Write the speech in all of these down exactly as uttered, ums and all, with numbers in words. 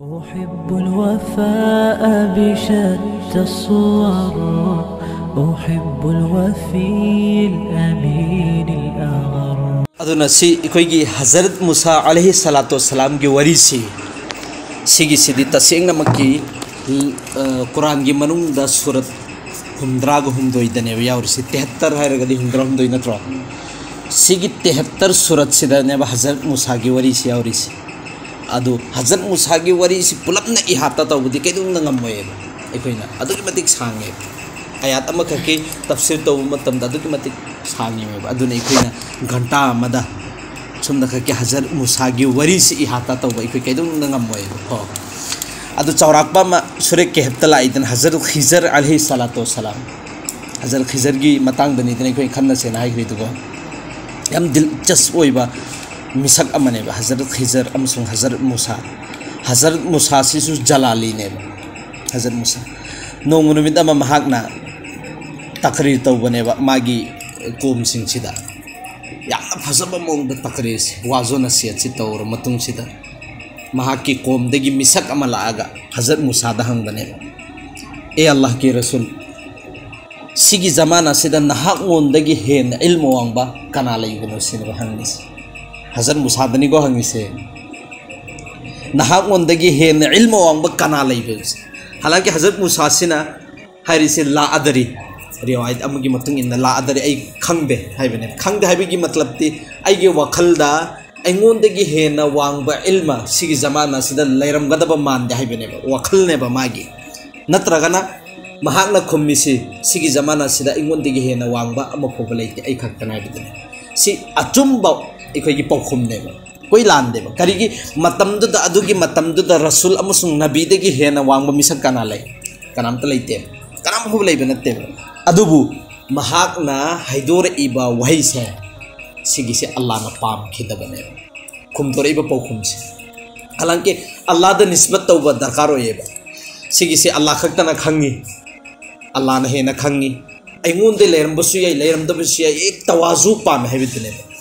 أحب الوفاء بشتى الصور، أحب الوفي الأمين الأغر. ꯑꯗꯨꯅ ꯁꯤ ꯑꯩꯈꯣꯏꯒꯤ ꯍꯖꯔꯠ ꯃꯨꯁꯥ ꯑꯂꯩꯍꯤ ꯁꯂꯥꯇꯨ ꯋꯁꯁꯂꯥꯝꯒꯤ ꯋꯥꯔꯤꯁꯤ, ꯁꯤꯒꯤꯁꯤꯗꯤ ꯇꯁꯦꯡꯅꯃꯛꯀꯤ, ꯑ, ꯀꯨꯔꯥꯟꯒꯤ ꯃꯅꯨꯡꯗ ꯁꯨꯔꯠ ꯍꯨꯝꯗ꯭ꯔꯥꯒ ꯍꯨꯝꯗꯣꯏꯗꯅꯦꯕ ꯌꯥꯎꯔꯤꯁꯤ꯫ ꯇꯦꯍꯠꯇꯔ ꯍꯥꯏꯔꯒꯗꯤ ꯍꯨꯝꯗ꯭ꯔꯥ ꯍꯨꯝꯗꯣꯏ ꯅꯠꯇ꯭ꯔꯣ? ꯁꯤꯒꯤ ꯇꯦꯍꯠꯇꯔ ꯁꯨꯔꯠꯁꯤꯗꯅꯦꯕ ꯍꯖꯔꯠ ꯃꯨꯁꯥꯒꯤ ꯋꯥꯔꯤꯁꯤ ꯌꯥꯎꯔꯤꯁꯤ꯫ ꯑꯗꯨ ꯍꯖꯔꯠ ꯃꯨꯁꯥꯒꯤ ꯋꯥꯔꯤꯁꯤ ꯄꯨꯂꯞꯅ ꯏꯍꯥꯇꯥ ꯇꯧꯕꯗꯤ ꯀꯩꯗꯧꯅ ꯉꯝꯃꯣꯏꯕ꯫ ꯑꯩꯈꯣꯏꯅ ꯑꯗꯨꯛꯀꯤ ꯃꯇꯤꯛ ꯁꯥꯡꯉꯦꯕ꯫ ꯑꯥꯌꯥꯠ ꯑꯃꯈꯛꯀꯤ ꯇꯐꯁꯤꯔ ꯇꯧꯕ ꯃꯇꯝꯗ ꯑꯗꯨꯛꯀꯤ ꯃꯇꯤꯛ ꯁꯥꯡꯉꯦꯕ꯫ ꯑꯗꯨꯅ ꯑꯩꯈꯣꯏꯅ ꯘꯟꯇꯥ ꯑꯃꯗ ꯁꯨꯝꯅ ꯈꯛꯀꯤ ꯍꯖꯔꯠ ꯃꯨꯁꯥꯒꯤ ꯋꯥꯔꯤꯁꯤ ꯏꯍꯥꯇꯥ ꯇꯧꯕ ꯑꯩꯈꯣꯏ ꯀꯩꯗꯧꯅ ꯉꯝꯃꯣꯏꯕꯀꯣ꯫ ꯑꯗꯨ ꯆꯥꯎꯔꯥꯛꯄ ꯑꯃ ꯁꯨꯔꯦ ꯀꯦꯍꯞꯇ ꯂꯥꯛꯏꯗꯅ, ꯍꯖꯔꯠ ꯈꯤꯖꯔ ꯑꯂꯩꯍꯤ ꯁꯂꯥꯇꯨ ꯋꯁꯁꯂꯥꯝ, ꯍꯖꯔꯠ ꯈꯤꯖꯔꯒꯤ ꯃꯇꯥꯡꯗꯅꯤꯗꯅ ꯑꯩꯈꯣꯏ ꯈꯟꯅꯁꯦꯅ ꯍꯥꯏꯈ꯭ꯔꯤꯗꯨꯀꯣ꯫ ꯌꯥꯝ ꯗꯤꯜꯆꯁ ꯑꯣꯏꯕ ꯃꯤꯁꯛ ꯑꯃꯅꯦꯕ ꯍꯖꯔꯠ ꯈꯤꯖꯔ ꯑꯃꯁꯨꯡ ꯍꯖꯔꯠ ꯃꯨꯁꯥ꯫ ꯍꯖꯔꯠ ꯃꯨꯁꯥꯁꯤꯁꯨ ꯖꯂꯥꯂꯤꯅꯦꯕ꯫ ꯍꯖꯔꯠ ꯃꯨꯁꯥ, ꯅꯣꯡꯃ ꯅꯨꯃꯤꯠ ꯑꯃ ꯃꯍꯥꯛꯅ ꯇꯀꯔꯤꯔ ꯇꯧꯕꯅꯦꯕ ꯃꯥꯒꯤ ꯀꯣꯝꯁꯤꯡꯁꯤꯗ꯫ ꯌꯥꯝꯅ ꯐꯖꯕ ꯃꯑꯣꯡꯗ ꯇꯀꯔꯤꯔꯁꯤ, ꯋꯥꯖꯣ ꯅꯁꯤꯍꯠꯁꯤ ꯇꯧꯔ ꯃꯇꯨꯡꯁꯤꯗ ꯃꯍꯥꯛꯀꯤ ꯀꯣꯝꯗꯒꯤ ꯃꯤꯁꯛ ꯑꯃ ꯂꯥꯛꯑꯒ ꯍꯖꯔꯠ ꯃꯨꯁꯥꯗ ꯍꯪꯕꯅꯦꯕ, "ꯑꯦ ꯑꯜꯂꯥꯍꯀꯤ ꯔꯁꯨꯜ, ꯁꯤꯒꯤ ꯖꯃꯥꯅꯥꯁꯤꯗ ꯅꯍꯥꯛꯉꯣꯟꯗꯒꯤ ꯍꯦꯟꯅ ꯏꯜꯃ ꯋꯥꯡꯕ ꯀꯅꯥ ꯂꯩꯕꯅꯣ?" ꯁꯤꯅꯦꯕ ꯍꯪꯉꯤꯁꯦ꯫ ꯍꯖꯔꯠ ꯃꯨꯁꯥꯗꯅꯤꯀꯣ ꯍꯪꯉꯤꯁꯦ, "ꯅꯍꯥꯛꯉꯣꯟꯗꯒꯤ ꯍꯦꯟꯅ ꯏꯜꯃ ꯋꯥꯡꯕ ꯀꯅꯥ ꯂꯩꯕꯅꯣ?" ꯍꯥꯏꯕꯗꯤ ꯍꯖꯔꯠ ꯃꯨꯁꯥꯁꯤꯅ ꯍꯥꯏꯔꯤꯁꯦ "ꯂꯥ ꯑꯗꯔꯤ", ꯔꯤꯋꯥꯌꯠ ꯑꯃꯒꯤ ꯃꯇꯨꯡ ꯏꯟꯅ "ꯂꯥ ꯑꯗꯔꯤ", ꯑꯩ ꯈꯪꯗꯦ ꯍꯥꯏꯕꯅꯦ꯫ ꯈꯪꯗꯦ ꯍꯥꯏꯕꯒꯤ ꯃꯇꯂꯕꯇꯤ ꯑꯩꯒꯤ ꯋꯥꯈꯜꯗ ꯑꯩꯉꯣꯟꯗꯒꯤ ꯍꯦꯟꯅ ꯋꯥꯡꯕ ꯏꯜꯃ ꯁꯤꯒꯤ ꯖꯃꯥꯅꯥꯁꯤꯗ ꯂꯩꯔꯝꯒꯗꯕ ꯃꯥꯟꯗꯦ ꯍꯥꯏꯕꯅꯦꯕ, ꯋꯥꯈꯜꯅꯦꯕ ꯃꯥꯒꯤ꯫ ꯅꯠꯇ꯭ꯔꯒꯅ ꯃꯍꯥꯛꯅ ꯈꯨꯝꯃꯤꯁꯤ, "ꯁꯤꯒꯤ ꯖꯃꯥꯅꯥꯁꯤꯗ ꯑꯩꯉꯣꯟꯗꯒꯤ ꯍꯦꯟꯅ ꯋꯥꯡꯕ ꯑꯃ ꯐꯥꯎꯕ ꯂꯩꯇꯦ, ꯑꯩ ꯈꯛꯇꯅꯦ" ꯍꯥꯏꯕꯗꯨꯅꯦ꯫ ꯁꯤ ꯑꯆꯨꯝꯕ ꯑꯩꯈꯣꯏꯒꯤ ꯄꯥꯎꯈꯨꯝꯅꯦꯕ, ꯑꯩꯈꯣꯏ ꯂꯥꯟꯗꯦꯕ꯫ ꯀꯔꯤꯒꯤ? ꯃꯇꯝꯗꯨꯗ, ꯑꯗꯨꯒꯤ ꯃꯇꯝꯗꯨꯗ ꯔꯁꯨꯜ ꯑꯃꯁꯨꯡ ꯅꯕꯤꯗꯒꯤ ꯍꯦꯟꯅ ꯋꯥꯡꯕ ꯃꯤꯁꯛ ꯀꯅꯥ ꯂꯩ? ꯀꯅꯥꯝꯇ ꯂꯩꯇꯦ, ꯀꯅꯥꯝ ꯐꯥꯎꯕ ꯂꯩꯕ ꯅꯠꯇꯦꯕ꯫ ꯑꯗꯨꯕꯨ ꯃꯍꯥꯛꯅ ꯍꯥꯏꯗꯣꯔꯛꯏꯕ ꯋꯥꯍꯩꯁꯦ, ꯁꯤꯒꯤꯁꯦ ꯑꯜꯂꯥꯅ ꯄꯥꯝꯈꯤꯗꯕꯅꯦꯕ, ꯈꯨꯝꯗꯣꯔꯛꯏꯕ ꯄꯥꯎꯈꯨꯝꯁꯦ꯫ ꯍꯥꯂꯥꯡꯀꯤ ꯑꯜꯂꯥꯗ ꯅꯤꯁꯕꯠ ꯇꯧꯕ ꯗꯔꯀꯥꯔ ꯑꯣꯏꯌꯦꯕ꯫ ꯁꯤꯒꯤꯁꯦ ꯑꯜꯂꯥ ꯈꯛꯇꯅ ꯈꯪꯉꯤ, ꯑꯜꯂꯥꯅ ꯍꯦꯟꯅ ꯈꯪꯉꯤ, ꯑꯩꯉꯣꯟꯗ ꯂꯩꯔꯝꯕꯁꯨ ꯌꯥꯏ, ꯂꯩꯔꯝꯗꯕꯁꯨ ꯌꯥꯏ, ꯑꯦ, ꯇꯋꯥꯖꯨ ꯄꯥꯝꯃꯦ ꯍꯥꯏꯕꯗꯨꯅꯦꯕ꯫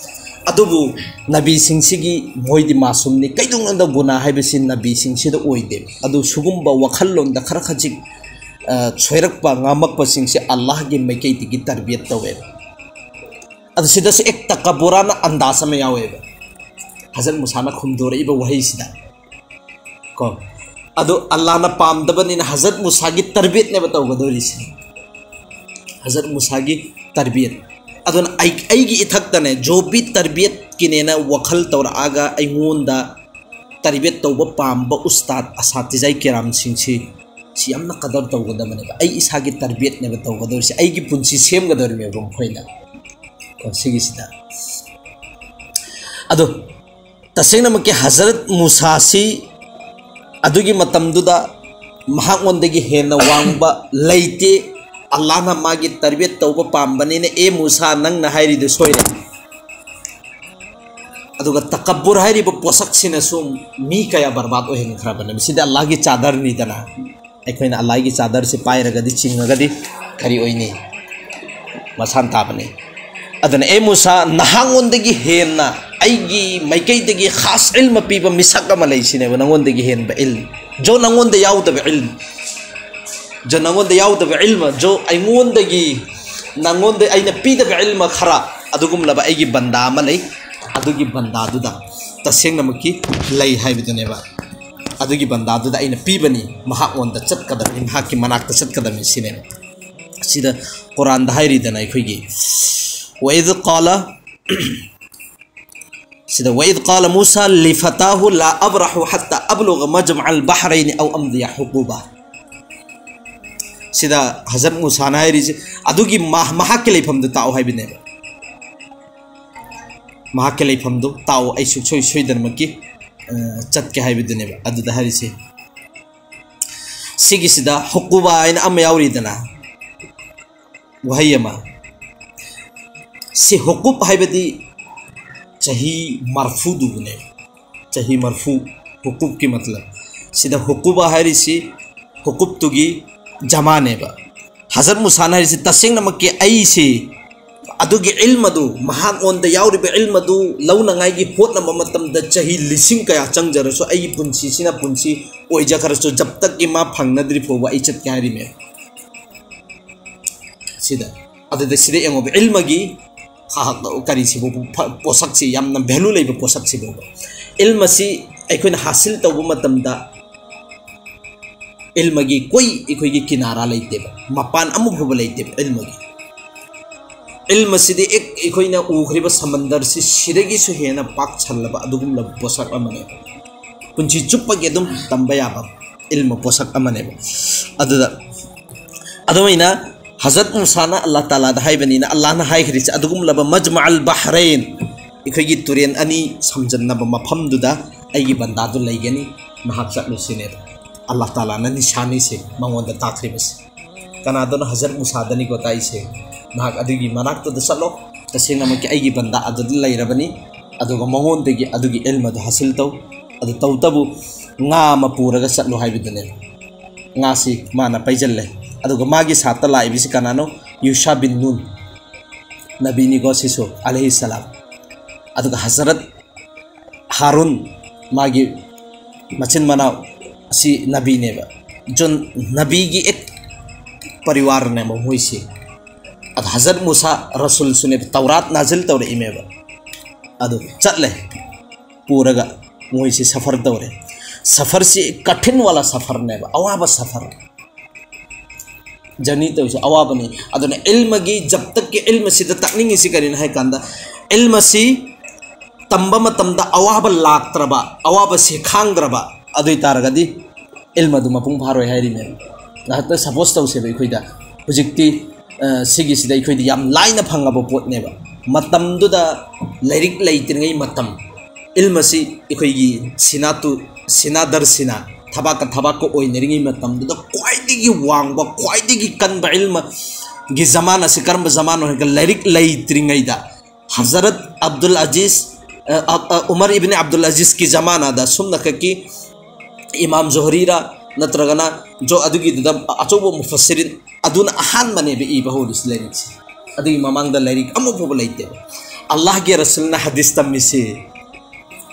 ꯑꯗꯨꯕꯨ ꯅꯕꯤꯁꯤꯡꯁꯤꯒꯤ ꯃꯣꯏꯗꯤ ꯃꯥꯁꯨꯝꯅꯤ, ꯀꯩꯗꯧꯅꯗ ꯒꯨꯅꯥ ꯍꯥꯏꯕꯁꯤ ꯅꯕꯤꯁꯤꯡꯁꯤꯗ ꯑꯣꯏꯗꯦ꯫ ꯑꯗꯨ ꯁꯤꯒꯨꯝꯕ ꯋꯥꯈꯜꯂꯣꯟꯗ ꯈꯔ ꯈꯖꯤꯛ, ꯑ, ꯁꯣꯏꯔꯛꯄ, ꯉꯥꯝꯃꯛꯄꯁꯤꯡꯁꯤ ꯑꯜꯂꯥꯍꯒꯤ ꯃꯥꯏꯀꯩꯗꯒꯤ ꯇꯔꯕꯤꯌꯠ ꯇꯧꯋꯦꯕ꯫ ꯑꯗꯨ ꯁꯤꯗꯁꯨ ꯑꯦꯛ ꯇꯀꯕꯨꯔꯥꯅ ꯑꯟꯗꯥꯖ ꯑꯃ ꯌꯥꯎꯋꯦꯕ, ꯍꯖꯔꯠ ꯃꯨꯁꯥꯅ ꯈꯨꯝꯗꯣꯔꯛꯏꯕ ꯋꯥꯍꯩꯁꯤꯗ꯫ ꯀꯣ, ꯑꯗꯨ ꯑꯜꯂꯥꯍꯅ ꯄꯥꯝꯗꯕꯅꯤꯅ ꯍꯖꯔꯠ ꯃꯨꯁꯥꯒꯤ ꯇꯔꯕꯤꯌꯠꯅꯦꯕ ꯇꯧꯒꯗꯧꯔꯤꯁꯦ, ꯍꯖꯔꯠ ꯃꯨꯁꯥꯒꯤ ꯇꯔꯕꯤꯌꯠ꯫ ꯑꯗꯨꯅ ꯑꯩ, ꯑꯩꯒꯤ ꯏꯊꯛꯇꯅꯦ, ꯖꯣꯕꯤ ꯇꯔꯕꯤꯌꯠꯀꯤꯅꯦꯅ ꯋꯥꯈꯜ ꯇꯧꯔꯛꯑꯒ ꯑꯩꯉꯣꯟꯗ ꯇꯔꯕꯤꯌꯠ ꯇꯧꯕ ꯄꯥꯝꯕ ꯎꯁꯇꯥꯗ ꯑꯁꯥꯇꯤꯖꯥꯏ ꯀꯤꯔꯥꯝꯁꯤꯡꯁꯤ, ꯁꯤ ꯌꯥꯝꯅ ꯀꯗꯔ ꯇꯧꯒꯗꯕꯅꯦꯕ꯫ ꯑꯩ ꯏꯁꯥꯒꯤ ꯇꯔꯕꯤꯌꯠꯅꯦꯕ ꯇꯧꯒꯗꯧꯔꯤꯁꯦ, ꯑꯩꯒꯤ ꯄꯨꯟꯁꯤ ꯁꯦꯝꯒꯗꯧꯔꯤꯅꯦꯕ ꯃꯈꯣꯏꯅ꯫ ꯀꯣ, ꯁꯤꯒꯤꯁꯤꯗ꯫ ꯑꯗꯣ ꯇꯁꯦꯡꯅꯃꯛꯀꯤ ꯍꯖꯔꯠ ꯃꯨꯁꯥꯁꯤ ꯑꯗꯨꯒꯤ ꯃꯇꯝꯗꯨꯗ ꯃꯍꯥꯛꯉꯣꯟꯗꯒꯤ ꯍꯦꯟꯅ ꯋꯥꯡꯕ ꯂꯩꯇꯦ꯫ ꯑꯜꯂꯥꯍꯅ ꯃꯥꯒꯤ ꯇꯔꯕꯤꯌꯠ ꯇꯧꯕ ꯄꯥꯝꯕꯅꯤꯅ, "ꯑꯦ ꯃꯨꯁꯥ, ꯅꯪꯅ ꯍꯥꯏꯔꯤꯗꯨ ꯁꯣꯏꯔꯦ"꯫ ꯑꯗꯨꯒ ꯇꯀꯕꯨꯔ ꯍꯥꯏꯔꯤꯕ ꯄꯣꯠꯁꯛꯁꯤꯅꯁꯨ ꯃꯤ ꯀꯌꯥ ꯕꯔꯕꯥꯗ ꯑꯣꯏꯍꯟꯈ꯭ꯔꯕꯅꯦ꯫ ꯃꯁꯤꯗꯤ ꯑꯜꯂꯥꯍꯒꯤ ꯆꯥꯗꯔꯅꯤꯗꯅ꯫ ꯑꯩꯈꯣꯏꯅ ꯑꯜꯂꯥꯍꯒꯤ ꯆꯥꯗꯔꯁꯤ ꯄꯥꯏꯔꯒꯗꯤ, ꯆꯤꯡꯉꯒꯗꯤ ꯀꯔꯤ ꯑꯣꯏꯅꯤ? ꯃꯁꯥꯟ ꯇꯥꯕꯅꯤ꯫ ꯑꯗꯨꯅ, "ꯑꯦ ꯃꯨꯁꯥ, ꯅꯍꯥꯛꯉꯣꯟꯗꯒꯤ ꯍꯦꯟꯅ ꯑꯩꯒꯤ ꯃꯥꯏꯀꯩꯗꯒꯤ ꯈꯥꯁ ꯏꯜꯃ ꯄꯤꯕ ꯃꯤꯁꯛ ꯑꯃ ꯂꯩꯁꯤꯅꯦꯕ, ꯅꯉꯣꯟꯗꯒꯤ ꯍꯦꯟꯕ ꯏꯜ, ꯖꯣ ꯅꯉꯣꯟꯗ ꯌꯥꯎꯗꯕ ꯏꯜ, ꯖꯣ ꯅꯉꯣꯟꯗ ꯌꯥꯎꯗꯕ ꯏꯜꯃ, ꯖꯣ ꯑꯩꯉꯣꯟꯗꯒꯤ, ꯅꯉꯣꯟꯗ ꯑꯩꯅ ꯄꯤꯗꯕ ꯏꯜꯃ ꯈꯔ ꯑꯗꯨꯒꯨꯝꯂꯕ ꯑꯩꯒꯤ ꯕꯟꯗꯥ ꯑꯃ ꯂꯩ, ꯑꯗꯨꯒꯤ ꯕꯟꯗꯥꯗꯨꯗ ꯇꯁꯦꯡꯅꯃꯛꯀꯤ ꯂꯩ ꯍꯥꯏꯕꯗꯨꯅꯦꯕ꯫ ꯑꯗꯨꯒꯤ ꯕꯟꯗꯥꯗꯨꯗ ꯑꯩꯅ ꯄꯤꯕꯅꯤ, ꯃꯍꯥꯛꯉꯣꯟꯗ ꯆꯠꯀꯗꯕꯅꯤ, ꯃꯍꯥꯛꯀꯤ ꯃꯅꯥꯛꯇ ꯆꯠꯀꯗꯕꯅꯤ" ꯁꯤꯅꯦꯕ꯫ ꯁꯤꯗ ꯀꯨꯔꯥꯟꯗ ꯍꯥꯏꯔꯤꯗꯅ ꯑꯩꯈꯣꯏꯒꯤ, "ꯋꯥꯏꯗ ꯀꯥꯂ", ꯁꯤꯗ, "ꯋꯥꯏꯗ ꯀꯥꯂ ꯃꯨꯁꯥ ꯂꯤꯐꯇꯥꯍꯨ ꯂꯥ ꯑꯕ꯭ꯔꯥꯍꯨ ꯍꯠꯇꯥ ꯑꯕ꯭ꯂꯨꯒ ꯃꯖꯃ ꯑꯜ ꯕꯍꯔꯩꯅꯤ ꯑꯧ ꯑꯝꯗꯤꯌꯥ ꯍꯨꯀꯨꯕꯥ"꯫ ꯁꯤꯗ ꯍꯖꯔꯠ ꯃꯨꯁꯥꯅ ꯍꯥꯏꯔꯤꯁꯦ, ꯑꯗꯨꯒꯤ ꯃꯍꯥꯛꯀꯤ ꯂꯩꯐꯝꯗꯨ ꯇꯥꯛꯑꯣ ꯍꯥꯏꯕꯅꯦꯕ꯫ ꯃꯍꯥꯛꯀꯤ ꯂꯩꯐꯝꯗꯨ ꯇꯥꯛꯑꯣ, ꯑꯩ ꯁꯨꯡꯁꯣꯏ ꯁꯣꯏꯗꯅꯃꯛꯀꯤ, ꯑ, ꯆꯠꯀꯦ ꯍꯥꯏꯕꯗꯨꯅꯦꯕ꯫ ꯑꯗꯨꯗ ꯍꯥꯏꯔꯤꯁꯦ, ꯁꯤꯒꯤꯁꯤꯗ ꯍꯨꯀꯨꯕꯥ ꯍꯥꯏꯅ ꯑꯃ ꯌꯥꯎꯔꯤꯗꯅ, ꯋꯥꯍꯩ ꯑꯃ꯫ ꯁꯤ ꯍꯨꯀꯨꯞ ꯍꯥꯏꯕꯗꯤ ꯆꯍꯤ ꯃꯔꯐꯨꯗꯨꯕꯨꯅꯦ꯫ ꯆꯍꯤ ꯃꯔꯐꯨ, ꯍꯨꯀꯨꯞꯀꯤ ꯃꯇꯂꯕ꯫ ꯁꯤꯗ ꯍꯨꯀꯨꯕꯥ ꯍꯥꯏꯔꯤꯁꯤ ꯍꯨꯀꯨꯞꯇꯨꯒꯤ ꯖꯃꯥꯅꯦꯕ꯫ ꯍꯖꯔꯠ ꯃꯨꯁꯥꯅ ꯍꯥꯏꯔꯤꯁꯤ, "ꯇꯁꯦꯡꯅꯃꯛꯀꯤ ꯑꯩꯁꯤ ꯑꯗꯨꯒꯤ ꯏꯜꯃꯗꯨ, ꯃꯍꯥꯛꯉꯣꯟꯗ ꯌꯥꯎꯔꯤꯕ ꯏꯜꯃꯗꯨ ꯂꯧꯅꯉꯥꯏꯒꯤ ꯍꯣꯠꯅꯕ ꯃꯇꯝꯗ ꯆꯍꯤ ꯂꯤꯁꯤꯡ ꯀꯌꯥ ꯆꯪꯖꯔꯁꯨ, ꯑꯩꯒꯤ ꯄꯨꯟꯁꯤꯁꯤꯅ ꯄꯨꯟꯁꯤ ꯑꯣꯏꯖꯈ꯭ꯔꯁꯨ, ꯖꯕ ꯇꯛꯀꯤ ꯃꯥ ꯐꯪꯅꯗ꯭ꯔꯤ ꯐꯥꯎꯕ ꯑꯩ ꯆꯠꯀꯦ ꯍꯥꯏꯔꯤꯃꯦ꯫ ꯁꯤꯗ, ꯑꯗꯨꯗ ꯁꯤꯗ ꯌꯦꯡꯉꯣꯕ, ꯏꯜꯃꯒꯤ ꯍꯥ-, ꯀꯔꯤꯁꯤꯕꯨ, ꯐ-, ꯄꯣꯠꯁꯛꯁꯤ, ꯌꯥꯝꯅ ꯚꯦꯂꯨ ꯂꯩꯕ ꯄꯣꯠꯁꯛꯁꯤꯕꯨ, ꯏꯜꯃꯁꯤ ꯑꯩꯈꯣꯏꯅ ꯍꯥꯁꯤꯜ ꯇꯧꯕ ꯃꯇꯝꯗ, ꯏꯜꯃꯒꯤ ꯀꯣꯏ ꯑꯩꯈꯣꯏꯒꯤ ꯀꯤꯅꯥꯔꯥ ꯂꯩꯇꯦꯕ, ꯃꯄꯥꯟ ꯑꯃ ꯐꯥꯎꯕ ꯂꯩꯇꯦꯕ ꯏꯜꯃꯒꯤ꯫ ꯏꯜꯃꯁꯤꯗꯤ ꯑꯦꯛ ꯑꯩꯈꯣꯏꯅ ꯎꯈ꯭ꯔꯤꯕ ꯁꯃꯟꯗꯔꯁꯤ ꯁꯤꯗꯒꯤꯁꯨ ꯍꯦꯟꯅ ꯄꯥꯛ ꯁꯜꯂꯕ ꯑꯗꯨꯒꯨꯝꯂꯕ ꯄꯣꯠꯁꯛ ꯑꯃꯅꯦꯕ꯫ ꯄꯨꯟꯁꯤ ꯆꯨꯞꯄꯒꯤ ꯑꯗꯨꯝ ꯇꯝꯕ ꯌꯥꯕ ꯏꯜꯃ ꯄꯣꯠꯁꯛ ꯑꯃꯅꯦꯕ꯫ ꯑꯗꯨꯗ ꯑꯗꯨꯃꯥꯏꯅ ꯍꯖꯔꯠ ꯃꯨꯁꯥꯅ ꯑꯜꯂꯥꯍ ꯇꯥꯂꯥꯗ ꯍꯥꯏꯕꯅꯤꯅ, ꯑꯜꯂꯥꯍꯅ ꯍꯥꯏꯈ꯭ꯔꯤꯁꯦ, "ꯑꯗꯨꯒꯨꯝꯂꯕ ꯃꯖꯃ ꯑꯜ ꯕꯍꯔꯩꯟ, ꯑꯩꯈꯣꯏꯒꯤ ꯇꯨꯔꯦꯟ ꯑꯅꯤ ꯁꯝꯖꯟꯅꯕ ꯃꯐꯝꯗꯨꯗ ꯑꯩꯒꯤ ꯕꯟꯗꯥꯗꯨ ꯂꯩꯒꯅꯤ, ꯅꯍꯥꯛ ꯆꯠꯂꯨ" ꯁꯤꯅꯦꯕ꯫ ꯑꯜꯂꯥꯍ ꯇꯥꯂꯥꯅ ꯅꯤꯁꯥꯅꯤꯁꯦ ꯃꯉꯣꯟꯗ ꯇꯥꯛꯈ꯭ꯔꯤꯕꯁꯦ꯫ ꯀꯅꯥꯗꯅꯣ? ꯍꯖꯔꯠ ꯃꯨꯁꯥꯗꯅꯤꯀꯣ ꯇꯥꯛꯏꯁꯦ꯫ "ꯅꯍꯥꯛ ꯑꯗꯨꯒꯤ ꯃꯅꯥꯛꯇꯨꯗ ꯆꯠꯂꯣ, ꯇꯁꯦꯡꯅꯃꯛꯀꯤ ꯑꯩꯒꯤ ꯕꯟꯗꯥ ꯑꯗꯨꯗ ꯂꯩꯔꯕꯅꯤ, ꯑꯗꯨꯒ ꯃꯉꯣꯟꯗꯒꯤ ꯑꯗꯨꯒꯤ ꯏꯜꯃꯗꯨ ꯍꯥꯁꯤꯜ ꯇꯧ꯫ ꯑꯗꯨ ꯇꯧꯕꯇꯕꯨ ꯉꯥ ꯑꯃ ꯄꯨꯔꯒ ꯆꯠꯂꯨ" ꯍꯥꯏꯕꯗꯨꯅꯦꯕ꯫ ꯉꯥꯁꯤ ꯃꯥꯅ ꯄꯩꯖꯜꯂꯦ꯫ ꯑꯗꯨꯒ ꯃꯥꯒꯤ ꯁꯥꯠꯇ ꯂꯥꯛꯏꯕꯁꯤ ꯀꯅꯥꯅꯣ? ꯌꯨꯁꯥ ꯕꯤꯟ ꯅꯨꯟ, ꯅꯕꯤꯅꯤꯀꯣ ꯁꯤꯁꯨ, ꯑꯂꯩꯍꯤ ꯁꯂꯥꯝ꯫ ꯑꯗꯨꯒ ꯍꯖꯔꯠ ꯍꯥꯔꯨꯟ, ꯃꯥꯒꯤ ꯃꯆꯤꯟ ꯃꯅꯥꯎ, ꯑꯁꯤ ꯅꯕꯤꯅꯦꯕ꯫ ꯖꯣꯟ ꯅꯕꯤꯒꯤ ꯑꯦꯛ ꯄꯔꯤꯋꯥꯔꯅꯦꯕ ꯃꯣꯏꯁꯤ꯫ ꯑꯗ ꯍꯖꯔꯠ ꯃꯨꯁꯥ ꯔꯁꯨꯜꯁꯨꯅꯦꯕ, ꯇꯧꯔꯥꯠ ꯅꯥꯖꯤꯜ ꯇꯧꯔꯛꯏꯃꯦꯕ꯫ ꯑꯗꯨ ꯆꯠꯂꯦ, ꯄꯨꯔꯒ ꯃꯣꯏꯁꯤ ꯁꯐꯔ ꯇꯧꯔꯦ꯫ ꯁꯐꯔꯁꯤ ꯀꯊꯤꯟ ꯋꯥꯂꯥ ꯁꯐꯔꯅꯦꯕ, ꯑꯋꯥꯕ ꯁꯐꯔ꯫ ꯖꯔꯅꯤ ꯇꯧꯔꯤꯁꯦ ꯑꯋꯥꯕꯅꯤ꯫ ꯑꯗꯨꯅ ꯏꯜꯃꯒꯤ, ꯖꯕ ꯇꯛꯀꯤ ꯏꯜꯃꯁꯤꯗ ꯇꯥꯛꯅꯤꯡꯉꯤꯁꯤ ꯀꯔꯤꯅꯣ ꯍꯥꯏ ꯀꯥꯟꯗ, ꯏꯜꯃꯁꯤ ꯇꯝꯕ ꯃꯇꯝꯗ ꯑꯋꯥꯕ ꯂꯥꯛꯇ꯭ꯔꯕ, ꯑꯋꯥꯕꯁꯤ ꯈꯥꯡꯗ꯭ꯔꯕ, ꯑꯗꯨ ꯑꯣꯏ ꯇꯥꯔꯒꯗꯤ ꯏꯜꯃꯗꯨ ꯃꯄꯨꯡ ꯐꯥꯔꯣꯏ ꯍꯥꯏꯔꯤꯅꯦꯕ꯫ ꯉꯥꯏꯍꯥꯛꯇ ꯁꯄꯣꯁ ꯇꯧꯁꯦꯕ ꯑꯩꯈꯣꯏꯗ꯫ ꯍꯧꯖꯤꯛꯇꯤ, ꯑ, ꯁꯤꯒꯤꯁꯤꯗ ꯑꯩꯈꯣꯏꯗꯤ ꯌꯥꯝ ꯂꯥꯏꯅ ꯐꯪꯉꯕ ꯄꯣꯠꯅꯦꯕ꯫ ꯃꯇꯝꯗꯨꯗ ꯂꯥꯏꯔꯤꯛ ꯂꯩꯇ꯭ꯔꯤꯉꯩ ꯃꯇꯝ, ꯏꯜꯃꯁꯤ ꯑꯩꯈꯣꯏꯒꯤ ꯁꯤꯅꯥꯇꯨ, ꯁꯤꯅꯥ ꯗꯔ ꯁꯤꯅꯥ, ꯊꯕꯥꯛꯀ ꯊꯕꯥꯛꯀ ꯑꯣꯏꯅꯔꯤꯉꯩ ꯃꯇꯝꯗꯨꯗ ꯈ꯭ꯋꯥꯏꯗꯒꯤ ꯋꯥꯡꯕ, ꯈ꯭ꯋꯥꯏꯗꯒꯤ ꯀꯟꯕ ꯏꯜꯃꯒꯤ ꯖꯃꯥꯅꯥꯁꯤ ꯀꯔꯝꯕ ꯖꯃꯥꯅꯥꯅꯣ ꯍꯥꯏꯔꯒ, ꯂꯥꯏꯔꯤꯛ ꯂꯩꯇ꯭ꯔꯤꯉꯩꯗ, ꯍꯖꯔꯠ ꯑꯕꯗꯨꯜ ꯑꯖꯤꯖ, ꯑ, ꯑ, ꯑ, ꯎꯃꯔ ꯏꯕꯅꯤ ꯑꯕꯗꯨꯜ ꯑꯖꯤꯖꯀꯤ ꯖꯃꯥꯅꯥꯗ ꯁꯨꯝꯅꯈꯛꯀꯤ ꯏꯃꯥꯝ ꯖꯣꯍꯔꯤꯔ ꯅꯠꯇ꯭ꯔꯒꯅ ꯖꯣ-, ꯑꯗꯨꯒꯤꯗꯨꯗ ꯑꯆꯧꯕ ꯃꯨꯐꯁꯤꯔꯤꯟ ꯑꯗꯨꯅ ꯑꯍꯥꯟꯕꯅꯦꯕ ꯏꯕ ꯍꯧꯔꯤꯁꯤ ꯂꯥꯏꯔꯤꯛꯁꯦ꯫ ꯑꯗꯨꯒꯤ ꯃꯃꯥꯡꯗ ꯂꯥꯏꯔꯤꯛ ꯑꯃꯐꯥꯎꯕ ꯂꯩꯇꯦꯕ꯫ ꯑꯜꯂꯥꯍꯒꯤ ꯔꯁꯨꯜꯅ ꯍꯗꯤꯁ ꯇꯝꯃꯤꯁꯤ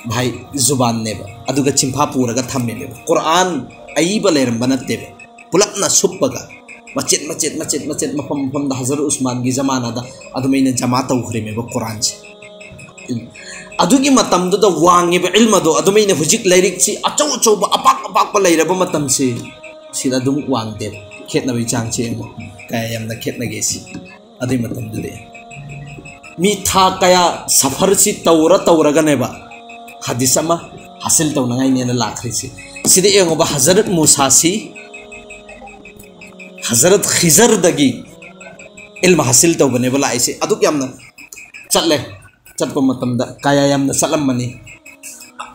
ꯚꯥꯏ ꯖꯨꯕꯥꯟꯅꯦꯕ, ꯑꯗꯨꯒ ꯆꯤꯟꯐꯥ ꯄꯨꯔꯒ ꯊꯝꯃꯤꯅꯦꯕ꯫ ꯀꯨꯔꯥꯟ ꯑꯏꯕ ꯂꯩꯔꯝꯕ ꯅꯠꯇꯦꯕ, ꯄꯨꯂꯞꯅ ꯁꯨꯞꯄꯒ ꯃꯆꯦꯠ ꯃꯆꯦꯠ ꯃꯆꯦꯠ ꯃꯆꯦꯠ ꯃꯐꯝ ꯃꯐꯝꯗ ꯍꯖꯔꯠ ꯎꯁꯃꯥꯟꯒꯤ ꯖꯃꯥꯅꯥꯗ ꯑꯗꯨꯃꯥꯏꯅ ꯖꯃꯥ ꯇꯧꯈ꯭ꯔꯦꯃꯦꯕ ꯀꯨꯔꯥꯟꯁꯦ꯫ ꯑꯗꯨꯒꯤ ꯃꯇꯝꯗꯨꯗ ꯋꯥꯡꯉꯤꯕ ꯏꯜꯃꯗꯣ ꯑꯗꯨꯃꯥꯏꯅ ꯍꯧꯖꯤꯛ ꯂꯥꯏꯔꯤꯛꯁꯤ ꯑꯆꯧ ꯑꯆꯧꯕ ꯑꯄꯥꯛ ꯑꯄꯥꯛꯄ ꯂꯩꯔꯕ ꯃꯇꯝꯁꯤ ꯁꯤꯗ ꯑꯗꯨꯝ ꯋꯥꯡꯗꯦꯕ꯫ ꯈꯦꯠꯅꯕꯒꯤ ꯆꯥꯡꯁꯤ ꯌꯦꯡꯉꯣ, ꯀꯌꯥ ꯌꯥꯝꯅ ꯈꯦꯠꯅꯒꯦ ꯁꯤ꯫ ꯑꯗꯨꯏ ꯃꯇꯝꯗꯨꯗꯤ ꯃꯤ ꯊꯥ ꯀꯌꯥ ꯁꯐꯔꯁꯤ ꯇꯧꯔ ꯇꯧꯔꯒꯅꯦꯕ ꯍꯗꯤꯁ ꯑꯃ ꯍꯥꯁꯤꯜ ꯇꯧꯅꯉꯥꯏꯅꯦꯅ ꯂꯥꯛꯈ꯭ꯔꯤꯁꯤ꯫ ꯁꯤꯗ ꯌꯦꯡꯉꯣꯕ, ꯍꯖꯔꯠ ꯃꯨꯁꯥꯁꯤ ꯍꯖꯔꯠ ꯈꯤꯖꯔꯗꯒꯤ ꯏꯜꯃ ꯍꯥꯁꯤꯜ ꯇꯧꯕꯅꯦꯕ ꯂꯥꯛꯏꯁꯦ꯫ ꯑꯗꯨꯛ ꯌꯥꯝꯅ ꯆꯠꯂꯦ꯫ ꯆꯠꯄ ꯃꯇꯝꯗ ꯀꯌꯥ ꯌꯥꯝꯅ ꯆꯠꯂꯝꯃꯅꯤ꯫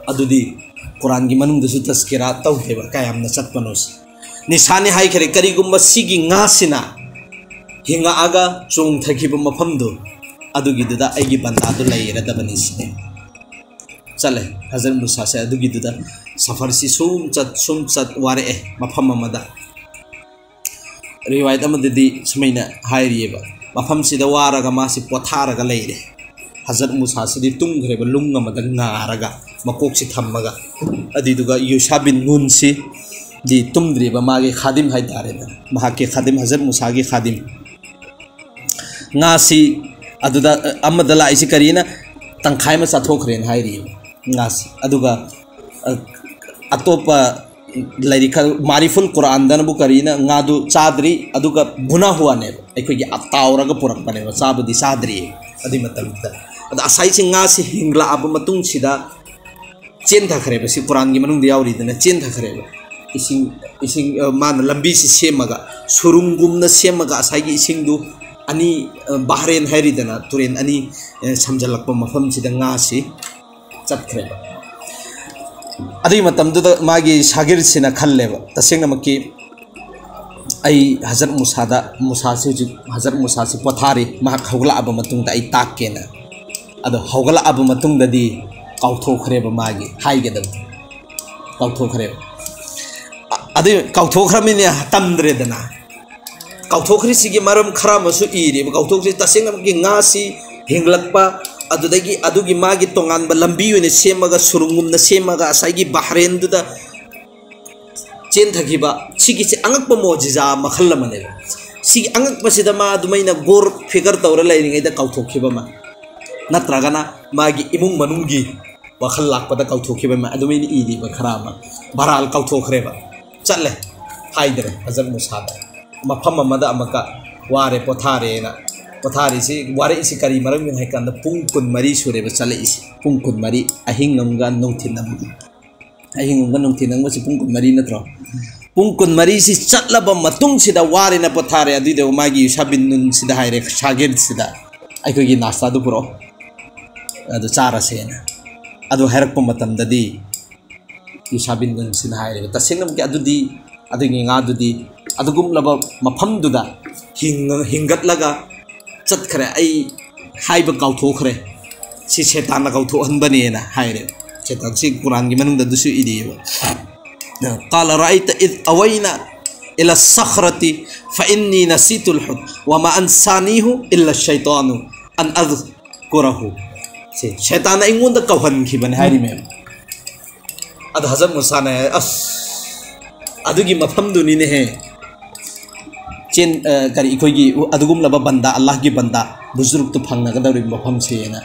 ꯑꯗꯨꯗꯤ ꯀꯨꯔꯥꯟꯒꯤ ꯃꯅꯨꯡꯗꯁꯨ ꯇꯁꯀꯤꯔꯥ ꯇꯧꯗꯦꯕ ꯀꯌꯥꯝꯅ ꯆꯠꯄꯅꯣꯁꯦ꯫ ꯅꯤꯁꯥꯅꯤ ꯍꯥꯏꯈꯔꯦ, ꯀꯔꯤꯒꯨꯝꯕ ꯁꯤꯒꯤ ꯉꯥꯁꯤꯅ ꯍꯤꯡꯉꯛꯑꯒ ꯆꯣꯡꯊꯈꯤꯕ ꯃꯐꯝꯗꯨ, ꯑꯗꯨꯒꯤꯗꯨꯗ ꯑꯩꯒꯤ ꯕꯟꯗꯥꯗꯨ ꯂꯩꯔꯗꯕꯅꯤ ꯁꯤꯅꯦ꯫ ꯆꯠꯂꯦ ꯍꯖꯔꯠ ꯃꯨꯁꯥꯁꯦ ꯑꯗꯨꯒꯤꯗꯨꯗ, ꯁꯐꯔꯁꯤ ꯁꯨꯝ ꯆꯠ ꯁꯨꯝ ꯆꯠ ꯋꯥꯔꯛꯑꯦ ꯃꯐꯝ ꯑꯃꯗ꯫ ꯔꯤꯋꯥꯌꯠ ꯑꯃꯗꯗꯤ ꯁꯨꯃꯥꯏꯅ ꯍꯥꯏꯔꯤꯑꯕ, ꯃꯐꯝꯁꯤꯗ ꯋꯥꯔꯒ ꯃꯥꯁꯤ ꯄꯣꯊꯥꯔꯒ ꯂꯩꯔꯦ꯫ ꯍꯖꯔꯠ ꯃꯨꯁꯥꯁꯤꯗꯤ ꯇꯨꯝꯈ꯭ꯔꯦꯕ, ꯂꯨꯡ ꯑꯃꯗ ꯉꯥꯔꯒ ꯃꯀꯣꯛꯁꯤ ꯊꯝꯃꯒ꯫ ꯑꯗꯨꯏꯗꯨꯒ ꯌꯨꯁꯥ ꯕꯤꯟ ꯅꯨꯟꯁꯤꯗꯤ ꯇꯨꯝꯗ꯭ꯔꯤꯕ, ꯃꯥꯒꯤ ꯈꯥꯗꯤꯝ ꯍꯥꯏꯇꯥꯔꯦꯅꯦ, ꯃꯍꯥꯛꯀꯤ ꯈꯥꯗꯤꯝ, ꯍꯖꯔꯠ ꯃꯨꯁꯥꯒꯤ ꯈꯥꯗꯤꯝ꯫ ꯉꯥꯁꯤ ꯑꯗꯨꯗ, ꯑ, ꯑꯃꯗ ꯂꯥꯛꯏꯁꯤ ꯀꯔꯤꯅ ꯇꯪꯈꯥꯏ ꯑꯃ ꯆꯥꯊꯣꯛꯈ꯭ꯔꯦꯅ ꯍꯥꯏꯔꯤꯑꯕ ꯉꯥꯁꯤ꯫ ꯑꯗꯨꯒ, ꯑ, ꯑꯇꯣꯞꯄ ꯂꯥꯏꯔꯤꯛ ꯈꯔ, ꯃꯥꯔꯤꯐꯨꯜ ꯀꯨꯔꯥꯟꯗꯅꯕꯨ ꯀꯔꯤꯅ ꯉꯥꯗꯨ ꯆꯥꯗ꯭ꯔꯤ, ꯑꯗꯨꯒ ꯕꯨꯅꯥꯍꯨꯋꯥꯅꯦꯕ, ꯑꯩꯈꯣꯏꯒꯤ ꯑ-, ꯇꯥꯎꯔꯒ ꯄꯨꯔꯛꯄꯅꯦꯕ, ꯆꯥꯕꯗꯤ ꯆꯥꯗ꯭ꯔꯤ ꯑꯗꯨꯏ ꯃꯇꯝꯗꯨꯗ꯫ ꯑꯗ ꯉꯁꯥꯏꯁꯤ ꯉꯥꯁꯤ ꯍꯤꯡꯂꯛꯑꯕ ꯃꯇꯨꯡꯁꯤꯗ ꯆꯦꯟꯊꯈ꯭ꯔꯦꯕ꯫ ꯁꯤ ꯀꯨꯔꯥꯟꯒꯤ ꯃꯅꯨꯡꯗ ꯌꯥꯎꯔꯤꯗꯅ, ꯆꯦꯟꯊꯈ꯭ꯔꯦꯕ꯫ ꯏꯁꯤꯡ, ꯏꯁꯤꯡ, ꯑ, ꯃꯥꯅ ꯂꯝꯕꯤꯁꯤ ꯁꯦꯝꯃꯒ, ꯁꯨꯔꯨꯡꯒꯨꯝꯅ ꯁꯦꯝꯃꯒ ꯉꯁꯥꯏꯒꯤ ꯏꯁꯤꯡꯗꯨ ꯑꯅꯤ, ꯑ, ꯕꯍꯔꯦꯟ ꯍꯥꯏꯔꯤꯗꯅ, ꯇꯨꯔꯦꯟ ꯑꯅꯤ, ꯑ, ꯁꯝꯖꯜꯂꯛꯄ ꯃꯐꯝꯁꯤꯗ ꯉꯥꯁꯤ ꯆꯠꯈ꯭ꯔꯦꯕ꯫ ꯑꯗꯨꯒꯤ ꯃꯇꯝꯗꯨꯗ ꯃꯥꯒꯤ ꯁꯥꯒꯤꯔꯁꯤꯅ ꯈꯜꯂꯦꯕ, ꯇꯁꯦꯡꯅꯃꯛꯀꯤ ꯑꯩ ꯍꯖꯔꯠ ꯃꯨꯁꯥꯗ, ꯃꯨꯁꯥꯁꯤ ꯍꯧꯖꯤꯛ, ꯍꯖꯔꯠ ꯃꯨꯁꯥꯁꯤ ꯄꯣꯊꯥꯔꯤ, ꯃꯍꯥꯛ ꯍꯧꯒꯠꯂꯛꯑꯕ ꯃꯇꯨꯡꯗ ꯑꯩ ꯇꯥꯛꯀꯦꯅ꯫ ꯑꯗꯣ ꯍꯧꯒꯠꯂꯛꯑꯕ ꯃꯇꯨꯡꯗꯗꯤ ꯀꯥꯎꯊꯣꯛꯈ꯭ꯔꯦꯕ ꯃꯥꯒꯤ ꯍꯥꯏꯒꯗꯕꯗꯣ, ꯀꯥꯎꯊꯣꯛꯈ꯭ꯔꯦꯕ꯫ ꯑ-, ꯑꯗꯨ ꯀꯥꯎꯊꯣꯛꯈ꯭ꯔꯃꯤꯅꯦ, ꯇꯝꯗ꯭ꯔꯦꯗꯅ꯫ ꯀꯥꯎꯊꯣꯛꯈ꯭ꯔꯤꯁꯤꯒꯤ ꯃꯔꯝ ꯈꯔ ꯑꯃꯁꯨ ꯏꯔꯦꯕ꯫ ꯀꯥꯎꯊꯣꯛꯈ꯭ꯔꯤ ꯇꯁꯦꯡꯅꯃꯛꯀꯤ ꯉꯥꯁꯤ ꯍꯤꯡꯂꯛꯄ, ꯑꯗꯨꯗꯒꯤ ꯑꯗꯨꯒꯤ ꯃꯥꯒꯤ ꯇꯣꯉꯥꯟꯕ ꯂꯝꯕꯤ ꯑꯣꯏꯅ ꯁꯦꯝꯃꯒ, ꯁꯨꯔꯨꯡꯒꯨꯝꯅ ꯁꯦꯝꯃꯒ, ꯉꯁꯥꯏꯒꯤ ꯕꯍꯔꯦꯟꯗꯨꯗ ꯆꯦꯟꯊꯈꯤꯕ, ꯁꯤꯒꯤꯁꯦ ꯑꯉꯛꯄ ꯃꯣꯖꯤꯖꯥ ꯃꯈꯜ ꯑꯃꯅꯦꯕ꯫ ꯁꯤꯒꯤ ꯑꯉꯛꯄꯁꯤꯗ ꯃꯥ ꯑꯗꯨꯃꯥꯏꯅ ꯒꯣꯔ ꯐꯤꯒꯔ ꯇꯧꯔ ꯂꯩꯔꯤꯉꯩꯗ ꯀꯥꯎꯊꯣꯛꯈꯤꯕ ꯑꯃ, ꯅꯠꯇ꯭ꯔꯒꯅ ꯃꯥꯒꯤ ꯏꯃꯨꯡ ꯃꯅꯨꯡꯒꯤ ꯋꯥꯈꯜ ꯂꯥꯛꯄꯗ ꯀꯥꯎꯊꯣꯛꯈꯤꯕ ꯑꯃ, ꯑꯗꯨꯃꯥꯏꯅ ꯏꯔꯤꯕ ꯈꯔ ꯑꯃ꯫ ꯕꯍꯔꯍꯥꯜ ꯀꯥꯎꯊꯣꯛꯈ꯭ꯔꯦꯕ, ꯆꯠꯂꯦ, ꯍꯥꯏꯗ꯭ꯔꯦ ꯍꯖꯔꯠ ꯃꯨꯁꯥꯗ꯫ ꯃꯐꯝ ꯑꯃꯗ ꯑꯃꯨꯛꯀ ꯋꯥꯔꯦ, ꯄꯣꯊꯥꯔꯦꯅ꯫ ꯄꯣꯊꯥꯔꯤꯁꯤ, ꯋꯥꯔꯛꯏꯁꯤ ꯀꯔꯤ ꯃꯔꯝꯒꯤꯅꯣ ꯍꯥꯏ ꯀꯥꯟꯗ, ꯄꯨꯡ ꯀꯨꯟꯃꯔꯤ ꯁꯨꯔꯦꯕ ꯆꯠꯂꯛꯏꯁꯤ꯫ ꯄꯨꯡ ꯀꯨꯟꯃꯔꯤ, ꯑꯍꯤꯡ ꯑꯃꯒ ꯅꯨꯡꯊꯤꯜ ꯑꯃꯒ꯫ ꯑꯍꯤꯡ ꯑꯃꯒ ꯅꯨꯡꯊꯤꯜ ꯑꯃꯒꯁꯤ ꯄꯨꯡ ꯀꯨꯟꯃꯔꯤ ꯅꯠꯇ꯭ꯔꯣ? ꯄꯨꯡ ꯀꯨꯟꯃꯔꯤꯁꯤ ꯆꯠꯂꯕ ꯃꯇꯨꯡꯁꯤꯗ ꯋꯥꯔꯦꯅ ꯄꯣꯊꯥꯔꯦ꯫ ꯑꯗꯨꯏꯗ ꯃꯥꯒꯤ ꯌꯨꯁꯥ ꯕꯤꯟ ꯅꯨꯟꯁꯤꯗ ꯍꯥꯏꯔꯦ, ꯁꯥꯒꯤꯔꯁꯤꯗ, "ꯑꯩꯈꯣꯏꯒꯤ ꯅꯥꯁꯇꯥꯗꯨ ꯄꯨꯔꯛꯑꯣ, ꯑꯗꯨ ꯆꯥꯔꯁꯦꯅ"꯫ ꯑꯗꯨ ꯍꯥꯏꯔꯛꯄ ꯃꯇꯝꯗꯗꯤ ꯌꯨꯁꯥ ꯕꯤꯟ ꯅꯨꯟꯁꯤꯅ ꯍꯥꯏꯔꯦꯕ, "ꯇꯁꯦꯡꯅꯃꯛꯀꯤ ꯑꯗꯨꯗꯤ, ꯑꯗꯨꯒꯤ ꯉꯥꯗꯨꯗꯤ ꯑꯗꯨꯒꯨꯝꯂꯕ ꯃꯐꯝꯗꯨꯗ ꯍꯤꯡ-, ꯍꯤꯡꯒꯠꯂꯒ ꯆꯠꯈ꯭ꯔꯦ, ꯑꯩ ꯍꯥꯏꯕ ꯀꯥꯎꯊꯣꯛꯈ꯭ꯔꯦ, ꯁꯤ ꯁꯦꯇꯥꯟꯅ ꯀꯥꯎꯊꯣꯛꯍꯟꯕꯅꯦꯅ" ꯍꯥꯏꯔꯦ꯫ ꯁꯦꯇꯥꯟ, ꯁꯤ ꯀꯨꯔꯥꯟꯒꯤ ꯃꯅꯨꯡꯗ ꯑꯗꯨꯁꯨ ꯏꯔꯤꯑꯕ꯫ "قال رأيت إذ أوينا إلى الصخرة فإني نسيت الحوت وما أنسانيه إلا الشيطان أن أذكره." ꯁꯤ ꯁꯦꯇꯥꯟꯅ ꯑꯩꯉꯣꯟꯗ ꯀꯧꯍꯟꯈꯤꯕꯅꯦ ꯍꯥꯏꯔꯤꯃꯦꯕ꯫ ꯑꯗ ꯍꯖꯔꯠ ꯃꯨꯁꯥꯅ ꯍꯥꯏ, "ꯑꯁ, ꯑꯗꯨꯒꯤ ꯃꯐꯝꯗꯨꯅꯤꯅꯦꯍꯦ, ꯆꯦꯟ-, ꯑ, ꯀꯔꯤ, ꯑꯩꯈꯣꯏꯒꯤ ꯑꯗꯨꯒꯨꯝꯂꯕ ꯕꯟꯗꯥ, ꯑꯜꯂꯥꯍꯒꯤ ꯕꯟꯗꯥ, ꯕꯨꯖꯨꯔꯨꯛꯇꯨ ꯐꯪꯅꯒꯗꯧꯔꯤꯕ ꯃꯐꯝꯁꯦꯅ"꯫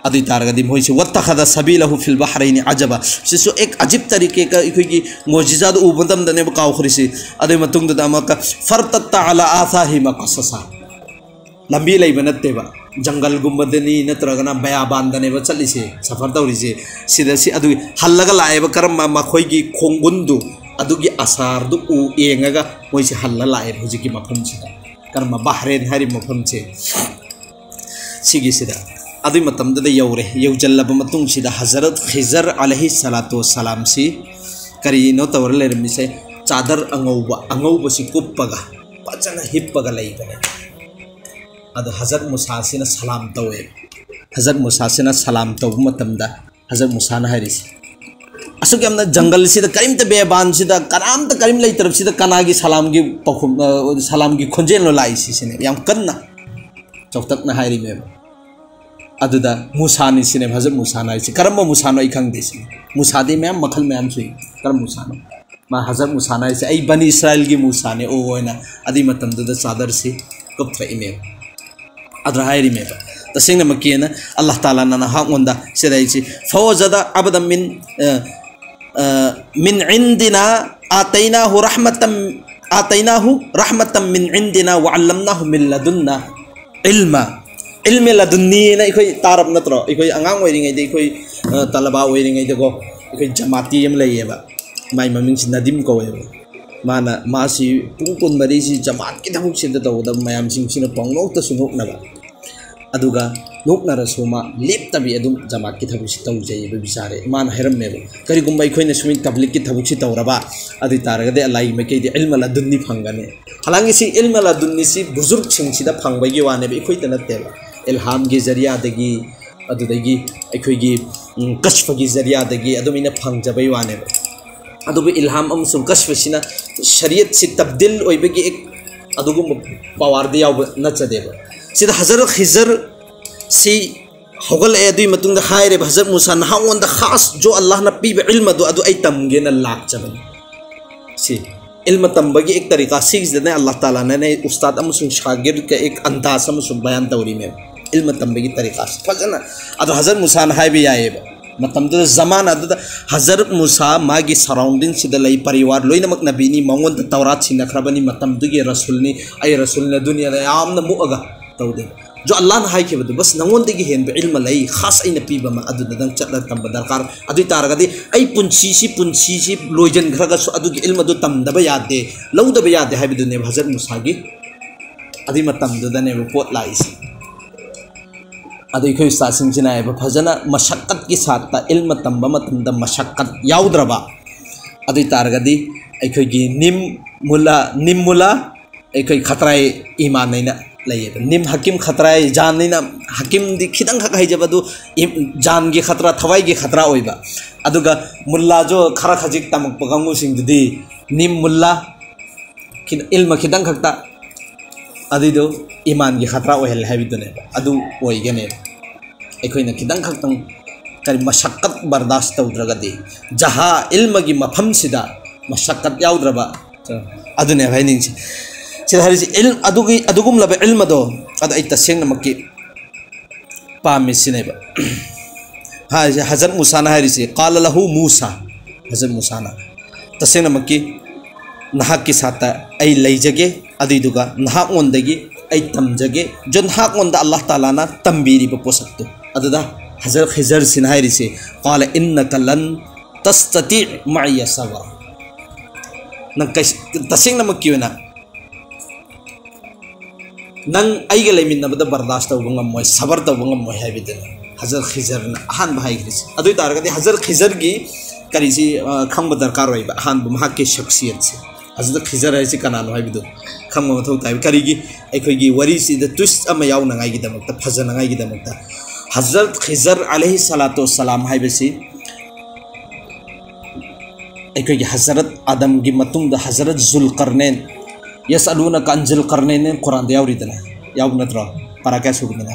ꯑꯗꯨ ꯑꯣꯏ ꯇꯥꯔꯒꯗꯤ ꯃꯣꯏꯁꯦ "واتخذ سبيله في البحرين عجبا"꯫ ꯁꯤꯁꯨ ꯑꯦꯛ ꯑꯖꯤꯕ ꯇꯔꯤꯀꯦꯒ ꯑꯩꯈꯣꯏꯒꯤ ꯃꯣꯖꯤꯖꯥꯗꯨ ꯎꯕ ꯃꯇꯝꯗꯅꯦꯕ ꯀꯥꯎꯈ꯭ꯔꯤꯁꯤ꯫ ꯑꯗꯨꯒꯤ ꯃꯇꯨꯡꯗꯨꯗ ꯑꯃꯨꯛꯀ "فارتد على آثارهما قصصا"꯫ ꯂꯝꯕꯤ ꯂꯩꯕ ꯅꯠꯇꯦꯕ, ꯖꯪꯒꯜꯒꯨꯝꯕꯗꯅꯤ ꯅꯠꯇ꯭ꯔꯒꯅ ꯕꯌꯥꯕꯥꯟꯗꯅꯦꯕ ꯆꯠꯂꯤꯁꯦ, ꯁꯐꯔ ꯇꯧꯔꯤꯁꯦ꯫ ꯁꯤꯗ ꯁꯤ ꯑꯗꯨꯒꯤ ꯍꯜꯂꯒ ꯂꯥꯛꯑꯦꯕ, ꯀꯔꯝꯕ ꯃꯈꯣꯏꯒꯤ ꯈꯣꯡꯒꯨꯟꯗꯨ, ꯑꯗꯨꯒꯤ ꯑꯁꯥꯔꯗꯨ ꯎ ꯌꯦꯡꯉꯒ ꯃꯣꯏꯁꯦ ꯍꯜꯂ ꯂꯥꯛꯑꯦꯕ ꯍꯧꯖꯤꯛꯀꯤ ꯃꯐꯝꯁꯤꯗ, ꯀꯔꯝꯕ ꯕꯍꯔꯦꯟ ꯍꯥꯏꯔꯤꯕ ꯃꯐꯝꯁꯦ, ꯁꯤꯒꯤꯁꯤꯗ꯫ ꯑꯗꯨꯒꯤ ꯃꯇꯝꯗꯨꯗ ꯌꯧꯔꯦ꯫ ꯌꯧꯖꯜꯂꯕ ꯃꯇꯨꯡꯁꯤꯗ ꯍꯖꯔꯠ ꯈꯤꯖꯔ ꯑꯂꯩꯍꯤ ꯁꯂꯥꯇꯨ ꯋꯁꯁꯂꯥꯝꯁꯤ ꯀꯔꯤꯅꯣ ꯇꯧꯔ ꯂꯩꯔꯝꯃꯤꯁꯦ? ꯆꯥꯗꯔ ꯑꯉꯧꯕ, ꯑꯉꯧꯕꯁꯤ ꯀꯨꯞꯄꯒ ꯐꯖꯅ ꯍꯤꯞꯄꯒ ꯂꯩꯕꯅꯦ꯫ ꯑꯗꯣ ꯍꯖꯔꯠ ꯃꯨꯁꯥꯁꯤꯅ ꯁꯂꯥꯝ ꯇꯧꯋꯦ꯫ ꯍꯖꯔꯠ ꯃꯨꯁꯥꯁꯤꯅ ꯁꯂꯥꯝ ꯇꯧꯕ ꯃꯇꯝꯗ ꯍꯖꯔꯠ ꯃꯨꯁꯥꯅ ꯍꯥꯏꯔꯤꯁꯦ, ꯑꯁꯨꯛ ꯌꯥꯝꯅ ꯖꯪꯒꯜꯁꯤꯗ ꯀꯔꯤꯝꯇ ꯕꯦꯕꯥꯟꯁꯤꯗ ꯀꯅꯥꯝꯇ ꯀꯔꯤꯝ ꯂꯩꯇ꯭ꯔꯕꯁꯤꯗ ꯀꯅꯥꯒꯤ ꯁꯂꯥꯝꯒꯤ ꯄꯥꯎꯈꯨꯝ, ꯑ, ꯁꯂꯥꯝꯒꯤ ꯈꯣꯟꯖꯦꯜꯅꯣ ꯂꯥꯛꯏꯁꯤ ꯁꯤꯅꯦ ꯌꯥꯝ ꯀꯟꯅ ꯆꯥꯎꯊꯛꯅ ꯍꯥꯏꯔꯤꯃꯦꯕ꯫ ꯑꯗꯨꯗ ꯃꯨꯁꯥꯅꯤ ꯁꯤꯅꯦꯕ, ꯍꯖꯔꯠ ꯃꯨꯁꯥꯅ ꯍꯥꯏꯁꯦ꯫ ꯀꯔꯝꯕ ꯃꯨꯁꯥꯅꯣ ꯑꯩ ꯈꯪꯗꯦ ꯁꯤꯅꯤ꯫ ꯃꯨꯁꯥꯗꯤ ꯃꯌꯥꯝ ꯃꯈꯜ ꯃꯌꯥꯝ ꯁꯨꯏ꯫ ꯀꯔꯝꯕ ꯃꯨꯁꯥꯅꯣ? ꯃꯥ ꯍꯖꯔꯠ ꯃꯨꯁꯥꯅ ꯍꯥꯏꯁꯦ ꯑꯩ ꯕꯅꯤ ꯏꯁꯔꯥꯏꯜꯒꯤ ꯃꯨꯁꯥꯅꯦ ꯑꯣ ꯍꯥꯏꯅ ꯑꯗꯨꯏ ꯃꯇꯝꯗꯨꯗ ꯆꯥꯗꯔꯁꯤ ꯀꯨꯞꯊꯔꯛꯏꯅꯦꯕ꯫ ꯑꯗꯨꯅ ꯍꯥꯏꯔꯤꯃꯦꯕ꯫ ꯇꯁꯦꯡꯅꯃꯛꯀꯤꯅ ꯑꯜꯂꯥꯍ ꯇꯥꯂꯥꯅ ꯅꯍꯥꯛꯉꯣꯟꯗ ꯁꯤꯗ ꯑꯩꯁꯤ ꯐꯋꯖꯗ ꯑꯕꯗꯝ ꯃꯤꯟ, ꯑ, ꯑ, ꯃꯤꯟ ꯏꯟꯗꯤꯅꯥ ꯑꯥꯇꯩꯅꯥꯍꯨ ꯔꯍꯃꯇꯝ, ꯑꯥꯇꯩꯅꯥꯍꯨ ꯔꯍꯃꯇꯝ ꯃꯤꯟ ꯏꯟꯗꯤꯅꯥ ꯋ ꯑꯜꯂꯝꯅꯥꯍꯨ ꯃꯤꯟ ꯂꯗꯨꯟꯅꯥ ꯏꯜꯃ꯫ ꯏꯜꯃꯦ ꯂꯗꯨꯟꯅꯤꯅ ꯑꯩꯈꯣꯏ ꯇꯥꯔꯕ ꯅꯠꯇ꯭ꯔꯣ? ꯑꯩꯈꯣꯏ ꯑꯉꯥꯡ ꯑꯣꯏꯔꯤꯉꯩꯗ, ꯑꯩꯈꯣꯏ, ꯑ, ꯇꯂꯕꯥ ꯑꯣꯏꯔꯤꯉꯩꯗꯀꯣ, ꯑꯩꯈꯣꯏ ꯖꯃꯥꯇꯤ ꯑꯃ ꯂꯩꯌꯦꯕ, ꯃꯥꯏ ꯃꯃꯤꯡꯁꯤ ꯅꯗꯤꯝ ꯀꯧꯋꯦꯕ꯫ ꯃꯥꯅ, ꯃꯥꯁꯤ ꯄꯨꯡ ꯀꯨꯟꯃꯔꯤꯁꯤ ꯖꯃꯥꯠꯀꯤ ꯊꯕꯛꯁꯤꯗ ꯇꯧꯕꯗ ꯃꯌꯥꯝꯁꯤꯡꯁꯤꯅ ꯄꯪꯅꯣꯛꯇꯁꯨ ꯅꯣꯛꯅꯕ꯫ ꯑꯗꯨꯒ ꯅꯣꯛꯅꯔꯁꯨ ꯃꯥ ꯂꯦꯞꯇꯕꯤ ꯑꯗꯨꯝ ꯖꯃꯥꯠꯀꯤ ꯊꯕꯛꯁꯤ ꯇꯧꯖꯩꯕ ꯕꯤꯆꯥꯔꯦ꯫ ꯃꯥꯅ ꯍꯥꯏꯔꯝꯃꯦꯕ, "ꯀꯔꯤꯒꯨꯝꯕ ꯑꯩꯈꯣꯏꯅ ꯁꯨꯃꯥꯏꯅ ꯇꯕ꯭ꯂꯤꯛꯀꯤ ꯊꯕꯛꯁꯤ ꯇꯧꯔꯕ ꯑꯗꯨ ꯑꯣꯏ ꯇꯥꯔꯒꯗꯤ ꯑꯜꯂꯥꯍꯒꯤ ꯃꯥꯏꯀꯩꯗꯤ ꯏꯜꯃ ꯂꯗꯨꯟꯅꯤ ꯐꯪꯒꯅꯤ꯫" ꯍꯥꯂꯥꯡꯒꯤ ꯁꯤ ꯏꯜꯃ ꯂꯗꯨꯟꯅꯤ ꯁꯤ ꯕꯨꯖꯨꯔꯒꯁꯤꯡꯁꯤꯗ ꯐꯪꯕꯒꯤ ꯋꯥꯅꯦꯕ, ꯑꯩꯈꯣꯏꯗ ꯅꯠꯇꯦꯕ꯫ ꯏꯜꯍꯥꯝꯒꯤ ꯖꯔꯤꯌꯥꯗꯒꯤ, ꯑꯗꯨꯗꯒꯤ ꯑꯩꯈꯣꯏꯒꯤ, ꯎꯝ, ꯀꯁꯐꯒꯤ ꯖꯔꯤꯌꯥꯗꯒꯤ ꯑꯗꯨꯃꯥꯏꯅ ꯐꯪꯖꯕꯩ ꯋꯥꯅꯦꯕ꯫ ꯑꯗꯨꯕꯨ ꯏꯜꯍꯥꯝ ꯑꯃꯁꯨꯡ ꯀꯁꯐꯁꯤꯅ ꯁꯔꯤꯌꯠꯁꯤ ꯇꯕꯗꯤꯜ ꯑꯣꯏꯕꯒꯤ ꯑꯦꯛ-, ꯑꯗꯨꯒꯨꯝꯕ ꯄꯋꯥꯔꯗꯤ ꯌꯥꯎꯕ ꯅꯠꯆꯗꯦꯕ꯫ ꯁꯤꯗ ꯍꯖꯔꯠ ꯈꯤꯖꯔ ꯁꯤ ꯍꯧꯒꯠꯂꯛꯑꯦ꯫ ꯑꯗꯨꯒꯤ ꯃꯇꯨꯡꯗ ꯍꯥꯏꯔꯦꯕ ꯍꯖꯔꯠ ꯃꯨꯁꯥ, "ꯅꯍꯥꯛꯉꯣꯟꯗ ꯈꯥꯁ ꯖꯣ ꯑꯜꯂꯥꯍꯅ ꯄꯤꯕ ꯏꯜꯃꯗꯣ ꯑꯗꯨ ꯑꯩ ꯇꯝꯒꯦꯅ ꯂꯥꯛꯆꯕꯅꯤ꯫" ꯁꯤ ꯏꯜꯃ ꯇꯝꯕꯒꯤ ꯑꯦꯛ ꯇꯔꯤꯀꯥ ꯁꯤꯒꯤꯁꯤꯗꯅꯦ ꯑꯜꯂꯥꯍ ꯇꯥꯂꯥꯅꯅꯦ ꯎꯁꯇꯥꯗ ꯑꯃꯁꯨꯡ ꯁꯥꯒꯤꯔꯀ ꯑꯦꯛ ꯑꯟꯗꯥꯖ ꯑꯃꯁꯨ ꯕꯌꯥꯟ ꯇꯧꯔꯤꯅꯦꯕ꯫ ꯏꯜꯃ ꯇꯝꯕꯒꯤ ꯇꯔꯤꯀꯥꯁꯤ ꯐꯖꯅ꯫ ꯑꯗꯣ ꯍꯖꯔꯠ ꯃꯨꯁꯥꯅ ꯍꯥꯏꯕ ꯌꯥꯏꯌꯦꯕ, ꯃꯇꯝꯗꯨꯗ ꯖꯃꯥꯅꯥꯗꯨꯗ ꯍꯖꯔꯠ ꯃꯨꯁꯥ, ꯃꯥꯒꯤ ꯁꯔꯥꯎꯟꯗꯤꯡꯁꯤꯗ ꯂꯩ ꯄꯔꯤꯋꯥꯔ ꯂꯣꯏꯅꯃꯛ ꯅꯕꯤꯅꯤ, ꯃꯉꯣꯟꯗ ꯇꯧꯔꯥꯠ ꯁꯤꯟꯅꯈ꯭ꯔꯕꯅꯤ꯫ ꯃꯇꯝꯗꯨꯒꯤ ꯔꯁꯨꯜꯅꯤ, ꯑꯩ ꯔꯁꯨꯜꯅ ꯗꯨꯅꯤꯌꯥꯗ ꯌꯥꯝꯅ ꯃꯨꯛꯑꯒ ꯇꯧꯗꯦ꯫ ꯖꯣ ꯑꯜꯂꯥꯍꯅ ꯍꯥꯏꯈꯤꯕꯗꯨ, "ꯕꯁ, ꯅꯉꯣꯟꯗꯒꯤ ꯍꯦꯟꯕ ꯏꯜꯃ ꯂꯩ, ꯈꯥꯁ ꯑꯩꯅ ꯄꯤꯕ ꯑꯃ, ꯑꯗꯨꯗ ꯅꯪ ꯆꯠꯂꯒ ꯇꯝꯕ ꯗꯔꯀꯥꯔ꯫ ꯑꯗꯨ ꯑꯣꯏ ꯇꯥꯔꯒꯗꯤ ꯑꯩ ꯄꯨꯟꯁꯤꯁꯤ, ꯄꯨꯟꯁꯤꯁꯤ ꯂꯣꯏꯁꯤꯟꯈ꯭ꯔꯒꯁꯨ ꯑꯗꯨꯒꯤ ꯏꯜꯃꯗꯨ ꯇꯝꯗꯕ ꯌꯥꯗꯦ, ꯂꯧꯗꯕ ꯌꯥꯗꯦ" ꯍꯥꯏꯕꯗꯨꯅꯦꯕ ꯍꯖꯔꯠ ꯃꯨꯁꯥꯒꯤ꯫ ꯑꯗꯨꯏ ꯃꯇꯝꯗꯨꯗꯅꯦꯕ ꯄꯣꯠ ꯂꯥꯛꯏꯁꯦ꯫ ꯑꯗꯣ ꯑꯩꯈꯣꯏ ꯎꯁꯇꯥꯗꯁꯤꯡꯁꯤꯅ ꯍꯥꯏꯕ ꯐꯖꯅ ꯃꯁꯛꯀꯠꯀꯤ ꯁꯥꯠꯇ ꯏꯜꯃ ꯇꯝꯕ ꯃꯇꯝꯗ ꯃꯁꯛꯀꯠ ꯌꯥꯎꯗ꯭ꯔꯕ ꯑꯗꯨ ꯑꯣꯏ ꯇꯥꯔꯒꯗꯤ ꯑꯩꯈꯣꯏꯒꯤ ꯅꯤꯝ ꯃꯨꯂꯥ, ꯅꯤꯝ ꯃꯨꯂꯥ, ꯑꯩꯈꯣꯏ ꯈꯇ꯭ꯔꯥꯏ ꯏꯃꯥꯟ ꯍꯥꯏꯅ ꯂꯩꯌꯦꯕ꯫ ꯅꯤꯝ ꯍꯀꯤꯝ ꯈꯇ꯭ꯔꯥꯏ ꯖꯥꯟ ꯍꯥꯏꯅ, ꯍꯀꯤꯝꯗꯤ ꯈꯤꯇꯪꯈꯛ ꯍꯩꯖꯕ ꯑꯗꯨ ꯏꯝ-, ꯖꯥꯟꯒꯤ ꯈꯇ꯭ꯔꯥ, ꯊꯋꯥꯏꯒꯤ ꯈꯇ꯭ꯔꯥ ꯑꯣꯏꯕ꯫ ꯑꯗꯨꯒ ꯃꯨꯜꯂꯥꯁꯨ ꯈꯔ ꯈꯖꯤꯛ ꯇꯝꯃꯛꯄ ꯀꯥꯡꯕꯨꯁꯤꯡꯗꯨꯗꯤ ꯅꯤꯝ ꯃꯨꯜꯂꯥ, ꯈꯤ-, ꯏꯜꯃ ꯈꯤꯇꯪ ꯈꯛꯇ, ꯑꯗꯨꯏꯗꯣ ꯏꯃꯥꯟꯒꯤ ꯈꯇ꯭ꯔꯥ ꯑꯣꯏꯍꯜꯂꯦ ꯍꯥꯏꯕꯗꯨꯅꯦꯕ꯫ ꯑꯗꯨ ꯑꯣꯏꯒꯅꯦꯕ꯫ ꯑꯩꯈꯣꯏꯅ ꯈꯤꯇꯪ ꯈꯛꯇꯪ ꯀꯔꯤ ꯃꯁꯛꯀꯠ ꯕꯔꯗꯥꯁ ꯇꯧꯗ꯭ꯔꯒꯗꯤ, ꯖꯍꯥ ꯏꯜꯃꯒꯤ ꯃꯐꯝꯁꯤꯗ ꯃꯁꯛꯀꯠ ꯌꯥꯎꯗ꯭ꯔꯕ, ꯑꯗꯨꯅꯦꯕ ꯍꯥꯏꯅꯤꯡꯁꯦ꯫ ꯁꯤꯗ ꯍꯥꯏꯔꯤꯁꯦ ꯏꯜ-, ꯑꯗꯨꯒꯤ, ꯑꯗꯨꯒꯨꯝꯂꯕ ꯏꯜꯃꯗꯣ, ꯑꯗꯣ ꯑꯩ ꯇꯁꯦꯡꯅꯃꯛꯀꯤ ꯄꯥꯝꯃꯤ ꯁꯤꯅꯦꯕ꯫ ꯍꯥꯏꯁꯦ ꯍꯖꯔꯠ ꯃꯨꯁꯥꯅ ꯍꯥꯏꯔꯤꯁꯦ, "ꯀꯥꯂ ꯂꯍꯨ ꯃꯨꯁꯥ", ꯍꯖꯔꯠ ꯃꯨꯁꯥꯅ, "ꯇꯁꯦꯡꯅꯃꯛꯀꯤ ꯅꯍꯥꯛꯀꯤ ꯁꯥꯠꯇ ꯑꯩ ꯂꯩꯖꯒꯦ, ꯑꯗꯨꯏꯗꯨꯒ ꯅꯍꯥꯛꯉꯣꯟꯗꯒꯤ ꯑꯩ ꯇꯝꯖꯒꯦ, ꯖꯣ ꯅꯍꯥꯛꯉꯣꯟꯗ ꯑꯜꯂꯥꯍ ꯇꯥꯂꯥꯅ ꯇꯝꯕꯤꯔꯤꯕ ꯄꯣꯠꯁꯛꯇꯣ"꯫ ꯑꯗꯨꯗ ꯍꯖꯔꯠ ꯈꯤꯖꯔꯁꯤꯅ ꯍꯥꯏꯔꯤꯁꯦ, "ꯀꯥꯂ ꯏꯟꯅꯀ ꯂꯟ ꯇꯁꯇꯇꯤ ꯃꯥꯏꯌ ꯁꯕꯔ"꯫ ꯅꯪ ꯀꯩ-, ꯇꯁꯦꯡꯅꯃꯛꯀꯤ ꯑꯣꯏꯅ ꯅꯪ ꯑꯩꯒ ꯂꯩꯃꯤꯟꯅꯕꯗ ꯕꯔꯗꯥꯁ ꯇꯧꯕ ꯉꯝꯃꯣꯏ, ꯁꯕꯔ ꯇꯧꯕ ꯉꯝꯃꯣꯏ ꯍꯥꯏꯕꯗꯨꯅꯤ ꯍꯖꯔꯠ ꯈꯤꯖꯔꯅ ꯑꯍꯥꯟꯕ ꯍꯥꯏꯈ꯭ꯔꯤꯁꯦ꯫ ꯑꯗꯨ ꯑꯣꯏ ꯇꯥꯔꯒꯗꯤ ꯍꯖꯔꯠ ꯈꯤꯖꯔꯒꯤ ꯀꯔꯤꯁꯤ, ꯑ, ꯈꯪꯕ ꯗꯔꯀꯥꯔ ꯑꯣꯏꯕ꯫ ꯑꯍꯥꯟꯕ ꯃꯍꯥꯛꯀꯤ ꯁꯛꯁꯤꯌꯠꯁꯦ, ꯍꯖꯔꯠ ꯈꯤꯖꯔ ꯍꯥꯏꯁꯤ ꯀꯅꯥꯅꯣ ꯍꯥꯏꯕꯗꯨ ꯈꯪꯕ ꯃꯊꯧ ꯇꯥꯏ꯫ ꯀꯔꯤꯒꯤ? ꯑꯩꯈꯣꯏꯒꯤ ꯋꯥꯔꯤꯁꯤꯗ twist ꯑꯃ ꯌꯥꯎꯅꯉꯥꯏꯒꯤꯗꯃꯛꯇ, ꯐꯖꯅꯉꯥꯏꯒꯤꯗꯃꯛꯇ꯫ ꯍꯖꯔꯠ ꯈꯤꯖꯔ ꯑꯂꯩꯍꯤ ꯁꯂꯥꯇꯨ ꯋꯁꯁꯂꯥꯝ ꯍꯥꯏꯕꯁꯤ ꯑꯩꯈꯣꯏꯒꯤ ꯍꯖꯔꯠ ꯑꯥꯗꯝꯒꯤ ꯃꯇꯨꯡꯗ ꯍꯖꯔꯠ ꯖꯨꯜꯀꯔꯅꯦꯟ, "ꯌꯁꯑꯂꯨꯅꯀ ꯑꯟ ꯖꯨꯜꯀꯔꯅꯦꯟ" ꯍꯥꯏꯅ ꯀꯨꯔꯥꯟꯗ ꯌꯥꯎꯔꯤꯗꯅ, ꯌꯥꯎꯕ ꯅꯠꯇ꯭ꯔꯣ? ꯄꯥꯔꯥ ꯀꯌꯥ ꯁꯨꯕꯗꯅꯣ?